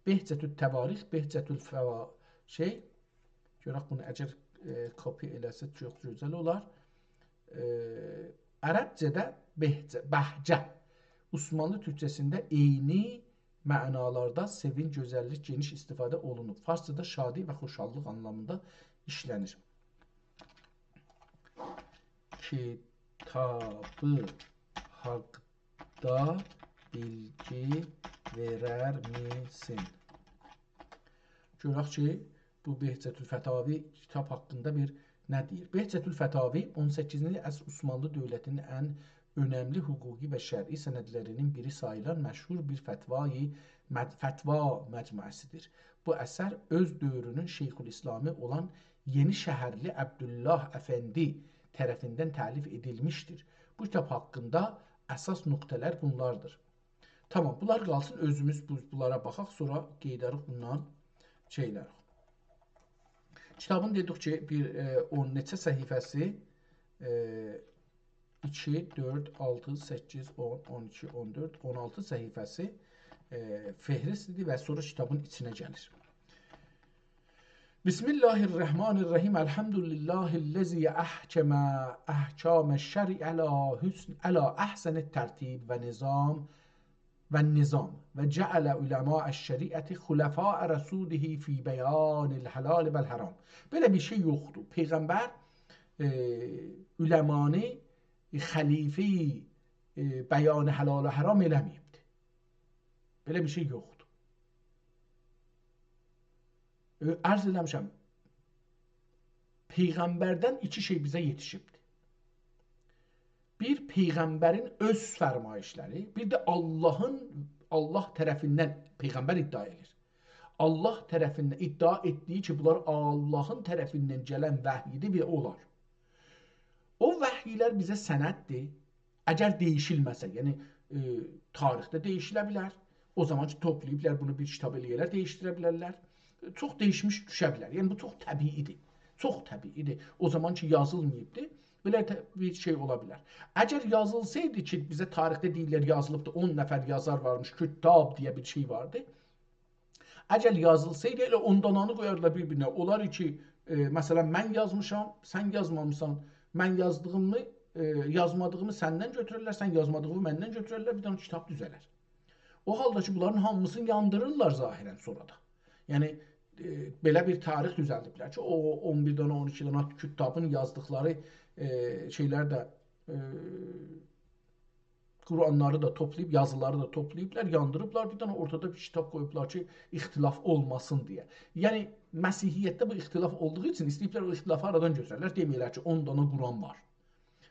بهجة التواریخ، بهجة الفوا-، شئی، گؤرک بونو اگر، ائ، کپی ائله‌سک چوخ گؤزل اولار. ائ، عربجه‌ده بهجه، بهجه، عثمانلی تورکجه‌سینده عینی معنالاردا سئوینج، گؤزللیک گئنیش استفاده اولونوب. فارسجادا شادی و خوشحاللیق آنلامیندا ایشله‌نیر. کیتابی حاقدا بیلگی وئرر میسین؟ گؤرک کی، بو بهجة الفتاوی کیتاب حاقیندا بیر نه دئییر؟ بهجة الفتاوی اون سککیزینجی عصر عثمانلی دؤولتینین ان اؤنملی حقوقی و شرعی سندلرینین بیری ساییلان مشهور بیر فتوای مج-، فتوا مجموعه‌سیدیر. بو اثر اؤز دؤورونون شیخ‌الاسلامی اولان یئنی‌شهرلی عبدالله افندی طرفیندن تألیف ائدیلمیشدیر. بو کیتاب حاقیندا اساس نقطه‌لر بونلاردیر. تامام، بونلار قالسین، اؤزوموز بو-، بونلارا باخاق، سونرا قئییداریق بوندان شئی ائلریک. کیتابین دئدیک کی، بیر، ائ، اون نئچه صفحه‌سی، ائ، ایکی، دؤرد، آلتی، سککیز، اون، اون ایکی، اون دؤرد، اون آلتی صفحه‌سی، ائ، فهرستدیر و سونرا کیتابین ایچینه گلیر. بسم الله الرحمن الرحیم. الحمد لله الذی احکم احکام الشرع علی حسن، علی احسن الترتیب و نظام، و نظام، و جعل علماء الشریعة خلفاء رسوله فی بیان الحلال و الحرام. بئله بیر شئی یوخدور. پیغمبر، ائ، علمانی، ائ، خلیفه‌ی، ائ، بیان حلال و حرام ائله‌مه‌ییبدیر. بئله بیر شئی یوخدور. ائ، عرض ائله‌میشم، پیغمبردن ایکی شئی بیزه یئتیشیبدیر. بیر پیغمبرین اؤز فرمایشلری، بیر ده آللاهین، آللاه طرفیندن، پیغمبر ادعا ائدیر، آللاه طرفیندن ادعا ائتدیگی کی، بونلار آللاهین طرفیندن گلن وحی‌دیر و اولار. او وحی‌لر بیزه سنددیر. اگر دییشیلمه‌سه، یعنی، ائ، تاریخده دییشیله بیلر. او زامان کی، توپلاییبلار بونو بیر کیتاب ائله‌یه‌لر، دییشدیره بیلرلر. چوخ دییشمیش دوشه بیلر. یعنی، بو چوخ طبیعی‌دیر. چوخ طبیعی‌دیر. او زامان کی، یازیلماییبدی، بئله ته-، بیر شئی اولا بیلر. اگر یازیلسایدی کی، بیزه تاریخده دئییرلر، یازیلیبدی، اون نفر یازار وارمیش، کتاب دئیه بیر شئی واردی. اگر یازیلسایدی، ائله اون دانانی قویاردیلار بیر-بیرینه. اولار کی، ائ، مثلا، من یازمیشام، سن یازمامیسان، من یازدیغیمی، ائ، یازمادیغیمی سندن گؤتوررلر، سن یازمادیغینی مندن گؤتوررلر، بیر دنه کیتاب دوزه‌لر. او حالدا کی، بونلارین هامیسینی یاندیریرلار ظاهرا سونرا دا. یعنی، ائ، بئله بیر تاریخ دوزلدیبلر کی، او اون بیر دنه، اون ایکی دنه کتابین یازدیقلاری، ائ، شئیلر ده، ائ، قرآنلاری دا توپلاییب، یازیلاری دا توپلاییبلار، یاندیریبلار، بیر دنه اورتادا بیر کیتاب قویوبلار کی، اختلاف اولماسین دئیه. یعنی، مسیحیتده بو اختلاف اولدوغو اوچون ایسته‌ییبلر او اختلافی آرادان گؤتوره‌لر، دئمه‌یه‌لر کی، اون دنه قرآن وار.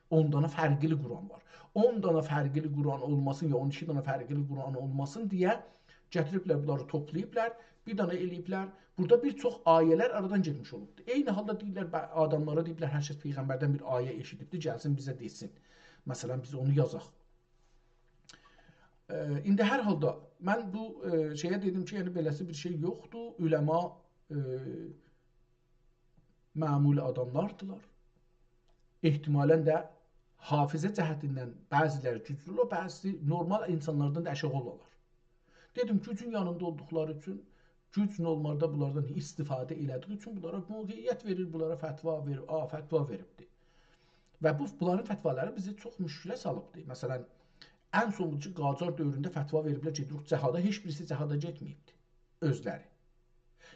اون دنه فرقلی قرآن وار. اون دنه فرقلی قرآن اولماسین، یا اون ایکی دنه فرقلی قرآن اولماسین دئیه گتیریبلر، بونلاری توپلاییبلار، بیر دنه ائله‌ییبلر. بورادا بیر چوخ آیه‌لر آرادان گئتمیش اولوبدور. عینی حالدا دئییرلر، به-، آداملارا دئییبلر، هر کس پیغمبردن بیر آیه ائشیدیبدیر، گلسین بیزه دئسین. مثلا، بیز اونو یازاق. ائ، ایندی هر حالدا من بو، ائ، شئیه دئدیم کی، یعنی بئله‌سی بیر شئی یوخدور. علما، ائ، معمولی آداملاردیلار. احتمالا ده حافظه جهتیندن بعضی‌لری گوجلو اولار، بعضی‌سی نورمال اینسانلاردان دا آشاغی اولارلار. دئدیم، گوجون یانیندا اولدوقلاری اوچون، گوج نورمالدا بونلاردان استفاده ائله‌دیگی اوچون بونلارا موقعیت وئریر، بونلارا فتوا وئریر، آ، فتوا وئریبدیر. و بو، بونلارین فتوالاری بیزی چوخ مشکله سالیبدیر. مثلا، ان سونونجو قاجار دؤورونده فتوا وئریبلر کی، گئدیریک جهادا، هئچ بیریسی جهادا گئتمه‌ییبدی اؤزلری.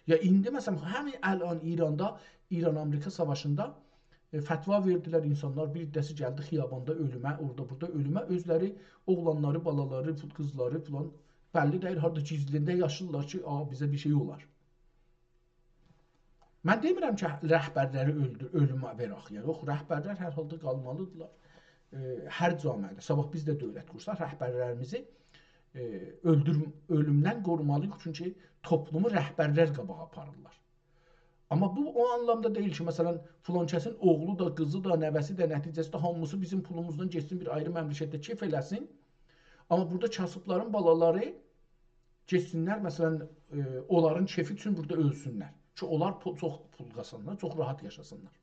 یا ایندی، مثلا، همین الان ایراندا، ایران-آمریکا ساواشیندا، ائ، فتوا وئردیلر اینسانلار، بیر عده‌سی گلدی خیاباندا اؤلومه، اورادا بورادا اؤلومه، اؤزلری، اوغلانلاری، بالالاری، فو-، قیزلاری فلان، بللی دئییل، هاردا گیزلینده یاشیرلار کی، آ، بیزه بیر شئی اولار. من دئمیرم کی، رهبرلری اؤلدور، اؤلومه وئرک. یعنی، یوخ، رهبرلر هر حالدا قالمالیدیرلار. ائ، هر جامعه‌ده، صاباح بیز ده دؤولت قورساق، رهبرلریمیزی، ائ، اؤلدور-، اؤلومدن قورومالی‌ییق، چونکی توپلومو رهبرلر قاباغا آپاریرلار. آمما بو او آنلامدا دئییل کی، مثلا، فلان کسین اوغلو دا، قیزی دا، نوه‌سی ده، نتیجه‌سی ده هامیسی بیزیم پولوموزدان گئتسین، بیر آیری مملکتده کئف ائله‌سین. آمما بورادا کاسیبلارین بالالاری گئتسینلر، مثلا، ائ، اونلارین کئفی اوچون بورادا اؤلسونلر. کی، اونلار پو-، چوخ پول قازانسینلار، چوخ راحت یاشاسینلار.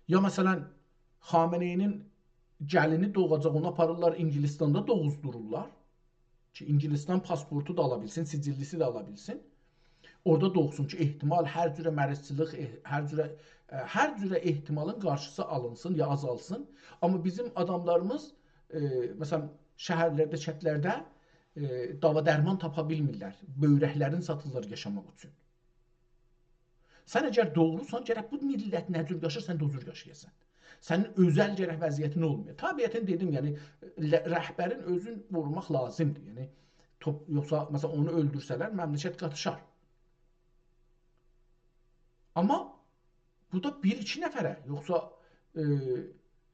یا، مثلا، خامنه‌ای‌نین گلینی دوغاجاق، اونو آپاریرلار، اینگیلیستاندا دوغوزدورورلار. کی، اینگیلیستان پاسپورتو دا آلا بیلسین، سجیللی‌سی ده آلا بیلسین. اورادا دوغسون کی، احتمال، هر جوره مریضچیلیک، اح-، هر جوره، ائ، هر جوره احتمالین قارشیسی آلینسین یا آزالسین. آمما بیزیم آداملاریمیز، ائ، مثلا، شهرلرده، کندلرده، ائ، داوا درمان تاپا بیلمیرلر. بؤیرکلرینی ساتیرلار یاشاماق اوچون. سن اگر دوغروسان، گرک بو میللت نه جور یاشیر، سن ده او جور یاشایاسان. سنین اؤزل گرک وضعیتین اولمایا. طبیعتا دئدیم، یعنی، ل-، رهبرین اؤزون قوروماق لازیمدیر. یعنی، توپ-، یوخسا، مثلا، اونو اؤلدورسه‌لر، مملکت قاتیشار. آمما بو دا بیر-ایکی نفره، یوخسا، ائ،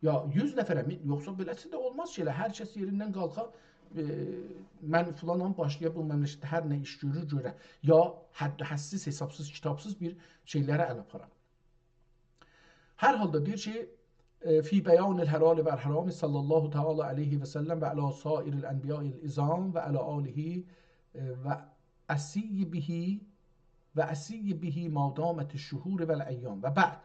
یا یوز نفره، می-، یوخسا بئله‌سی ده اولماز کی، ائله هر کس یئریندن قالخا، ائ، من فلانام، باشلایا بو مملکتده هر نه ایش گؤرور، گؤره. یا حد-، حدسیز، حسابسیز، کیتابسیز بیر شئیلره ال آپارا. هر حالدا دئییر کی، ائ، فی بیان الحلال والحرام صلی الله تعالی علیه و سلم و علی سایر الانبیاء العظام و علی آله، ائ، و اثیبه، و اثیبه ما دامت الشهور والایام و بعد.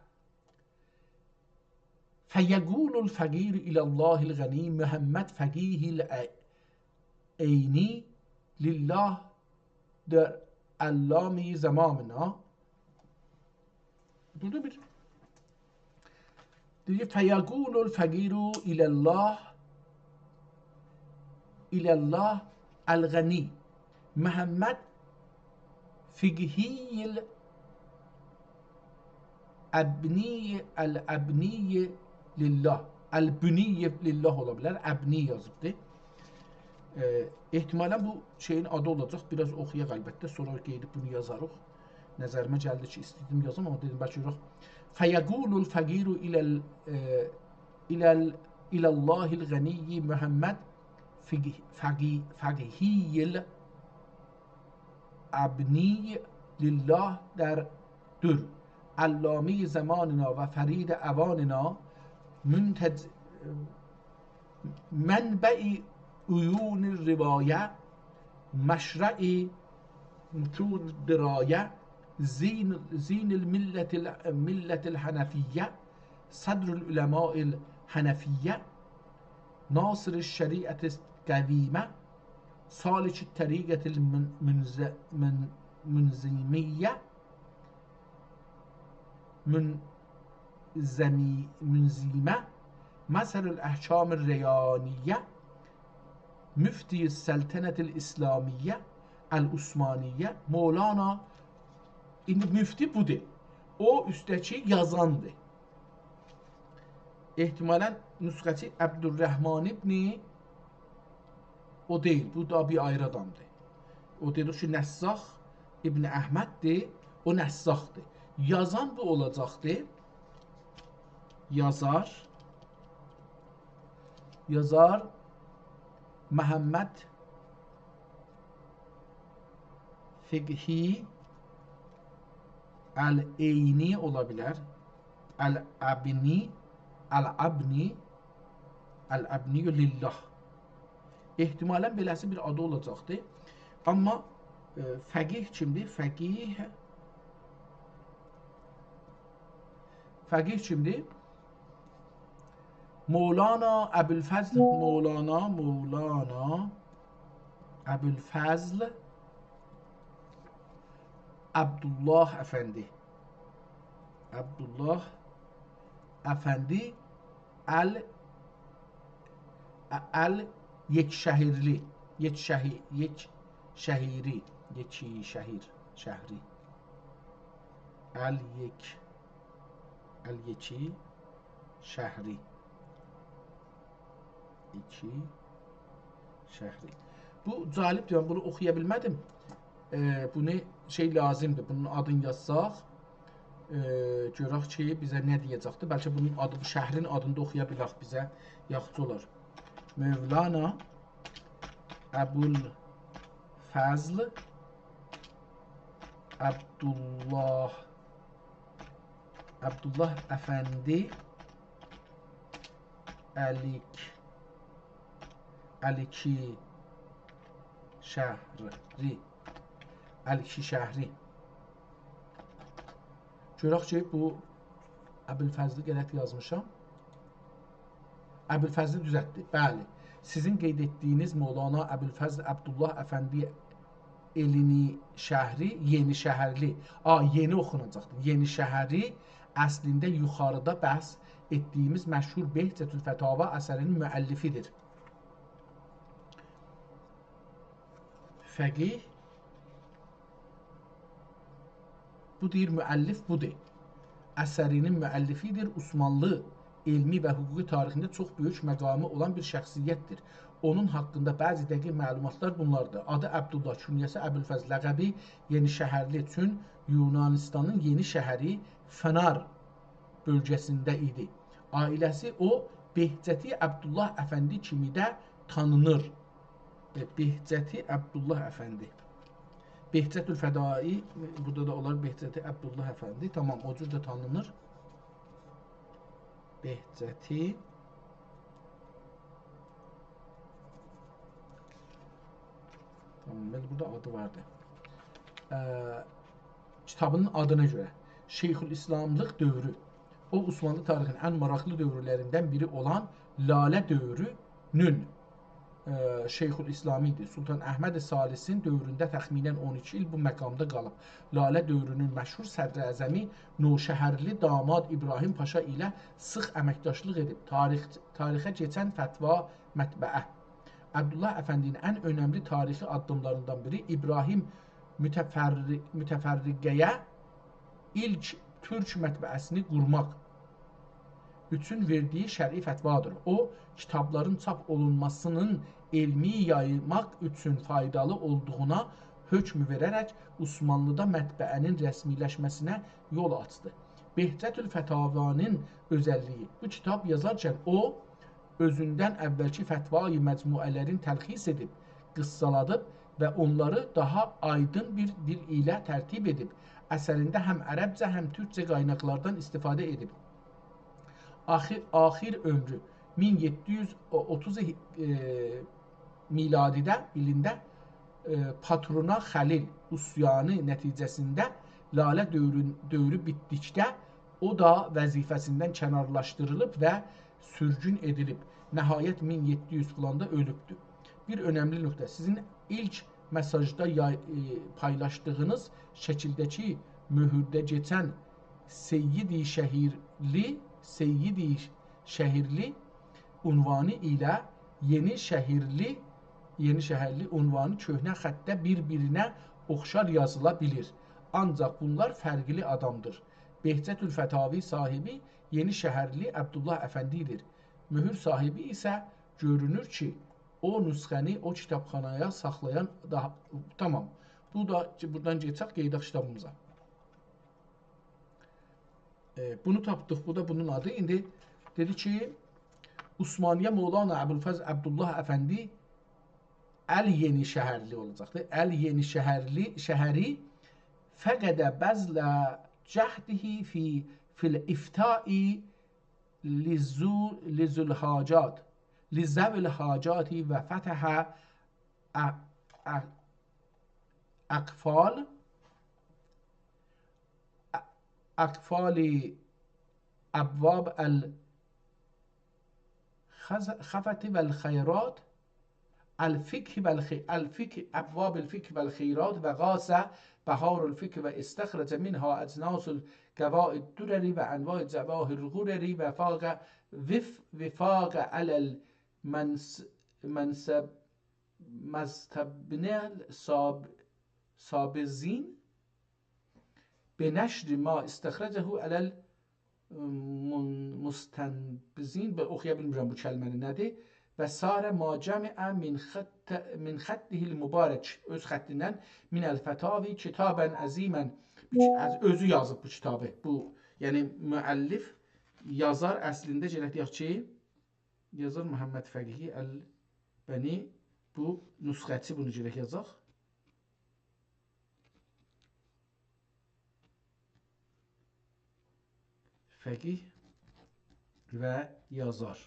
فیقول الفقیر الی الله الغنی محمد فقیه العینی لله در علام زماننا. بورادا بیر دئییر، فیقول الفقیر الی الله، الی الله الغنی محمد فقیه الابنی، الابنی لله. البنی لله اولا بیلر، ابنی یازیبدی. ائ، احتمالا بو شئیین آدی اولاجاق. بیر آز اوخویاق البته، سونرا قئییدیب بونو یازاریق. نظریمه گلدی کی، ایسته‌دیم یازام، آمما دئدیم، بلکه یوخ. فیقول الفقیر الی ال-، ائ، إلی ال-، إلی الله الغنی محمد فقیه-، فقیه-، فقیهی الابنی لله در دور، علامهٔ زماننا و فرید اواننا، منتج-، منبع عیون روایه، مشرع متون درايه، زين، زين الملة ال-، ملة الحنفية، صدر العلماء الحنفية، ناصر الشريعة القويمة، سالك الطريقة المن-، منز-، من-، منظمية، من-، زمی-، منظیمه، مظهر الاحکام الربانیه، مفتی السلطنة الاسلامیة العثمانیة، مولانا، ایندی مفتی بودور. او اوستده‌کی یازاندیر. احتمالاً نسخه‌چی عبدالرحمن ابن، او دئییل، بو دا بیر آیری آدامدیر. او دئدیک کی، نساخ ابن احمددیر، او نساخدیر. یازان بو اولاجاقدی. یازار، یازار محمد فقیهی العینی اولا بیلر. الابنی، الابنی، الابنی لله. احتمالاً بئله‌سی بیر آدی اولاجاقدی. آمما، ائ، فقیه کیمدیر؟ فقیه، فقیه کیمدیر؟ مولانا ابوالفضل، مولانا، مولانا ابوالفضل عبدالله افندی. عبدالله افندی ال، ال یکشهیرلی، یکشهی-، یکشهیری، یکی‌شهیر، شهری. ال یک، ال یکی شهری. ایکی شهری. بو جالبدیر، من بونو اوخویا بیلمه‌دیم. ائ، بونو شئی لازیمدیر، بونون آدینی یازساق، ائ، گؤرک کی، بیزه نه دئیه‌جکدیر. بلکه بونون آدی، بو شهرین آدینی دا اوخویا بیلک، بیزه یاخشی اولار. مولانا ابوالفضل عبدالله، عبدالله افندی الیک، الیکی شهری، الیکی شهری. گؤرک کی، بو ابوالفضلی غلط یازمیشام. ابوالفضلی دوزلتدی. بلی. سیزین قید ائتدیگینیز مولانا ابوالفضل عبدالله افندی الینی شهری، یئنی شهرلی. آ، یئنی اوخوناجاقدیر. یئنی شهری اصلینده یوخاریدا بحث ائتدیگیمیز مشهور بهجة الفتاوی اثرینین مؤلفیدیر. فقیه بو دئییر، مؤلف بودور. اثرینین مؤلفیدیر، عثمانلی علمی و حقوقی تاریخینده چوخ بؤیوک مقامی اولان بیر شخصیتدیر. اونون حاقیندا بعضی دقیق معلوماتلار بونلاردیر. آدی عبدالله، کنیه‌سی ابوالفضل، لقبی یئنی‌شهرلی، چون یونانیستانین یئنی شهری فنار بؤلگه‌سینده ایدی. عائله‌سی او بهجتی عبدالله افندی کیمی ده تانینیر. ائ، بهجتی عبدالله افندی. بهجت الفدایی، بورادا دا اولار بهجتی عبدالله افندی. تامام، او جور ده تانینیر. بهجتی. تامام، بلی، بورادا آدی واردی. ائ، کیتابینین آدینا گؤره شیخ‌الاسلاملیق دؤورو. او، عثمانلی تاریخینین ان ماراقلی دؤورلریندن بیری اولان لاله دؤورونون، ائ، شیخ‌الاسلامی ایدی. سلطان احمد ثالثین دؤورونده تخمیناً اون ایکی ایل بو مقامدا قالیب. لاله دؤورونون مشهور صدراعظمی نوشهرلی داماد ابراهیم پاشا ایله سیخ امکداشلیق ائدیب. تاریخ، تاریخه کئچن فتوا مطبعه. عبدالله افندی‌نین ان اؤنملی تاریخی آددیملاریندان بیری ابراهیم متفر-، متفرقه‌یه ایلک تورک مطبعه‌سینی قورماق اوچون وئردیگی شرعی فتوادیر. او، کیتابلارین چاپ اولونماسینین علمی یایماق اوچون فایدالی اولدوغونا حکم وئره‌رک عثمانلیدا مطبعه‌نین رسمی‌لشمه‌سینه یول آچدی. بهجت‌الفتاوی‌نین اؤزللیگی. بو کیتاب یازارکن او، اؤزوندن اولکی فتوای مجموعه‌لرین تلخیص ائدیب، قیسسالادیب و اونلاری داها آیدین بیر دیل ایله ترتیب ائدیب. اثرینده هم عربجه، هم تورکجه قایناقلاردان استفاده ائدیب. آخیر، آخیر عؤمرو مین یئددی یوز اوتوز، ائ، میلادیده ایلینده، ائ، پاترونا خلیل عصیانی نتیجه‌سینده لاله دؤورون، دؤورو بیتدیکده او دا وظیفه‌سیندن کنارلاشدیریلیب و سورگون ائدیلیب. نهایت مین یئددی یوز فلاندا اؤلوبدور. بیر اؤنملی نقطه. سیزین ایلک مئساژدا یای-، ائ، پایلاشدیغینیز شکیلده‌کی مؤهورده کئچن سیدی شهیرلی، سیدی شهیرلی عنوانی ایله یئنی شهیرلی، یئنی شهرلی عنوانی کؤهنه خطده بیر-بیرینه اوخشار یازیلا بیلیر. آنجاق بونلار فرقلی آدامدیر. بهجت‌الفتاوی صاحیبی یئنی شهرلی عبدالله افندی‌دیر. مؤهور صاحیبی ایسه گؤرونور کی، او نسخه‌نی او کیتابخانایا ساخلایان داها، تامام. بو دا، بورادان گئچک، قئییداق کیتابیمیزا. ائ، بونو تاپدیق، بو دا بونون آدی. ایندی دئدی کی، عثمانیه مولانا ابوالفضل عبدالله افندی ال‌یئنی‌شهرلی اولاجاقدیر. ال‌یئنی‌شهرلی، شهری فقد بذل جهده فی، فی الإفتاء لذو، لذو الحاجات، لذوی الحاجات و فتح ا-، ا-، اقفال، ا-، اقفال ابواب الخز-، خفة والخیرات، الفقه والخ-، الفقه، ابواب الفقه والخیرات و غاص بحار الفقه و استخرج منها اجناس القواعد الدرر و انواع جواهر الغرر و فاق، وف-، وفاق علی المنص-، منصب مستبنی الصاب-، صابزین، بنشر ما استخرجه علی المن-، مستنبذین، به، اوخویا بیلمیرم بو کلمه‌نی نه‌دیر. و صار ما جمع من خط، من خطه المبارک، اؤز خطیندن، من الفتاوی کتابا عظیما، بو کی-، از، اؤزو یازیب بو کیتابی. بو، یعنی مؤلف، یازار اصلینده گرک دئیک کی، یازار محمد فقیهی البنی، بو نسخه‌چی، بونو گرک یازاق. فقیه و یازار.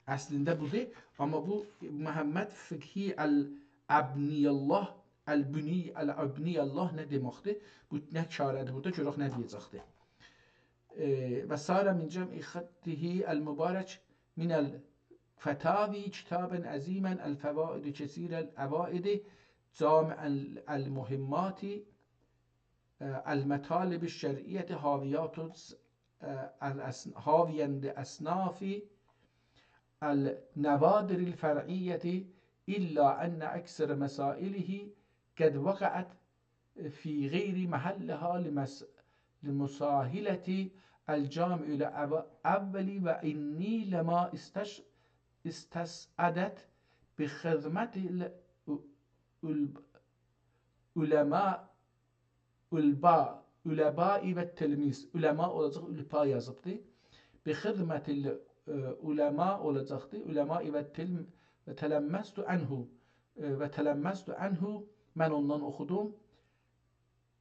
اصلینده بودور، آمما بو محمد فقیهی الابنی الله، البنی، الابنی الله نه دئمکدیر؟ بو نه کاره‌دیر بورادا؟ گؤرک نه دئیه‌جکدیر. ائ، و صار من جمع خطه المبارک من الفتاوی کتابا عظیما الفوائد کثیر العوائد جامع المهمات، اه، المطالب الشرعیة حاویات، اه، الاصن-، حاویاً لاصناف النوادر الفرعیة، الا ان اکثر مسائله قد وقعت فی غیر محلها لمس-، لمساهلة الجامع الاولی و انی لما استش-، استسعدت بخدمة ال-، ال-، علماء، علبا، علباء و تلمیذ. علما اولاجاق، علبا یازیبدی. بخدمة ال-، اه، علماء اولاجاقدی. علماء و تلم-، و تلمذت عنه، اه، و تلمذت عنه، من اوندان اوخودوم.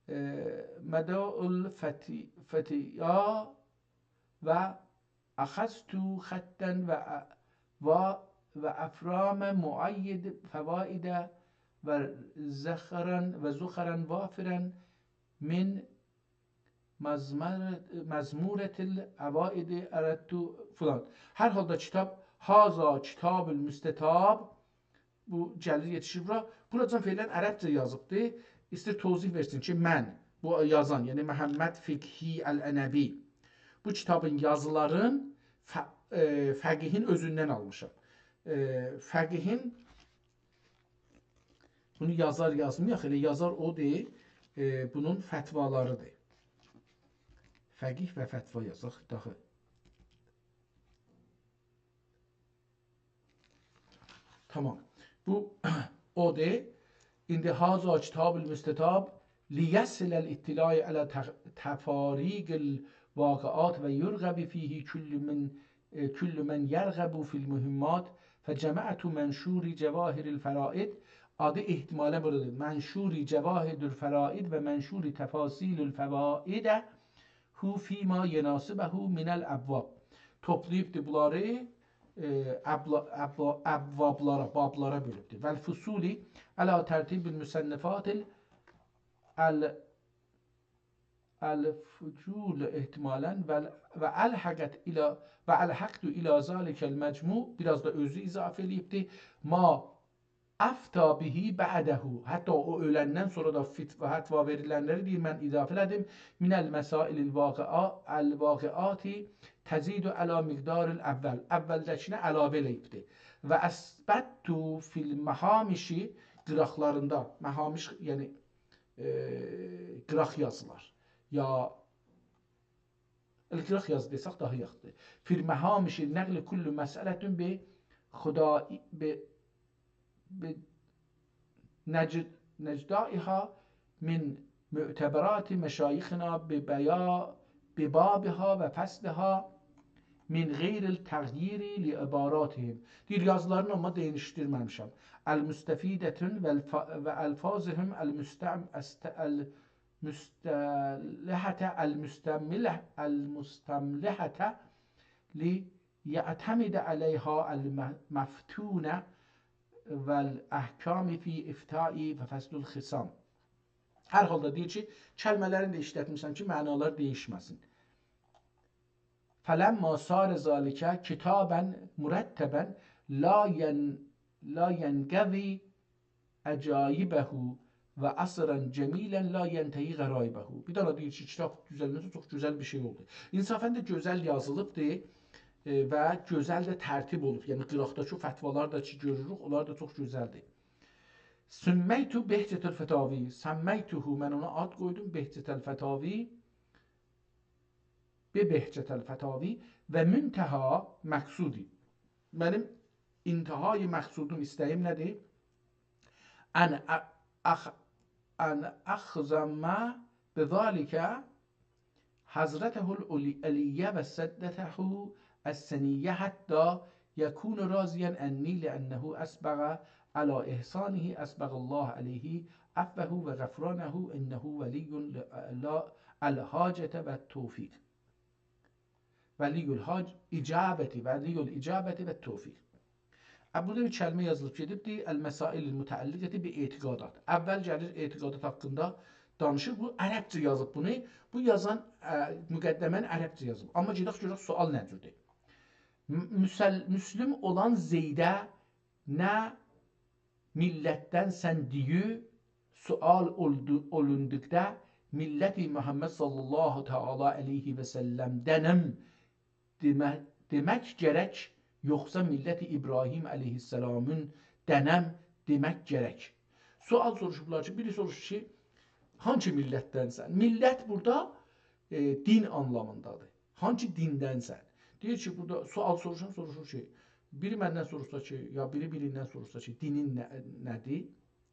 اه، مداء الفتی-، فتیا و اخذت خطا و ا-، و، و افرام مؤید فوائد و زخرا، و زخرا وافرا من مزمر-، مزمورة العوائد اردت فلان. هر حالدا کیتاب، هذا کتاب المستتاب، بو گلیر یئتیشیر بورا. بوراجان فعلاً عربجه یازیبدی. ایسته‌ییر توضیح وئرسین کی، من، بو یازان، یعنی محمد فقیهی العنبی، بو کیتابین یازیلارین ف-، ائ، فقیهین اؤزوندن آلمیشام. ائ، فقیهین، بونو یازار یازمایاق، ائله یازار اودور، ائ، بونون فتوالاریدیر. فقیه و فتوا یازاق داخی. تامام. بو اودور. ایندی هذا کتاب المستتاب لیسهل الاطلاع علی تخ-، تفاریق ال-، الواقعات و یرغب فیه کل من، اه، کل من یرغب فی المهمات، فجمعت منشور جواهر الفرائد، آدی احتمالا بودور، منشور جواهر الفرائد و منشور تفاصیل الفوائد، هو فیما یناسبه من الابواب. توپلاییبدی بونلاری، اه، ابلا-، ابوا-، ابوابلارا، بابلارا بؤلوبدور. و الفصول علی ترتیب المصنفات ال-، ال-، الفجول احتمالا و، و الحقت الی، و الحقت الی ذلک المجموع، بیر آز دا اؤزو اضافه ائله‌ییبدی. ما افتی به بعده، حتی او اؤلندن سونرا دا فت-، فتوا وئریلنلری دئییر، من اضافه ائله‌دیم. من المسائل الواقعا-، الواقعات تزید علی مقدار الاول. اولده‌کینه علاوه ائله‌ییبدی. و اثبتت فی المهامش، قیراقلاریندا، مهامش، یعنی، ائ، قیراق یازیلار. یا ائله قیراق یازی دئسک داها یاخشیدیر. فی المهامش نقل کل مسئلة به خدائی-، به، به نجد-، نجدائها من معتبرات مشایخنا به بیا-، به بابها و فصلها من غیر التغییر لعباراتهم. دئییر، یازیلارینی آمما دییشدیرمه‌میشم. المستفیدة و الف-، و الفاظهم المستم-، است-، ال-، مستلحة، المستملح-، المستملحة لیعتمد علیها المفتون و الاحکام فی افتاء و فصل الخصام. هر حالدا دئییر کی، کلمه‌لرینی ده ایشلتمیشم کی، معنالار دییشمه‌سین. فلما صار ذلک کتابا مرتبا لا ین-، لا ینقضی عجایبه و عصرا جمیلا لا ینتهی غرایبه. بیر دنه دئییر کی، کیتاب دوزلمه‌سی چوخ گؤزل بیر شئی اولدو. انصافا دا گؤزل یازیلیبدیر، ائ، و گؤزل ده ترتیب اولوب. یعنی، قیراقداکی او فتوالار دا کی گؤروروک، اونلار دا چوخ گؤزلدیر. سمیت بهجة الفتاوی، سمیته، من اونا آد قویدوم، بهجة الفتاوی، به بهجة الفتاوی و منتهی مقصودی. منیم انتهای مقصودوم، ایسته‌ییم نه‌دیر؟ ان ا-، اخ-، ان اخذ ما بذلک حضرته العلی-، العلیة و سدته الثنیة حتی یکون راضیا عنی لأنه اسبغ علی احسانه اسبغ الله علیه عفوه و غفرانه انه ولی ال-، ال-، الحاجة و التوفیق. ولی الحاج-، اجابة، ولی الاجابة و التوفیق. ا، بورادا بیر کلمه یازیلیب گئدیبدیر، المسائل المتعلقة باعتقادات. اول گلیر اعتقادات حاقیندا دانیشیر. بو عربجه یازیب بونو. بو یازان، ا، مقدمه‌نی عربجه یازیب. آمما گئدک گؤرک سؤال نه جوردور. م-، مسل-، مسلم اولان زیده نه میللتدنسن دئییب سؤال اولدو-، اولوندوقدا، میللت محمد صلی الله تعالی علیه و سلمدنم دئمه-، دئمک گرک، یوخسا میللت ابراهیم علیه‌السلامیندنم دئمک گرک. سؤال سوروشوبلار کی، بیری سوروشور کی، هانسی میللتدنسن؟ میللت بورادا، ائ، دین آنلامیندادیر. هانسی دیندنسن؟ دئییر کی، بورادا سؤال سوروشان سوروشور کی، بیری مندن سوروشسا کی، یا بیری بیریندن سوروشسا کی، دینین نه، نه‌دیر؟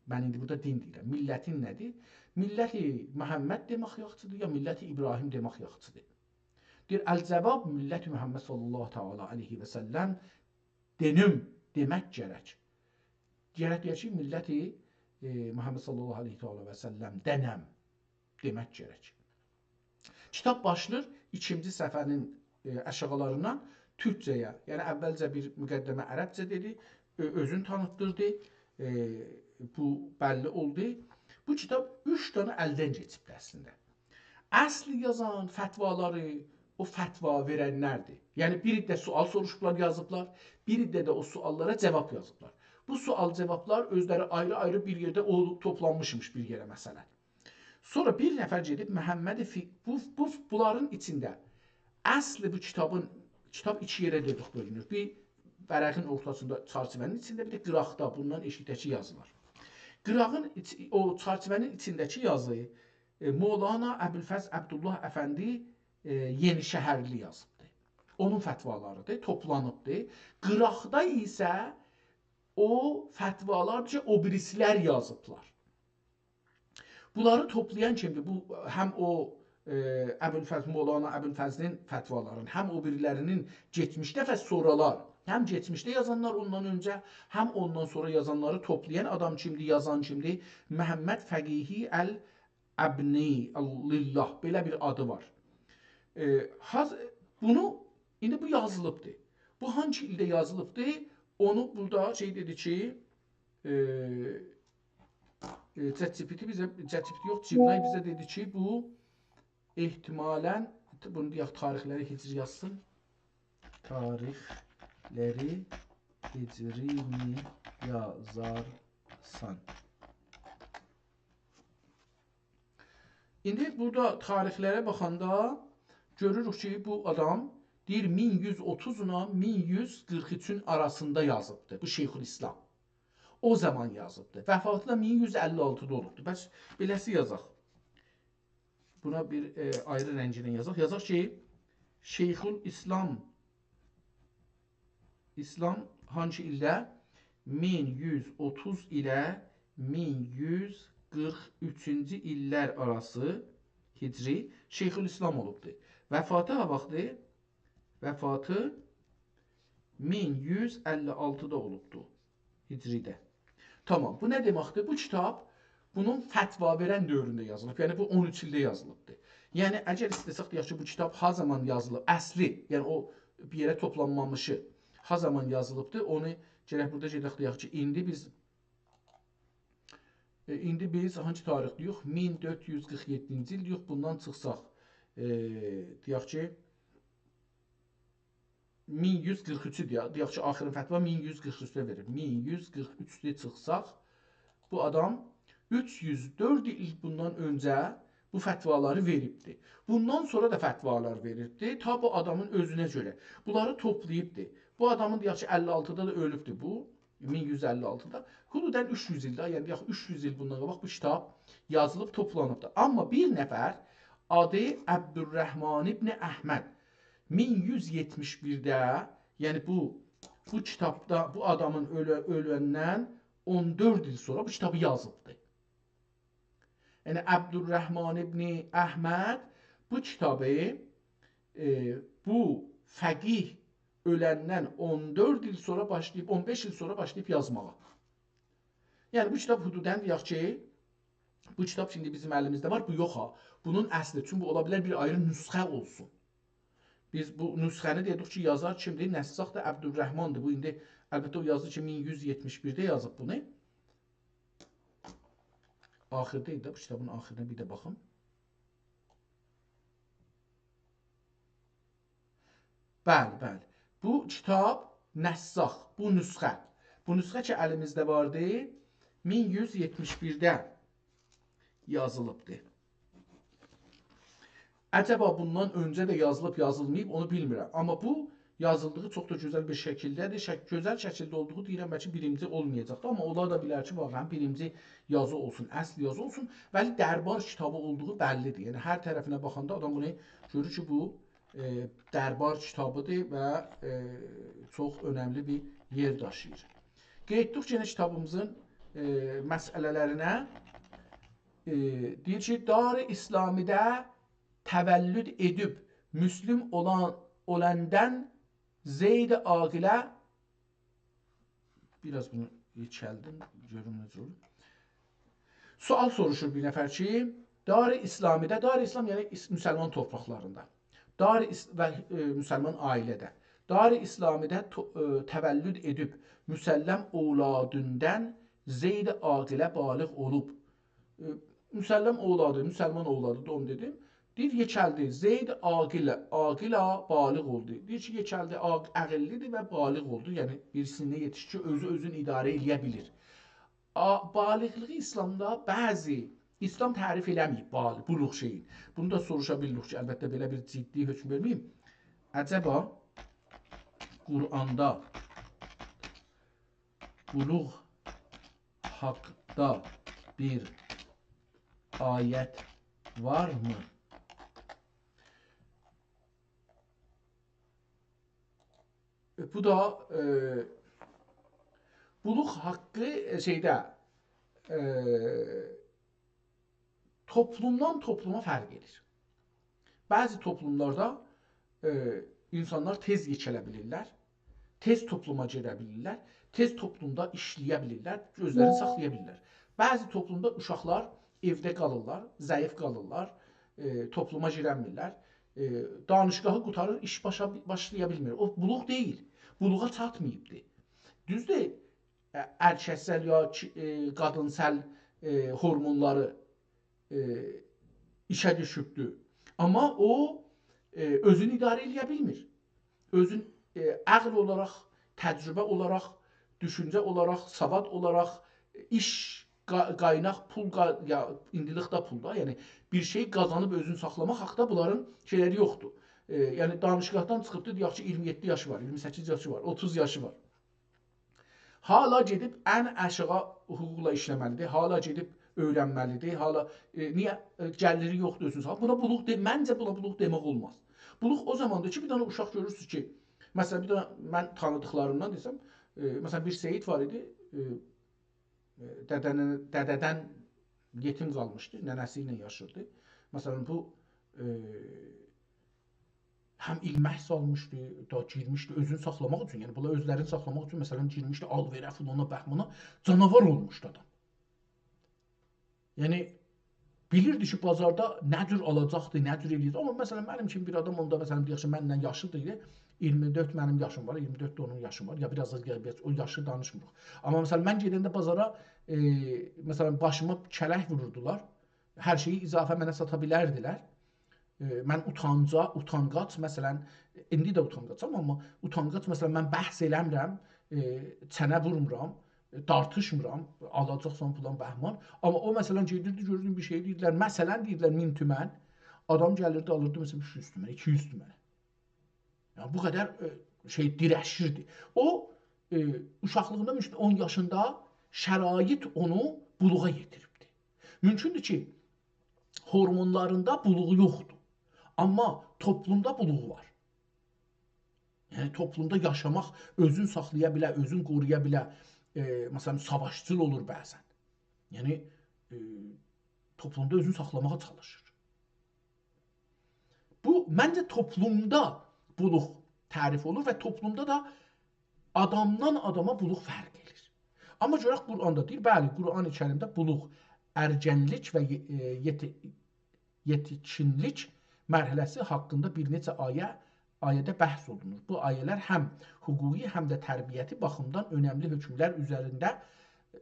من ایندی بورادا دین دئییرم. میللتین نه‌دیر؟ میللت محمد دئمک یاخشیدیر، یا میللت ابراهیم دئمک یاخشیدیر؟ دئییر، الجواب، میللت محمد صلی الله تعالی علیه و سلم دئنیم دئمک گرک. گرک دئیک کی، میللت، ائ، محمد صلی الله علیه تعالی و سلمدنم دئمک گرک. کیتاب باشلاییر ایکینجی صفحه‌نین، ائ، آشاغیلاریندان تورکجه‌یه. یعنی، اولجه بیر مقدمه عربجه دئدی، اؤ-، اؤزونو تانیتدیردی، ائ، بو بللی اولدو. بو کیتاب اوچ دنه الدن کئچیبدی اصلینده. اصل یازان فتوالاری او فتوا وئرنلردیر. یعنی، بیر عده سؤال سوروشوبلار، یازیبلار، بیر عده ده او سؤاللارا جواب یازیبلار. بو سؤال جوابلار اؤزلری آیری-آیری بیر یئرده او توپلانمیشمیش بیر یئره، مثلا. سونرا بیر نفر گئدیب محمد فی-، بو، بو، بونلارین ایچینده اصل بو کیتابین، کیتاب ایکی یئره دئدیک بؤلونور. بیر ورقین اورتاسیندا، چرچیوه‌نین ایچینده، بیر ده قیراقدا، بوندان ائشیکده‌کی یازیلار. قیراغین ایچ-، او چرچیوه‌نین ایچینده‌کی یازی، ائ، مولانا ابوالفضل عبدالله افندی، ائ، یئنی‌شهرلی یازیبدی. اونون فتوالاریدیر، توپلانیبدی. قیراقدا ایسه او فتوالاردیر کی، او بیریسیلر یازیبلار. بونلاری توپلایان کیمدیر؟ بو، هم او ائ، ابوالفضل، مولانا ابوالفضلین فتوالارین، هم او بیریلرینین کئچمیشده و سونرالار، هم کئچمیشده یازانلار اوندان اؤنجه، هم اوندان سونرا یازانلاری توپلایان آدام کیمدیر، یازان کیمدیر؟ محمد فقیهی الابنی، الله، بئله بیر آدی وار. ائ، هاز-، بونو، ایندی بو یازیلیبدیر. بو هانسی ایلده یازیلیبدیر؟ اونو بورادا شئی دئدی کی، ائ، ائ، ChatGPT بیزه، ChatGPT یوخ، Gemini بیزه دئدی کی، بو احتمالاً، بونو دئیک، تاریخلری هجری یازسین. تاریخلری هجری می یازارسان؟ ایندی بورادا تاریخلره باخاندا گؤروروک کی، بو آدام دئییر مین یوز اوتوز ایله مین یوز قیرخ اوچون آراسیندا یازیبدی بو شیخ‌الاسلام. او زامان یازیبدی. وفاتی دا مین یوز اللی آلتیدا اولوبدو. بس بئله‌سی یازاق. بونا بیر، ائ، آیری رنگینن یازاق. یازاق کی، شیخ‌الاسلام، اسلام هانسی ایلده؟ مین یوز اوتوز ایله مین یوز قیرخ اوچونجو ایللر آراسی هجری شیخ‌الاسلام اولوبدو. وفاتی ها واختدی؟ وفاتی مین یوز اللی آلتیدا اولوبدو هجریده. تامام، بو نه دئمکدیر؟ بو کیتاب بونون فتوا وئرن دؤورونده یازیلیب. یعنی بو اون اوچ ایلده یازیلیبدیر. یعنی اگر ایسته‌سک دئیک کی، بو کیتاب ها زامان یازیلیب، اصلی، یعنی او بیر یئره توپلانمامیشی ها زامان یازیلیبدیر، اونو گرک بورادا گئدک دئیک کی، ایندی بیز، ائ، ایندی بیز هانسی تاریخ دئیک؟ مین دؤرد یوز قیرخ یئددینجی ایل دئیک، بوندان چیخساق، ائ، دئیک کی، مین یوز قیرخ اوچو دئیک، دئیک کی، آخرین فتوا مین یوز قیرخ اوچده وئریب. مین یوز قیرخ اوچده چیخساق، بو آدام اوچ یوز دؤرد ایل بوندان اؤنجه بو فتوالاری وئریبدی. بوندان سونرا دا فتوالار وئریبدی، تا بو آدامین اؤزونه گؤره. بونلاری توپلاییبدی. بو آدامین، دئیک کی، اللی آلتیدا دا اؤلوبدو بو، مین یوز اللی آلتیدا. حدوداً اوچ یوز ایل ده، یعنی دئیک، اوچ یوز ایل بوندان قاباق بو کیتاب یازیلیب، توپلانیبدی. آمما بیر نفر، آدی عبدالرحمن ابن احمد، مین یوز یئتمیش بیرده، یعنی بو، بو کیتابدا، بو آدامین اؤله-، اؤلندن اون دؤرد ایل سونرا بو کیتابی یازیبدی. یعنی عبدالرحمن ابن احمد بو کیتابی، ائ، بو فقیه اؤلندن اون دؤرد ایل سونرا باشلاییب، اون بئش ایل سونرا باشلاییب یازماغا. یعنی بو کیتاب حدوداً دئیک کی، بو کیتاب کی ایندی بیزیم الیمیزده وار، بو یوخ ها. بونون اصلی، چونکی بو اولا بیلر بیر آیری نسخه اولسون. بیز بو نسخه‌نی دئدیک کی، یازار کیمدیر؟ نساخ دا عبدالرحمندیر. بو ایندی، البته، او یازدی کی، مین یوز یئتمیش بیرده یازیب بونو. آخیردا ایدی ده، بو کیتابین آخیرینه بیر ده باخیم. بلی، بلی. بو کیتاب نساخ، بو نسخه. بو نسخه کی الیمیزده واردی، مین یوز یئتمیش بیرده یازیلیبدی. عجبا بوندان اؤنجه ده یازیلیب، یازیلماییب، اونو بیلمیرم. آمما بو یازیلدیغی چوخ دا گؤزل بیر شکیلده‌دیر. شک-، گؤزل شکیلده اولدوغو دئییرم، بلکه بیرینجی اولمایاجاق دا، آمما اولا دا بیلر کی، واقعاً بیرینجی یازی اولسون، اصل یازی اولسون. ولی دربار کیتابی اولدوغو بللی‌دیر. یعنی هر طرفینه باخاندا آدام بونو گؤرور کی، بو، ائ، دربار کیتابی‌دیر و، ائ، چوخ اؤنملی بیر یئر داشیییر. گئتدیک یئنه کیتابیمیزین، ائ، مسئله‌لرینه. ائ، دئییر کی، دار اسلامی‌ده تولد ائدیب مسلم اولان، اولندن زید عاقله، بیر آز بونو یئکلدیم، گؤروم نئجه اولور. سؤال سوروشور بیر نفر کی، دار اسلامی‌ده، دار اسلام، یعنی اس-، مسلمان تورپاقلاریندا، دار اس-، و، ائ، مسلمان عائله‌ده، دار اسلامی‌ده تو-، ائ، تولد ائدیب مسلم اولادیندان زید عاقله بالغ اولوب. ائ، مسلم اولادی، مسلمان اولادی دا، اونو دئدیم. دئییر، یئکلدی. زید عاقله، عاقله بالغ اولدو. دئییر کی، یئکلدی، عاق-، عاغیللی‌دیر و بالغ اولدو. یعنی، بیر سنّه یئتیشدی کی، اؤزو اؤزونو اداره ائله‌یه بیلیر. آ-، بالغلیغی اسلامدا بعضی، اسلام تعریف ائله‌مه‌ییب بال-، بلوغ شئیین. بونو دا سوروشا بیلیریک کی، البته، بئله بیر جدی حکم وئرمه‌ییم. عجبا قرآندا بلوغ حاقدا بیر آیت وارمی؟ بو دا، ائ، بلوغ حاقی، ائ، شئیده، ائ، توپلومدان توپلوما فرق ائدیر. بعضی توپلوملاردا، ائ، اینسانلار تئز یئکه‌له بیلیرلر، تئز توپلوما گیره بیلیرلر، تئز توپلومدا ایشله‌یه بیلیرلر، اؤزلرینی ساخلایا بیلیرلر. بعضی توپلومدا اوشاقلار ائوده قالیرلار، ضعیف قالیرلار، ائ، توپلوما گیرنمیرلر. ائ، دانشگاهی قوتاریر، ایش باشا-، باشلایا بیلمیر. او بولوغ دئییل، بولوغا چاتماییبدی. دوزدور، ا-، ارککسل یا کی-، ائ، قادینسل، ائ، هورمونلاری، ائ، ایشه دوشوبدو. آمما او، ائ، اؤزونو اداره ائله‌یه بیلمیر. اؤزون، ائ، عقل اولاراق، تجربه اولاراق، دوشونجه اولاراق، سواد اولاراق، ائ، ایش قا-، قایناق، پول قا-، یا ایندیلیک ده پول دا، یعنی بیر شئی قازانیب اؤزونو ساخلاماق حاقدا بونلارین شئیلری یوخدور. ائ، یعنی دانشگاهدان چیخیبدی، دئیک کی، اییرمی یئددی یاشی وار، اییرمی سککیز یاشی وار، اوتوز یاشی وار. حالا گئدیب ان آشاغی حقوقلا ایشله‌مه‌لیدیر، حالا گئدیب اؤیرنمه‌لیدیر، حالا، ائ، نییه، ائ، گلیری یوخدور اؤزونو ساخلاماق؟ بونا بولوغ دئ-، منجه بونا بولوغ دئمک اولماز. بولوغ او زاماندیر کی، بیر دنه اوشاق گؤرورسونوز کی، مثلا، بیر دنه من تانیدیقلاریمدان دئسم، ائ، مثلا، بیر سید وار ایدی، ائ، ائ، دده‌نه-، دده‌دن یئتیم قالمیشدی، ننه‌سی ایله یاشیردی. مثلا، بو، ائ، هم ایلمک سالمیشدی، دا گیرمیشدی اؤزونو ساخلاماق اوچون. یعنی، بونلار اؤزلرینی ساخلاماق اوچون، مثلا، گیرمیشدی آلوئره، فلانه، بهمانا، جاناوار اولموشدو آدام. یعنی، بیلیردی کی، بازاردا نه جور آلاجاقدی، نه جور ائله‌یه‌جک. آمما، مثلا، منیم کیمی بیر آدام اوندا، مثلا، دئیک کی، منن یاشیدیر، اییرمی دؤرد منیم یاشیم وار، اییرمی دؤرد ده اونون یاشی وار، یا بیر آز دا، یا بیر آز، او یاشی دانیشمیریق. آمما، مثلا، من گئدنده بازارا، ائ، مثلا، باشیما کلک ووروردولار، هر شئیی اضافه منه ساتا بیلردیلر. ائ، من اوتانجا-، اوتانقاچ، مثلا، ایندی ده اوتانقاچام، آمما اوتانقاچ، مثلا، من بحث ائله‌میرم، ائ، چنه وورمورام، ائ، دارتیشمیرام، آلاجاقسان فلان بهمان. آمما او، مثلا، گئدیردی، گؤردوم بیر شئی دئییرلر، مثلا، دئییرلر مین تومن، آدام گلیردی، آلیردی، مثلا، اوچ یوز تومنه، ایکی یوز تومنه. یعنی، بو قدر، ائ، شئی دیره‌شیردی. او، ائ، اوشاقلیغیندا، مثلا، اون یاشیندا شرایط اونو بولوغا یئتیریبدی. مومکوندور کی، هورمونلاریندا بولوغ یوخدور. آمما توپلومدا بولوغ وار. یعنی، توپلومدا یاشاماق، اؤزون ساخلایا بیله، اؤزون قورویا بیله، ائ، مثلا، ساواشچیل اولور بعضا. یعنی، ائ، توپلومدا اؤزونو ساخلاماغا چالیشیر. بو، منجه، توپلومدا بولوغ تعریف اولور و توپلومدا دا آدامدان آداما بولوغ فرق ائله‌ییر. آمما گؤرک قرآندا دئییر، بلی، قرآن کریمده بولوغ، ارگنلیک و یئ-، ائ، یئتی-، یئتیشکینلیک مرحله‌سی حاقیندا بیر نئچه آیه، آیه‌ده بحث اولونور. بو آیه‌لر هم حقوقی، هم ده تربیتی باخیمدان اؤنملی حکملر اوزرینده،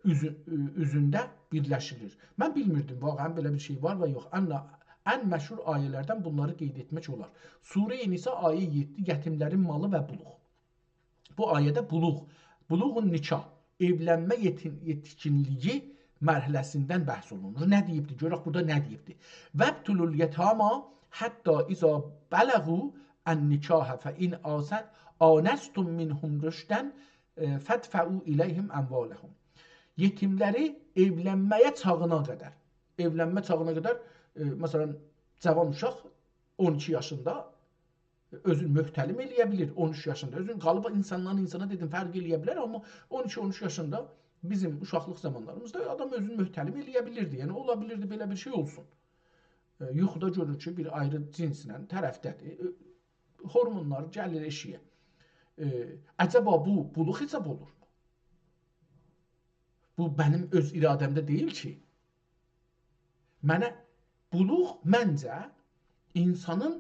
اوزو-، اوزونده بیرلشیلیر. من بیلمیردیم، واقعا بئله بیر شئی وار و یوخ. ان، ان مشهور آیه‌لردن بونلاری قید ائتمک اولار. سوره نساء، آیه یئددی، یتیملرین مالی و بولوغ. بو آیه‌ده بولوغ، بلوغ النکاح، ائولنمه یئتین-، یئتکینلیگی مرحله‌سیندن بحث اولونور. نه دئییبدی؟ گؤرک بورادا نه دئییبدی. «وابتلوا الیتامی حتی اذا بلغوا النکاح فان آس-، آنستم منهم رشدا، ائ، فادفعوا الیهم اموالهم.» یتیملری ائولنمه‌یه چاغینا قدر، ائولنمه چاغینا قدر، ائ، مثلا، جاوان اوشاق اون ایکی یاشیندا اؤزون محتلم ائله‌یه بیلیر، اون اوچ یاشیندا. اؤزون قالیب اینساندان اینسانا، دئدیم، فرق ائله‌یه بیلر، آمما اون ایکی، اون اوچ یاشیندا بیزیم اوشاقلیق زامانلاریمیزدا آدام اؤزونو محتلم ائله‌یه بیلیردی. یعنی، اولا بیلیردی بئله بیر شئی اولسون. ائ، یوخودا گؤرور کی، بیر آیری جنسله طرفده‌دیر. ائ، هورمونلار گلیر ائشیگه. ائ، عجبا بو بولوغ حساب اولورمو؟ بو منیم اؤز اراده‌مده دئییل کی. منه بولوغ، منجه، اینسانین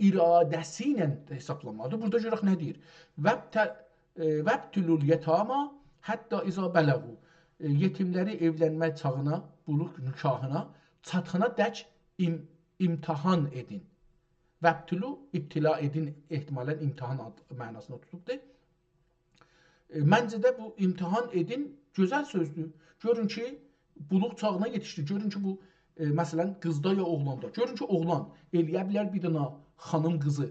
اراده‌سی ایله حسابلانمالیدیر. بورادا گؤرک نه دئییر؟ «وابت-، ائ، وابتلوا الیتامی حتی اذا بلغوا.» ائ، یتیملری ائولنمه چاغینا، بولوغ نکاحینا چاتانا دک ام-، امتحان ائدین. «وابتلوا»، ابتلا ائدین، احتمالا امتحان آد-، معناسیندا توتوبدور. ائ، منجه ده بو «امتحان ائدین» گؤزل سؤزدور. گؤرون کی، بولوغ چاغینا یئتیشدی. گؤرون کی، بو، ائ، مثلا، قیزدا یا اوغلاندا. گؤرون کی، اوغلان ائله‌یه بیلر بیر دنه خانیم قیزی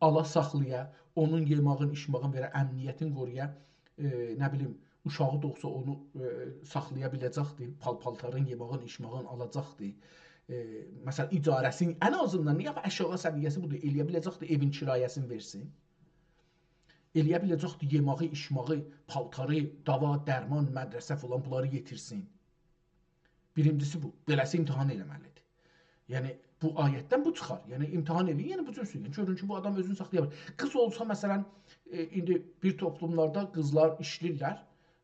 آلا ساخلایا، اونون یئماغین، ایچماغین وئره، امنیتین قورویا، ائ، نه بیلیم، اوشاغی دوغسا اونو، ائ، ساخلایا بیله‌جکدیر، پال-پالتارین، یئماغین، ایچماغین آلاجاقدیر. ائ، مثلا، اجاره‌سین، ان آزیندان، نییه آشاغی سویه‌سی بودور، ائله‌یه بیله‌جکدیر ائوین کرایه‌سینی وئرسین. ائله‌یه بیله‌جکدیر یئماغی، ایچماغی، پالتاری، داوا، درمان، مدرسه فلان بونلاری یئتیرسین. بیرینجیسی بو. بئله‌سی امتحان ائله‌مه‌لیدیر. یعنی، بو آیتدن بو چیخار. یعنی امتحان ائله‌یین، یعنی بو جور سؤیله‌یین. گؤرون کی، بو آدام اؤزونو ساخلایا بیلیر. قیز اولسا، مثلا، ائ، ایندی بیر توپلوملاردا قیزلار ایشله‌ییرلر.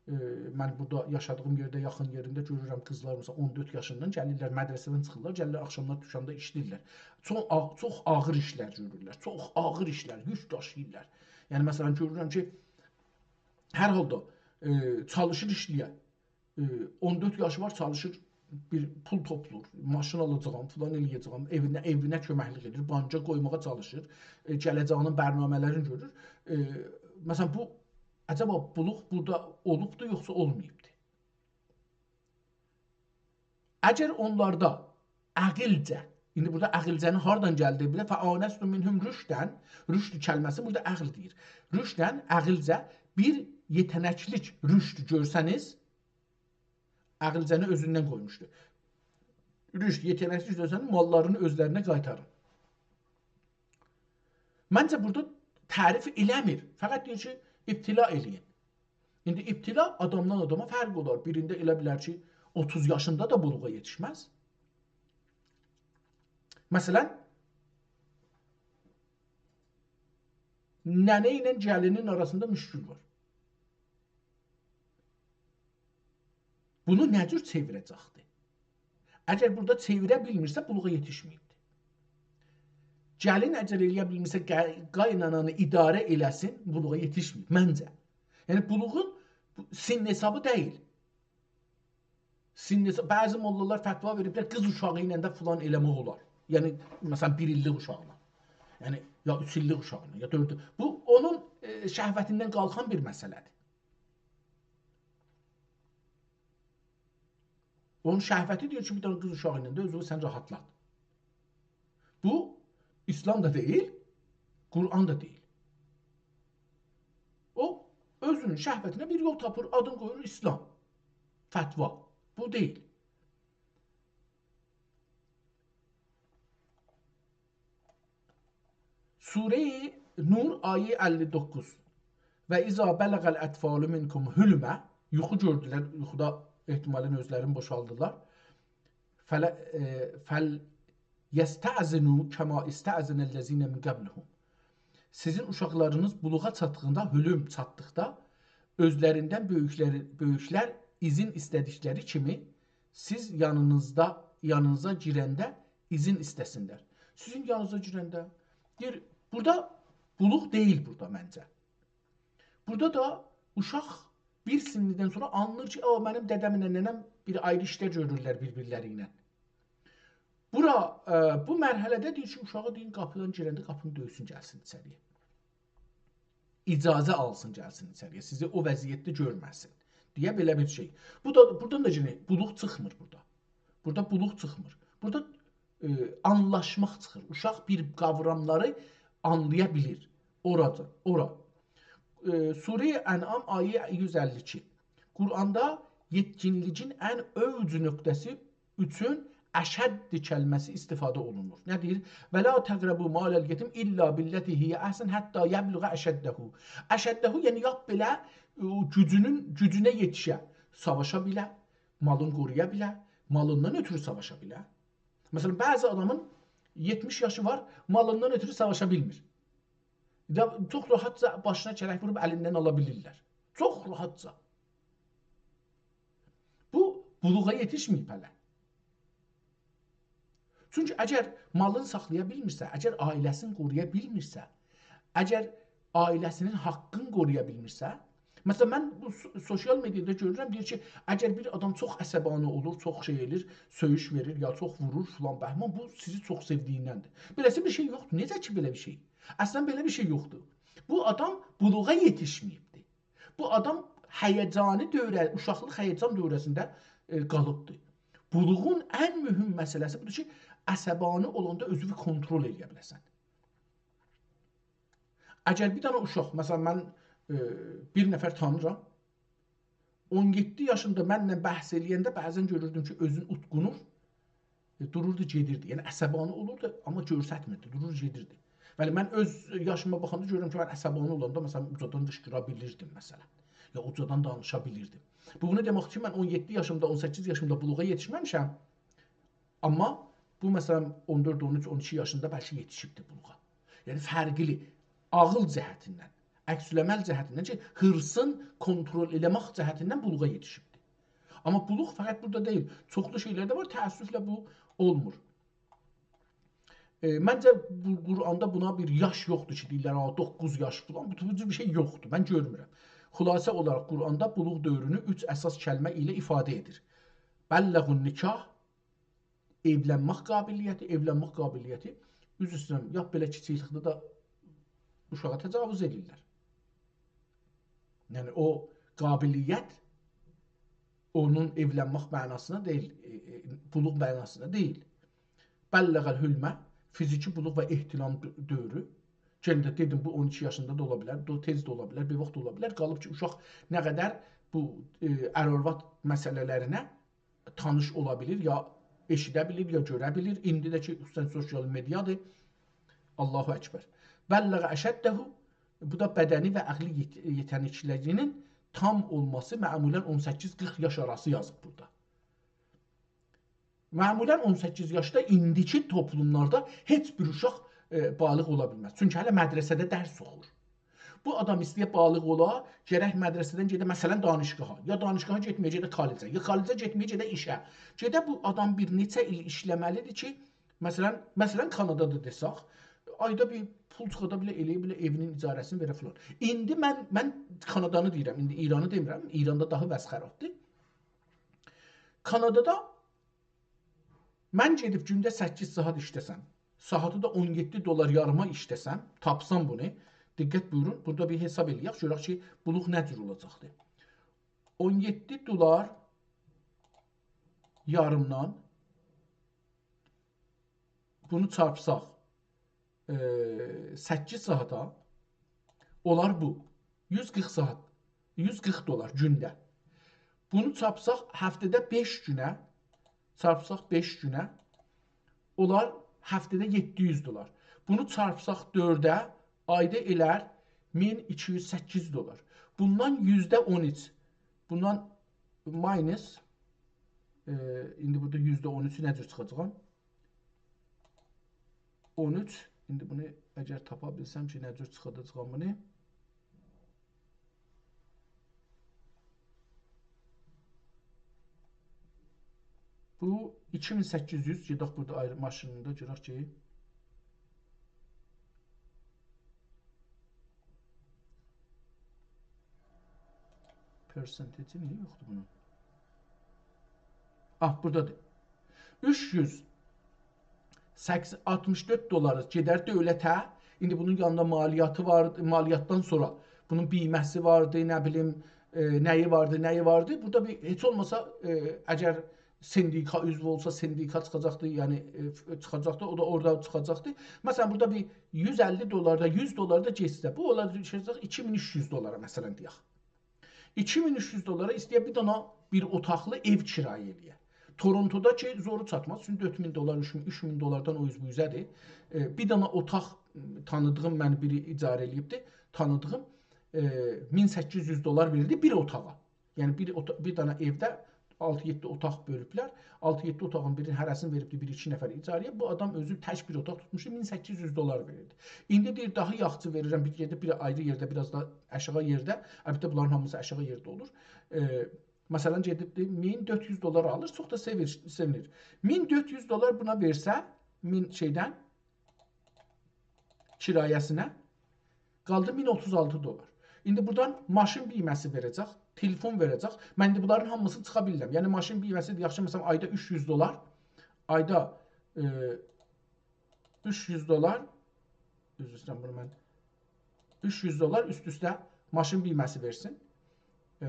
ائ، من بورادا یاشادیغیم یئرده، یاخین یئرینده گؤرورم، قیزلار، مثلا، اون دؤرد یاشیندان گلیرلر، مدرسه‌دن چیخیرلار، گلیرلر آخشاملار دوکاندا ایشله‌ییرلر. چوخ آغ-، چوخ آغیر ایشلر گؤرورلر، چوخ آغیر ایشلر، یوک داشیییرلار. یعنی، مثلا، گؤرورم کی، هر حالدا، ائ، چالیشیر ایشله‌یه. ائ، اون دؤرد یاشی وار، چالیشیر، بیر پول توپلور، ماشین آلاجاغام، فلان ائله‌یه‌جه‌یم، ائوینه، ائوینه کؤمکلیک ائدیر، بانکا قویماغا چالیشیر، ائ، گله‌جه‌یینین برنامه‌لرینی گؤرور. ائ، مثلا، بو، عجبا بولوغ بورادا اولوبدو، یوخسا اولماییبدی؟ اگر اونلاردا عاغیلجه، ایندی بورادا عاغیلجه‌نی هاردان گلدی؟ بیر ده «فآنستم منهم رشدا»، رشد کلمه‌سی بورادا عقل دئییر. رشدا، عاغیلجه بیر یئته‌نکلیک، رشد گؤرسه‌نیز، عاغیلجه‌نی اؤزوندن قویموشدو. رشد، یئته‌نکلیک گؤرسه‌نیز، ماللارینی اؤزلرینه قایتارین. منجه، بورادا تعریف ائله‌میر. فقط دئییر کی، ابتلا ائله‌یین. ایندی ابتلا آدامدان آداما فرق اولار. بیرینده ائله بیلر کی، اوتوز یاشیندا دا بولوغا یئتیشمز. مثلا، ننه ایله گلینین آراسیندا مشکل وار. بونو نه جور چئویره‌جکدیر؟ اگر بورادا چئویره بیلمیرسه، بولوغا یئتیشمه‌ییبدیر. گلین اگر ائله‌یه بیلمیرسه، قا-، قاینانانی اداره ائله‌سین، بولوغا یئتیشمه‌ییب، منجه. یعنی، بولوغون بو، سن حسابی دئییل. سن حسا-، بعضی موللالار فتوا وئریبلر، قیز اوشاغی ایله ده فلان ائله‌مک اولار. یعنی، مثلا، بیر ایللیک اوشاغینا. یعنی، یا اوچ ایللیک اوشاغینا، یا دؤرد ایل. بو، اونون، ائ، شهوتیندن قالخان بیر مسئله‌دیر. اونون شهوتی دئییر کی، بیر دنه قیز اوشاغی ایله ده اؤزونو سن راحاتلات. بو، ایسلام دا دئییل، قرآن دا دئییل. او، اؤزونون شهوتینه بیر یول تاپیر، آدین قویور ایسلام. فتوا. بو دئییل. سوره‌ی نور، آیه اللی دوققوز. «و اذا بلغ الاطفال منکم الحلم»، یوخو گؤردولر، یوخودا احتمالاً اؤزلرینی بوشالدیلار. «فل-، ائ، فلیستأذنوا کما استأذن الذین من قبلهم». سیزین اوشاقلارینیز بولوغا چاتدیغیندا، حلم چاتدیقدا، اؤزلریندن بؤیوکلری، بؤیوکلر اذن ایسته‌دیکلری کیمی، سیز یانینیزدا، یانینیزا گیرنده اذن ایسته‌سینلر. سیزین یانینیزا گیرنده، دئییر، بورادا بولوغ دئییل بورادا منجه. بورادا دا اوشاق بیر سنّیدن سونرا آنلیر کی، «او، منیم دده‌مله ننه‌م بیر آیری ایشلر گؤرورلر بیر-بیرلری ایله.» بورا، ائ، بو مرحله‌ده دئییر کی، اوشاغی دئیین قاپیدان گیرنده قاپینی دؤیسون، گلسین ایچری‌یه. اجازه آلسین، گلسین ایچری‌یه. سیزی او وضعیتده گؤرمه‌سین دئیه بئله بیر شئی. بو دا، بورادان دا یئنه بولوغ چیخمیر بورادا. بورادا بولوغ چیخمیر. بورادا، ائ، آنلاشماق چیخیر. اوشاق بیر قاوراملاری آنلایا بیلیر. اورادا، اورا. ائ، سوره‌ی انعام، آیه یوز اللی ایکی. قرآندا یئتکینلیگین ان اؤوج نقطه‌سی اوچون «اشد» کلمه‌سی استفاده اولونور. نه دئییر؟ «و لا تقربوا مال الیتیم الا بالتی هی احسن حتی یبلغ اشده». «اشده»، یعنی لاپ بئله، او گوجونون، گوجونه یئتیشه، ساواشا بیله، مالین قورویا بیله، مالیندان اؤترو ساواشا بیله. مثلا، بعضی آدامین یئتمیش یاشی وار، مالیندان اؤترو ساواشا بیلمیر. یا، چوخ راحتجا باشینا کلک ووروب الیندن آلا بیلیرلر. چوخ راحتجا. بو، بولوغا یئتیشمه‌ییب هله. چونکی اگر مالینی ساخلایا بیلمیرسه، اگر عائله‌سینی قورویا بیلمیرسه، اگر عائله‌سینین حاققینی قورویا بیلمیرسه، مثلا، من بو سو-، سوسیال مئدیادا گؤرورم، دئییر کی، اگر بیر آدام چوخ عصبانی اولور، چوخ شئی ائله‌ییر، سؤیوش وئریر، یا چوخ وورور، فلان بهمان، بو سیزی چوخ سئودیگیندندیر. بئله‌سی بیر شئی یوخدور. نئجه کی، بئله بیر شئی؟ اصلا بئله بیر شئی یوخدور. بو آدام بولوغا یئتیشمه‌ییبدیر. بو آدام هیجانی دوره، اوشاقلیق هیجان دوره‌سینده، ائ، قالیبدیر. بولوغون ان مهم مسئله‌سی بودور کی، عصبانی اولاندا اؤزونو کنترل ائله‌یه بیله‌سن. اگر بیر دنه اوشاق، مثلا، من، ائ، بیر نفر تانیرام، اون یئددی یاشیندا منله بحث ائله‌ینده بعضا گؤروردوم کی، اؤزون اوتقونور، ائ، دوروردو، گئدیردی. یعنی، عصبانی اولوردو، آمما گؤرستمیردی، دورور، گئدیردی. بلی، من اؤز یاشیما باخاندا گؤرورم کی، من عصبانی اولاندا، مثلا، اوجادان قیشقیرا بیلیردیم، مثلا. یا اوجادان دانیشا بیلیردیم. بو، بونو دئمک کی، من اون یئددی یاشیمدا، اون سککیز یاشیمدا بولوغا یئتیشمه‌میشم. آمما بو، مثلا، اون دؤرد، اون اوچ، اون ایکی یاشیندا بلکه یئتیشیبدیر بولوغا. یعنی فرقلی، عاغیل جهتیندن، عکس‌العمل جهتیندن کی، حیرصین کونترول ائله‌مک جهتیندن بولوغا یئتیشیبدیر. آمما بولوغ فقط بورادا دئییل. چوخلو شئیلرده وار، تأسفله بو اولمور. ائ، منجه بو قرآندا بونا بیر یاش یوخدور کی، دئییرلر، «آ، دوققوز یاش» فلان. بو، بو جور بیر شئی یوخدور. من گؤرمورم. خلاصه اولاراق قرآندا بولوغ دؤورونو اوچ اساس کلمه ایله ایفاده ائدیر. بلغوا النکاح، ائولنمک قابلیتی، ائولنمک قابلیتی، عذر ایسته‌ییرم، لاپ بئله کیچیکلیکده ده اوشاغا تجاوز ائدیرلر. یعنی او قابلیت اونون ائولنمک معناسینا دئییل، ائ، ائ، بولوغ معناسینا دئییل. بلغ الحلم، فیزیکی بولوغ و احتلام دؤ-، دؤورو. یئنه ده دئدیم، بو اون ایکی یاشیندا دا اولا بیلر، دو-، تئز ده اولا بیلر، بیر واخت اولا بیلر. قالیب کی، اوشاق نه قدر بو، ائ، ار-آرواد مسئله‌لرینه تانیش اولا بیلیر، یا ائشیده بیلیر، یا گؤره بیلیر. ایندی ده کی، خصوصا سوسیال مئدیادیر. الله اکبر. بلغ اشده، بو دا بدنی و عقلی یئت-، یئتنکلری‌نین تام اولماسی، معمولا اون سککیز قیرخ یاش آراسی یازیب بورادا. معمولا اون سککیز یاشدا ایندیکی توپلوملاردا هئچ بیر اوشاق، ائ، بالغ اولا بیلمز. چونکی هله مدرسه‌ده درس اوخور. بو آدام ایسته‌یه بالغ اولا، گرک مدرسه‌دن گئده، مثلا، دانشگاها. یا دانشگاها گئتمه‌یه، گئده کالجه. یا کالجه گئتمه‌یه، گئده ایشه. گئده بو آدام بیر نئچه ایل ایشله‌مه‌لیدیر کی، مثلا، مثلا، کانادادا دئسک، آیدا بیر پول چیخادا بیله، ائله‌یه بیله ائوینین اجاره‌سینی وئره فلان. ایندی من، من کانادانی دئییرم، ایندی ایرانی دئمیرم. ایراندا داها وضع خرابدیر. کانادادا من گئدیب گونده سککیز ساعات ایشله‌سم، ساعاتی دا اون یئددی دلار یاریما ایشله‌سم، تاپسام بونو، دقت بویورون، بورادا بیر حساب ائله‌یک، گؤرک کی، بولوغ نه جور اولاجاقدیر. اون یئددی دلار یاریمدان بونو چارپساق، ائ، سککیز ساعاتا، اولار بو. یوز قیرخ ساعات، یوز قیرخ دلار گونده. بونو چارپساق هفته‌ده بئش گونه، چارپساق بئش گونه، اولار هفته‌ده یئددی یوز دلار. بونو چارپساق دؤرده، آیدا ائلر مین ایکی یوز سککیز دلار. بوندان یوزده اون اوچ، بوندان ماینوس، ائ، ایندی بورادا یوزده اون اوچو نه جور چیخاجاغام؟ اون اوچ. ایندی بونو اگر تاپا بیلسم کی، نه جور چیخاداجاغام بونو. بو ایکی مین سککیز یوز، گئدک بورادا آیری ماشینیندا گؤرک کی، پرسنتجی نییه یوخدور بونون؟ آه، بورادادیر. اوچ یوز سکس-، آلتمیش دؤرد دلاری گئدر دؤولته. ایندی بونون یانیندا مالیاتی وار، مالیاتدان سونرا بونون بیمه‌سی واردی، نه بیلیم، ائ، نه‌یی واردی، نه‌یی واردی. بورادا بیر، هئچ اولماسا، ائ، اگر سندیکا عضو اولسا، سندیکا چیخاجاقدی، یعنی، ائ، ف-، چیخاجاقدی، او دا اورادا چیخاجاقدی. مثلا، بورادا بیر یوز اللی دلار دا، یوز دلار دا گئتسه، بو اولاجاق ایکی مین اوچ یوز دلارا، مثلا، دئیک. ایکی مین اوچ یوز دلارا ایسته‌یه بیر دانا بیر اوتاقلی ائو کرایه ائله‌یه. تورونتودا کی، زورو چاتماز، چونکی دؤرد مین دلار، اوچ مین، اوچ مین دلاردان او اوز بو اوزه‌دیر. ائ، بیر دانا اوتاق، تانیدیغیم منی بیری اجاره ائله‌ییبدی، تانیدیغیم، ائ، مین سککیز یوز دلار وئریردی بیر اوتاغا. یعنی بیر اوتا-، بیر دانا ائوده آلتی-یئددی اوتاق بؤلوبلر. آلتی-یئددی اوتاغین بیرینین هره‌سینی وئریبدی بیر-ایکی نفره اجاره‌یه. بو آدام اؤزو تک بیر اوتاق توتموشدو، مین سککیز یوز دلار وئریردی. ایندی دئییر، داها یاخشی وئریرم، بیر گئدیب بیر آیری یئرده، بیر آز دا آشاغی یئرده. البته، بونلارین هامیسی آشاغی یئرده اولور. ائ، مثلا، گئدیبدی، مین دؤرد یوز دلار آلیر، چوخ دا سئویر، سئوینیر. مین دؤرد یوز دلار بونا وئرسه، مین شئیدن، کرایه‌سینه، قالدی مین اوتوز آلتی دلار. ایندی بورادان ماشین بیمه‌سی وئره‌جک، تلفون وئره‌جک. من ایندی بونلارین هامیسینی چیخا بیلیرم. یعنی، ماشین بیمه‌سی، یاخشی، مثلا، آیدا اوچ یوز دلار، آیدا، ائ، اوچ یوز دلار، عذر ایسته‌ییرم، بونو من، اوچ یوز دلار اوست-اوسته ماشین بیمه‌سی وئرسین. ائ،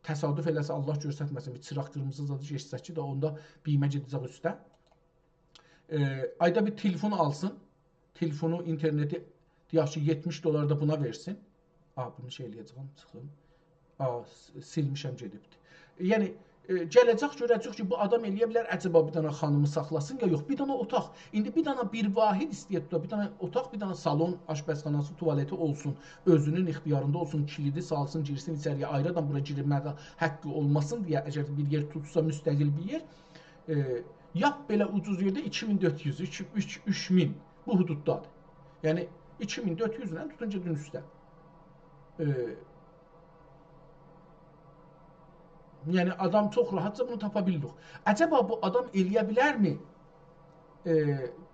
تصادف ائله‌سه، الله گؤسترمه‌سین، بیر چیراق قیرمیزی زادی گئچسه کی، دا اوندا بیمه گئده‌جک اوسته. ائ، آیدا بیر تلفون آلسین، تلفونو، اینترنتی، دئیک کی، یئتمیش دلار دا بونا وئرسین. آ، بونو شئی ائله‌یه‌جه‌یم، چیخیم. آ، س-، سیلمیشم، گئدیبدی. یعنی، ائ، گله‌جک گؤره‌جک کی، بو آدام ائله‌یه بیلر، عجبا بیر دانا خانیمی ساخلاسین یا یوخ، بیر دانا اوتاق. ایندی بیر دانا بیر واحد ایسته‌ییر توتا، بیر دانا اوتاق، بیر دانا سالون، آشپزخاناسی، توالتی اولسون، اؤزونون اختیاریندا اولسون، کیلیدی سالسین، گیرسین ایچری‌یه، آیری آدام بورا گیرمه‌یه حقی اولماسین دئیه، اگر بیر یئر توتسا، مستقل بیر یئر، ائ، لاپ بئله اوجوز یئرده ایکی مین دؤرد یوز، اوچ، اوچ، اوچ مین، بو حدوددادیر. یعنی ایکی مین دؤرد یوز ایله توتون گئدین اوسته. ائ، یعنی آدام چوخ راحتجا بونو تاپا بیلیر. عجبا بو آدام ائلیه بیلرمی؟ ائ،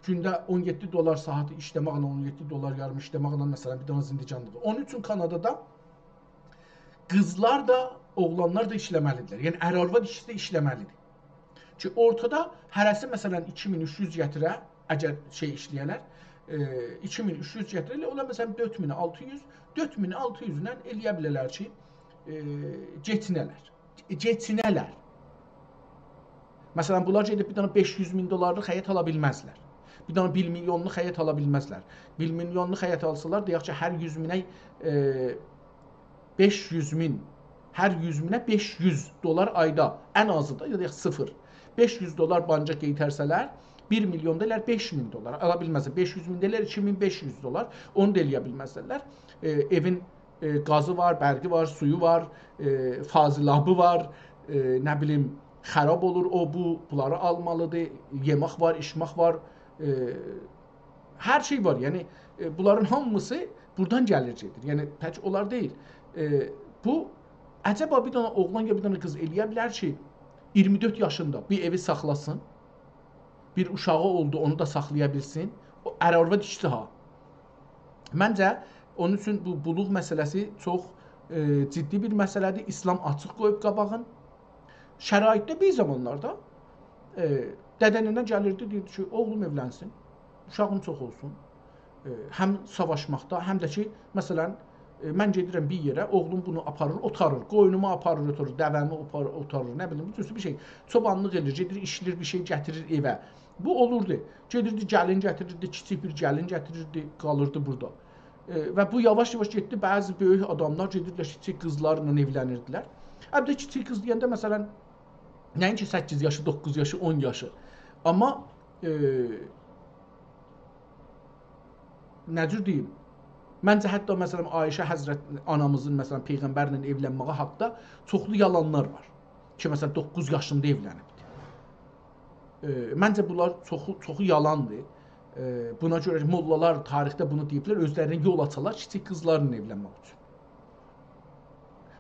گونده اون یئددی دلار ساعاتی ایشله‌مکله، اون یئددی دلار یاریم ایشله‌مکله، مثلا، بیر دنه زندگانلیغی. اونون اوچون کانادادا قیزلار دا، اوغلانلار دا ایشله‌مه‌لیدیرلر. یعنی ار-آرواد ایکیسی ده ایشله‌مه‌لیدیر. کی اورتادا هره‌سی، مثلا، ایکی مین اوچ یوز گتیره، اگر شئی ایشله‌یه‌لر، ائ، ایکی مین اوچ یوز گتیره، ائله اولار، مثلا، دؤرد مین آلتی یوز، دؤرد مین آلتی یوز ایله ائلیه بیله‌لر کی، ائ، کئچینه‌لر. کئچینه‌لر. مثلا، بونلار گئدیب بیر دنه بئش یوز مین دلارلیق حیط آلا بیلمزلر. بیر دنه بیر میلیونلوق حیط آلا بیلمزلر. بیر میلیونلوق حیط آلسالار، دئیک کی، هر یوز مینه، ائ، بئش یوز مین، هر یوز مینه بئش یوز دلار آیدا، ان آزی دا، یا دا صفر. بئش یوز دلار بانکا قئیترسه‌لر، بیر میلیون دا ائلر بئش مین دلار. آلا بیلمزلر. بئش یوز مین ده ائلر ایکی مین بئش یوز دلار. اونو دا ائلیه بیلمزلر. ائ، ائوین، ائ، گازی وار، برقی وار، سویو وار، ائ، فاضلابی وار، ائ، نه بیلیم، خراب اولور، او، بو، بونلاری آلمالیدیر، یئمک وار، ایچمک وار، ائ، هر شئی وار. یعنی، ائ، بونلارین هامیسی بورادان گلیر گئدیر. یعنی، تک اونلار دئییل. ائ، بو، عجبا بیر دنه اوغلان یا بیر دنه قیز ائلیه بیلر کی، اییرمی دؤرد یاشیندا بیر ائوی ساخلاسین، بیر اوشاغی اولدو، اونو دا ساخلایا بیلسین؟ او، ار-آرواد ایکیسی ها. منجه، اونون اوچون بو بلوغ مسئله‌سی چوخ، ائ، جدی بیر مسئله‌دیر. ایسلام آچیق قویوب قاباغین. شرایطده بیر زامانلاردا، ائ، دده ننه گلیردی، دئییردی کی، اوغلوم ائولنسین، اوشاغیم چوخ اولسون. ائ، هم ساواشماقدا، هم ده کی، مثلا، ائ، من گئدیرم بیر یئره، اوغلوم بونو آپاریر، اوتاریر، قویونومو آپاریر، اوتاریر، دوه‌می اوپار-، اوتاریر، نه بیلیم، بو جور بیر شئی. چوبانلیق ائدیر، گئدیر، ایشله‌ییر، بیر شئی گتیریر ائوه. بو اولوردو. گئدیردی، گلین گتیریردی، کیچیک بیر گلین گتیریردی، قالیردی بورادا. ائ، و بو یاواش-یاواش گئتدی، بعضی بؤیوک آداملار گئدیردیلر، کیچیک قیزلارلا ائولنیردیلر. البته، کیچیک قیز دئینده، مثلا، نه‌اینکی سککیز یاشی، دوققوز یاشی، اون یاشی. آمما، ائ، نه جور دئییم؟ منجه، حتی، مثلا، عایشه حضرت آنامیزین، مثلا، پیغمبرله ائولنمه‌یی حاقدا چوخلو یالانلار وار. کی، مثلا، دوققوز یاشیندا ائولنیبدی. ائ، منجه، بونلار چوخو، چوخو یالاندیر. ائ، بونا گؤره موللالار تاریخده بونو دئییبلر، اؤزلرینه یول آچالار کیچیک قیزلارلا ائولنمک اوچون.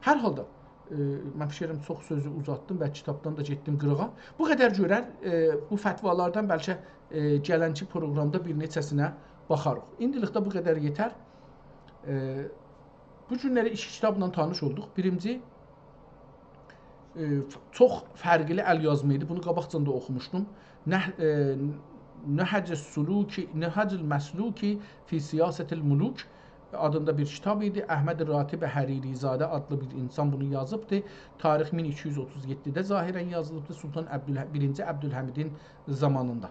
هر حالدا، ائ، من فیکر ائلیرم، چوخ سؤزو اوزاتدیم و کیتابدان دا گئتدیم قیریغا. بو قدر گؤرر، ائ، بو فتوالاردان بلکه، ائ، گلنکی پروقرامدا بیر نئچه‌سینه باخاریق. ایندیلیکده بو قدر یئتر. ائ، بو گونلری ایکی کیتابلا تانیش اولدوق. بیرینجی، ائ، چوخ فرقلی ال‌یازما ایدی. بونو قاباقجادان دا اوخوموشدوم. نه-، ائ، نهج السلوک، نهج المسلوک فی سیاسة الملوک آدیندا بیر کیتاب ایدی. احمد راتب حریری‌زاده آدلی بیر اینسان بونو یازیبدی. تاریخ مین ایکی یوز اوتوز یئددیده ظاهرا یازیلیبدی، سلطان عبدال-، بیرینجی عبدالحمیدین زامانیندا.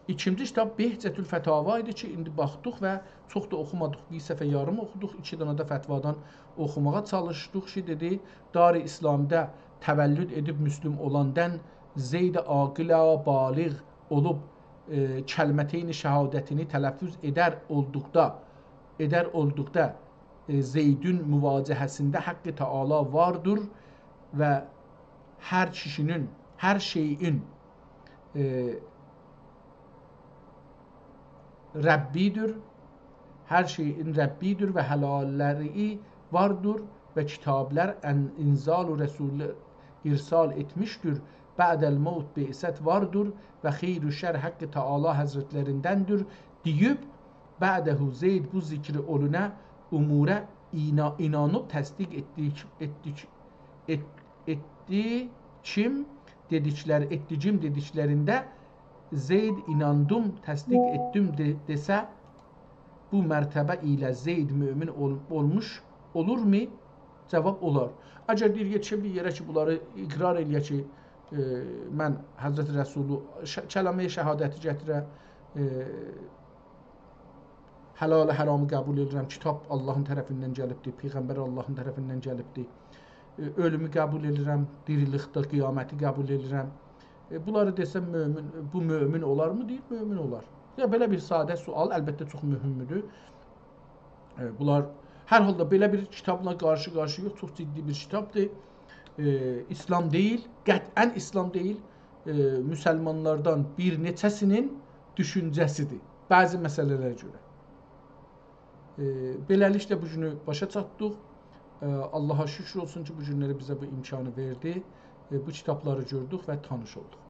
ایکینجی کیتاب بهجة الفتاوی ایدی کی، ایندی باخدیق و چوخ دا اوخومادیق، بیر صفحه یاریم اوخودوق، ایکی دنه ده فتوادان اوخوماغا چالیشدیق کی، دئدی، دار اسلامیده تولد ائدیب مسلم اولاندان زید عاقلا بالغ اولوب، ائ، کلمتین شهادتینی تلفظ ائدر اولدوقدا، ائدر اولدوقدا، ائ، زیدون مواجهه‌سینده حق تعالی واردیر و هر کیشی‌نین، هر شئیین، ائ، ربی‌دیر، هر شئیین ربی‌دیر و حلاللری واردیر و کیتابلار ان-، انزال و رسول ارسال ائتمیشدیر. بعد الموت بعثت واردیر و خیر و شر حق تعالی حضرتلریندندیر دئییب، بعده زید بو ذکری اولونا امورا اینا-، اینانیب تصدیق ائتدیک، ائتدیک، ائت-، ائتدیکیم دئدیکلر-، ائتدیکیم دئدیکلرینده زید ایناندیم، تصدیق ائتدیم دئ-، دئسه، بو مرتبه ایله زید مؤمن اول-، اولموش اولورمو؟ جواب: اولار. اگر دئییر، یئتیشه بیر یئره کی، بونلاری اقرار ائلیه کی، ائ، من حضرت رسولو، ش-، کلمه‌ی شهادتی گتیره، ائ، حلال حرامی قبول ائدیرم، کیتاب آللاهین طرفیندن گلیبدیر، پیغمبر آللاهین طرفیندن گلیبدیر، ائ، اؤلومو قبول ائدیرم، دیریلیکده قیامتی قبول ائدیرم. ائ، بونلاری دئسم، مؤمن، بو مؤمن اولارمی؟ دئییر، مؤمن اولار. یا، بئله بیر ساده سؤال، البته، چوخ مهمدور. ائ، بونلار، هر حالدا، بئله بیر کیتابلا قارشی-قارشی‌یایق، چوخ جدی بیر کیتابدیر. ائ، اسلام دئییل، قطعا اسلام دئییل. ائ، مسلمانلاردان بیر نئچه‌سی‌نین دوشونجه‌سی‌دیر بعضی مسئله‌لره گؤره. ائ، بئله‌لیکله بو گونو باشا چاتدیق. ائ، آللاها شوکور اولسون کی، بو گونلری بیزه بو امکانی وئردی. ائ، بو کیتابلاری گؤردوک و تانیش اولدوق.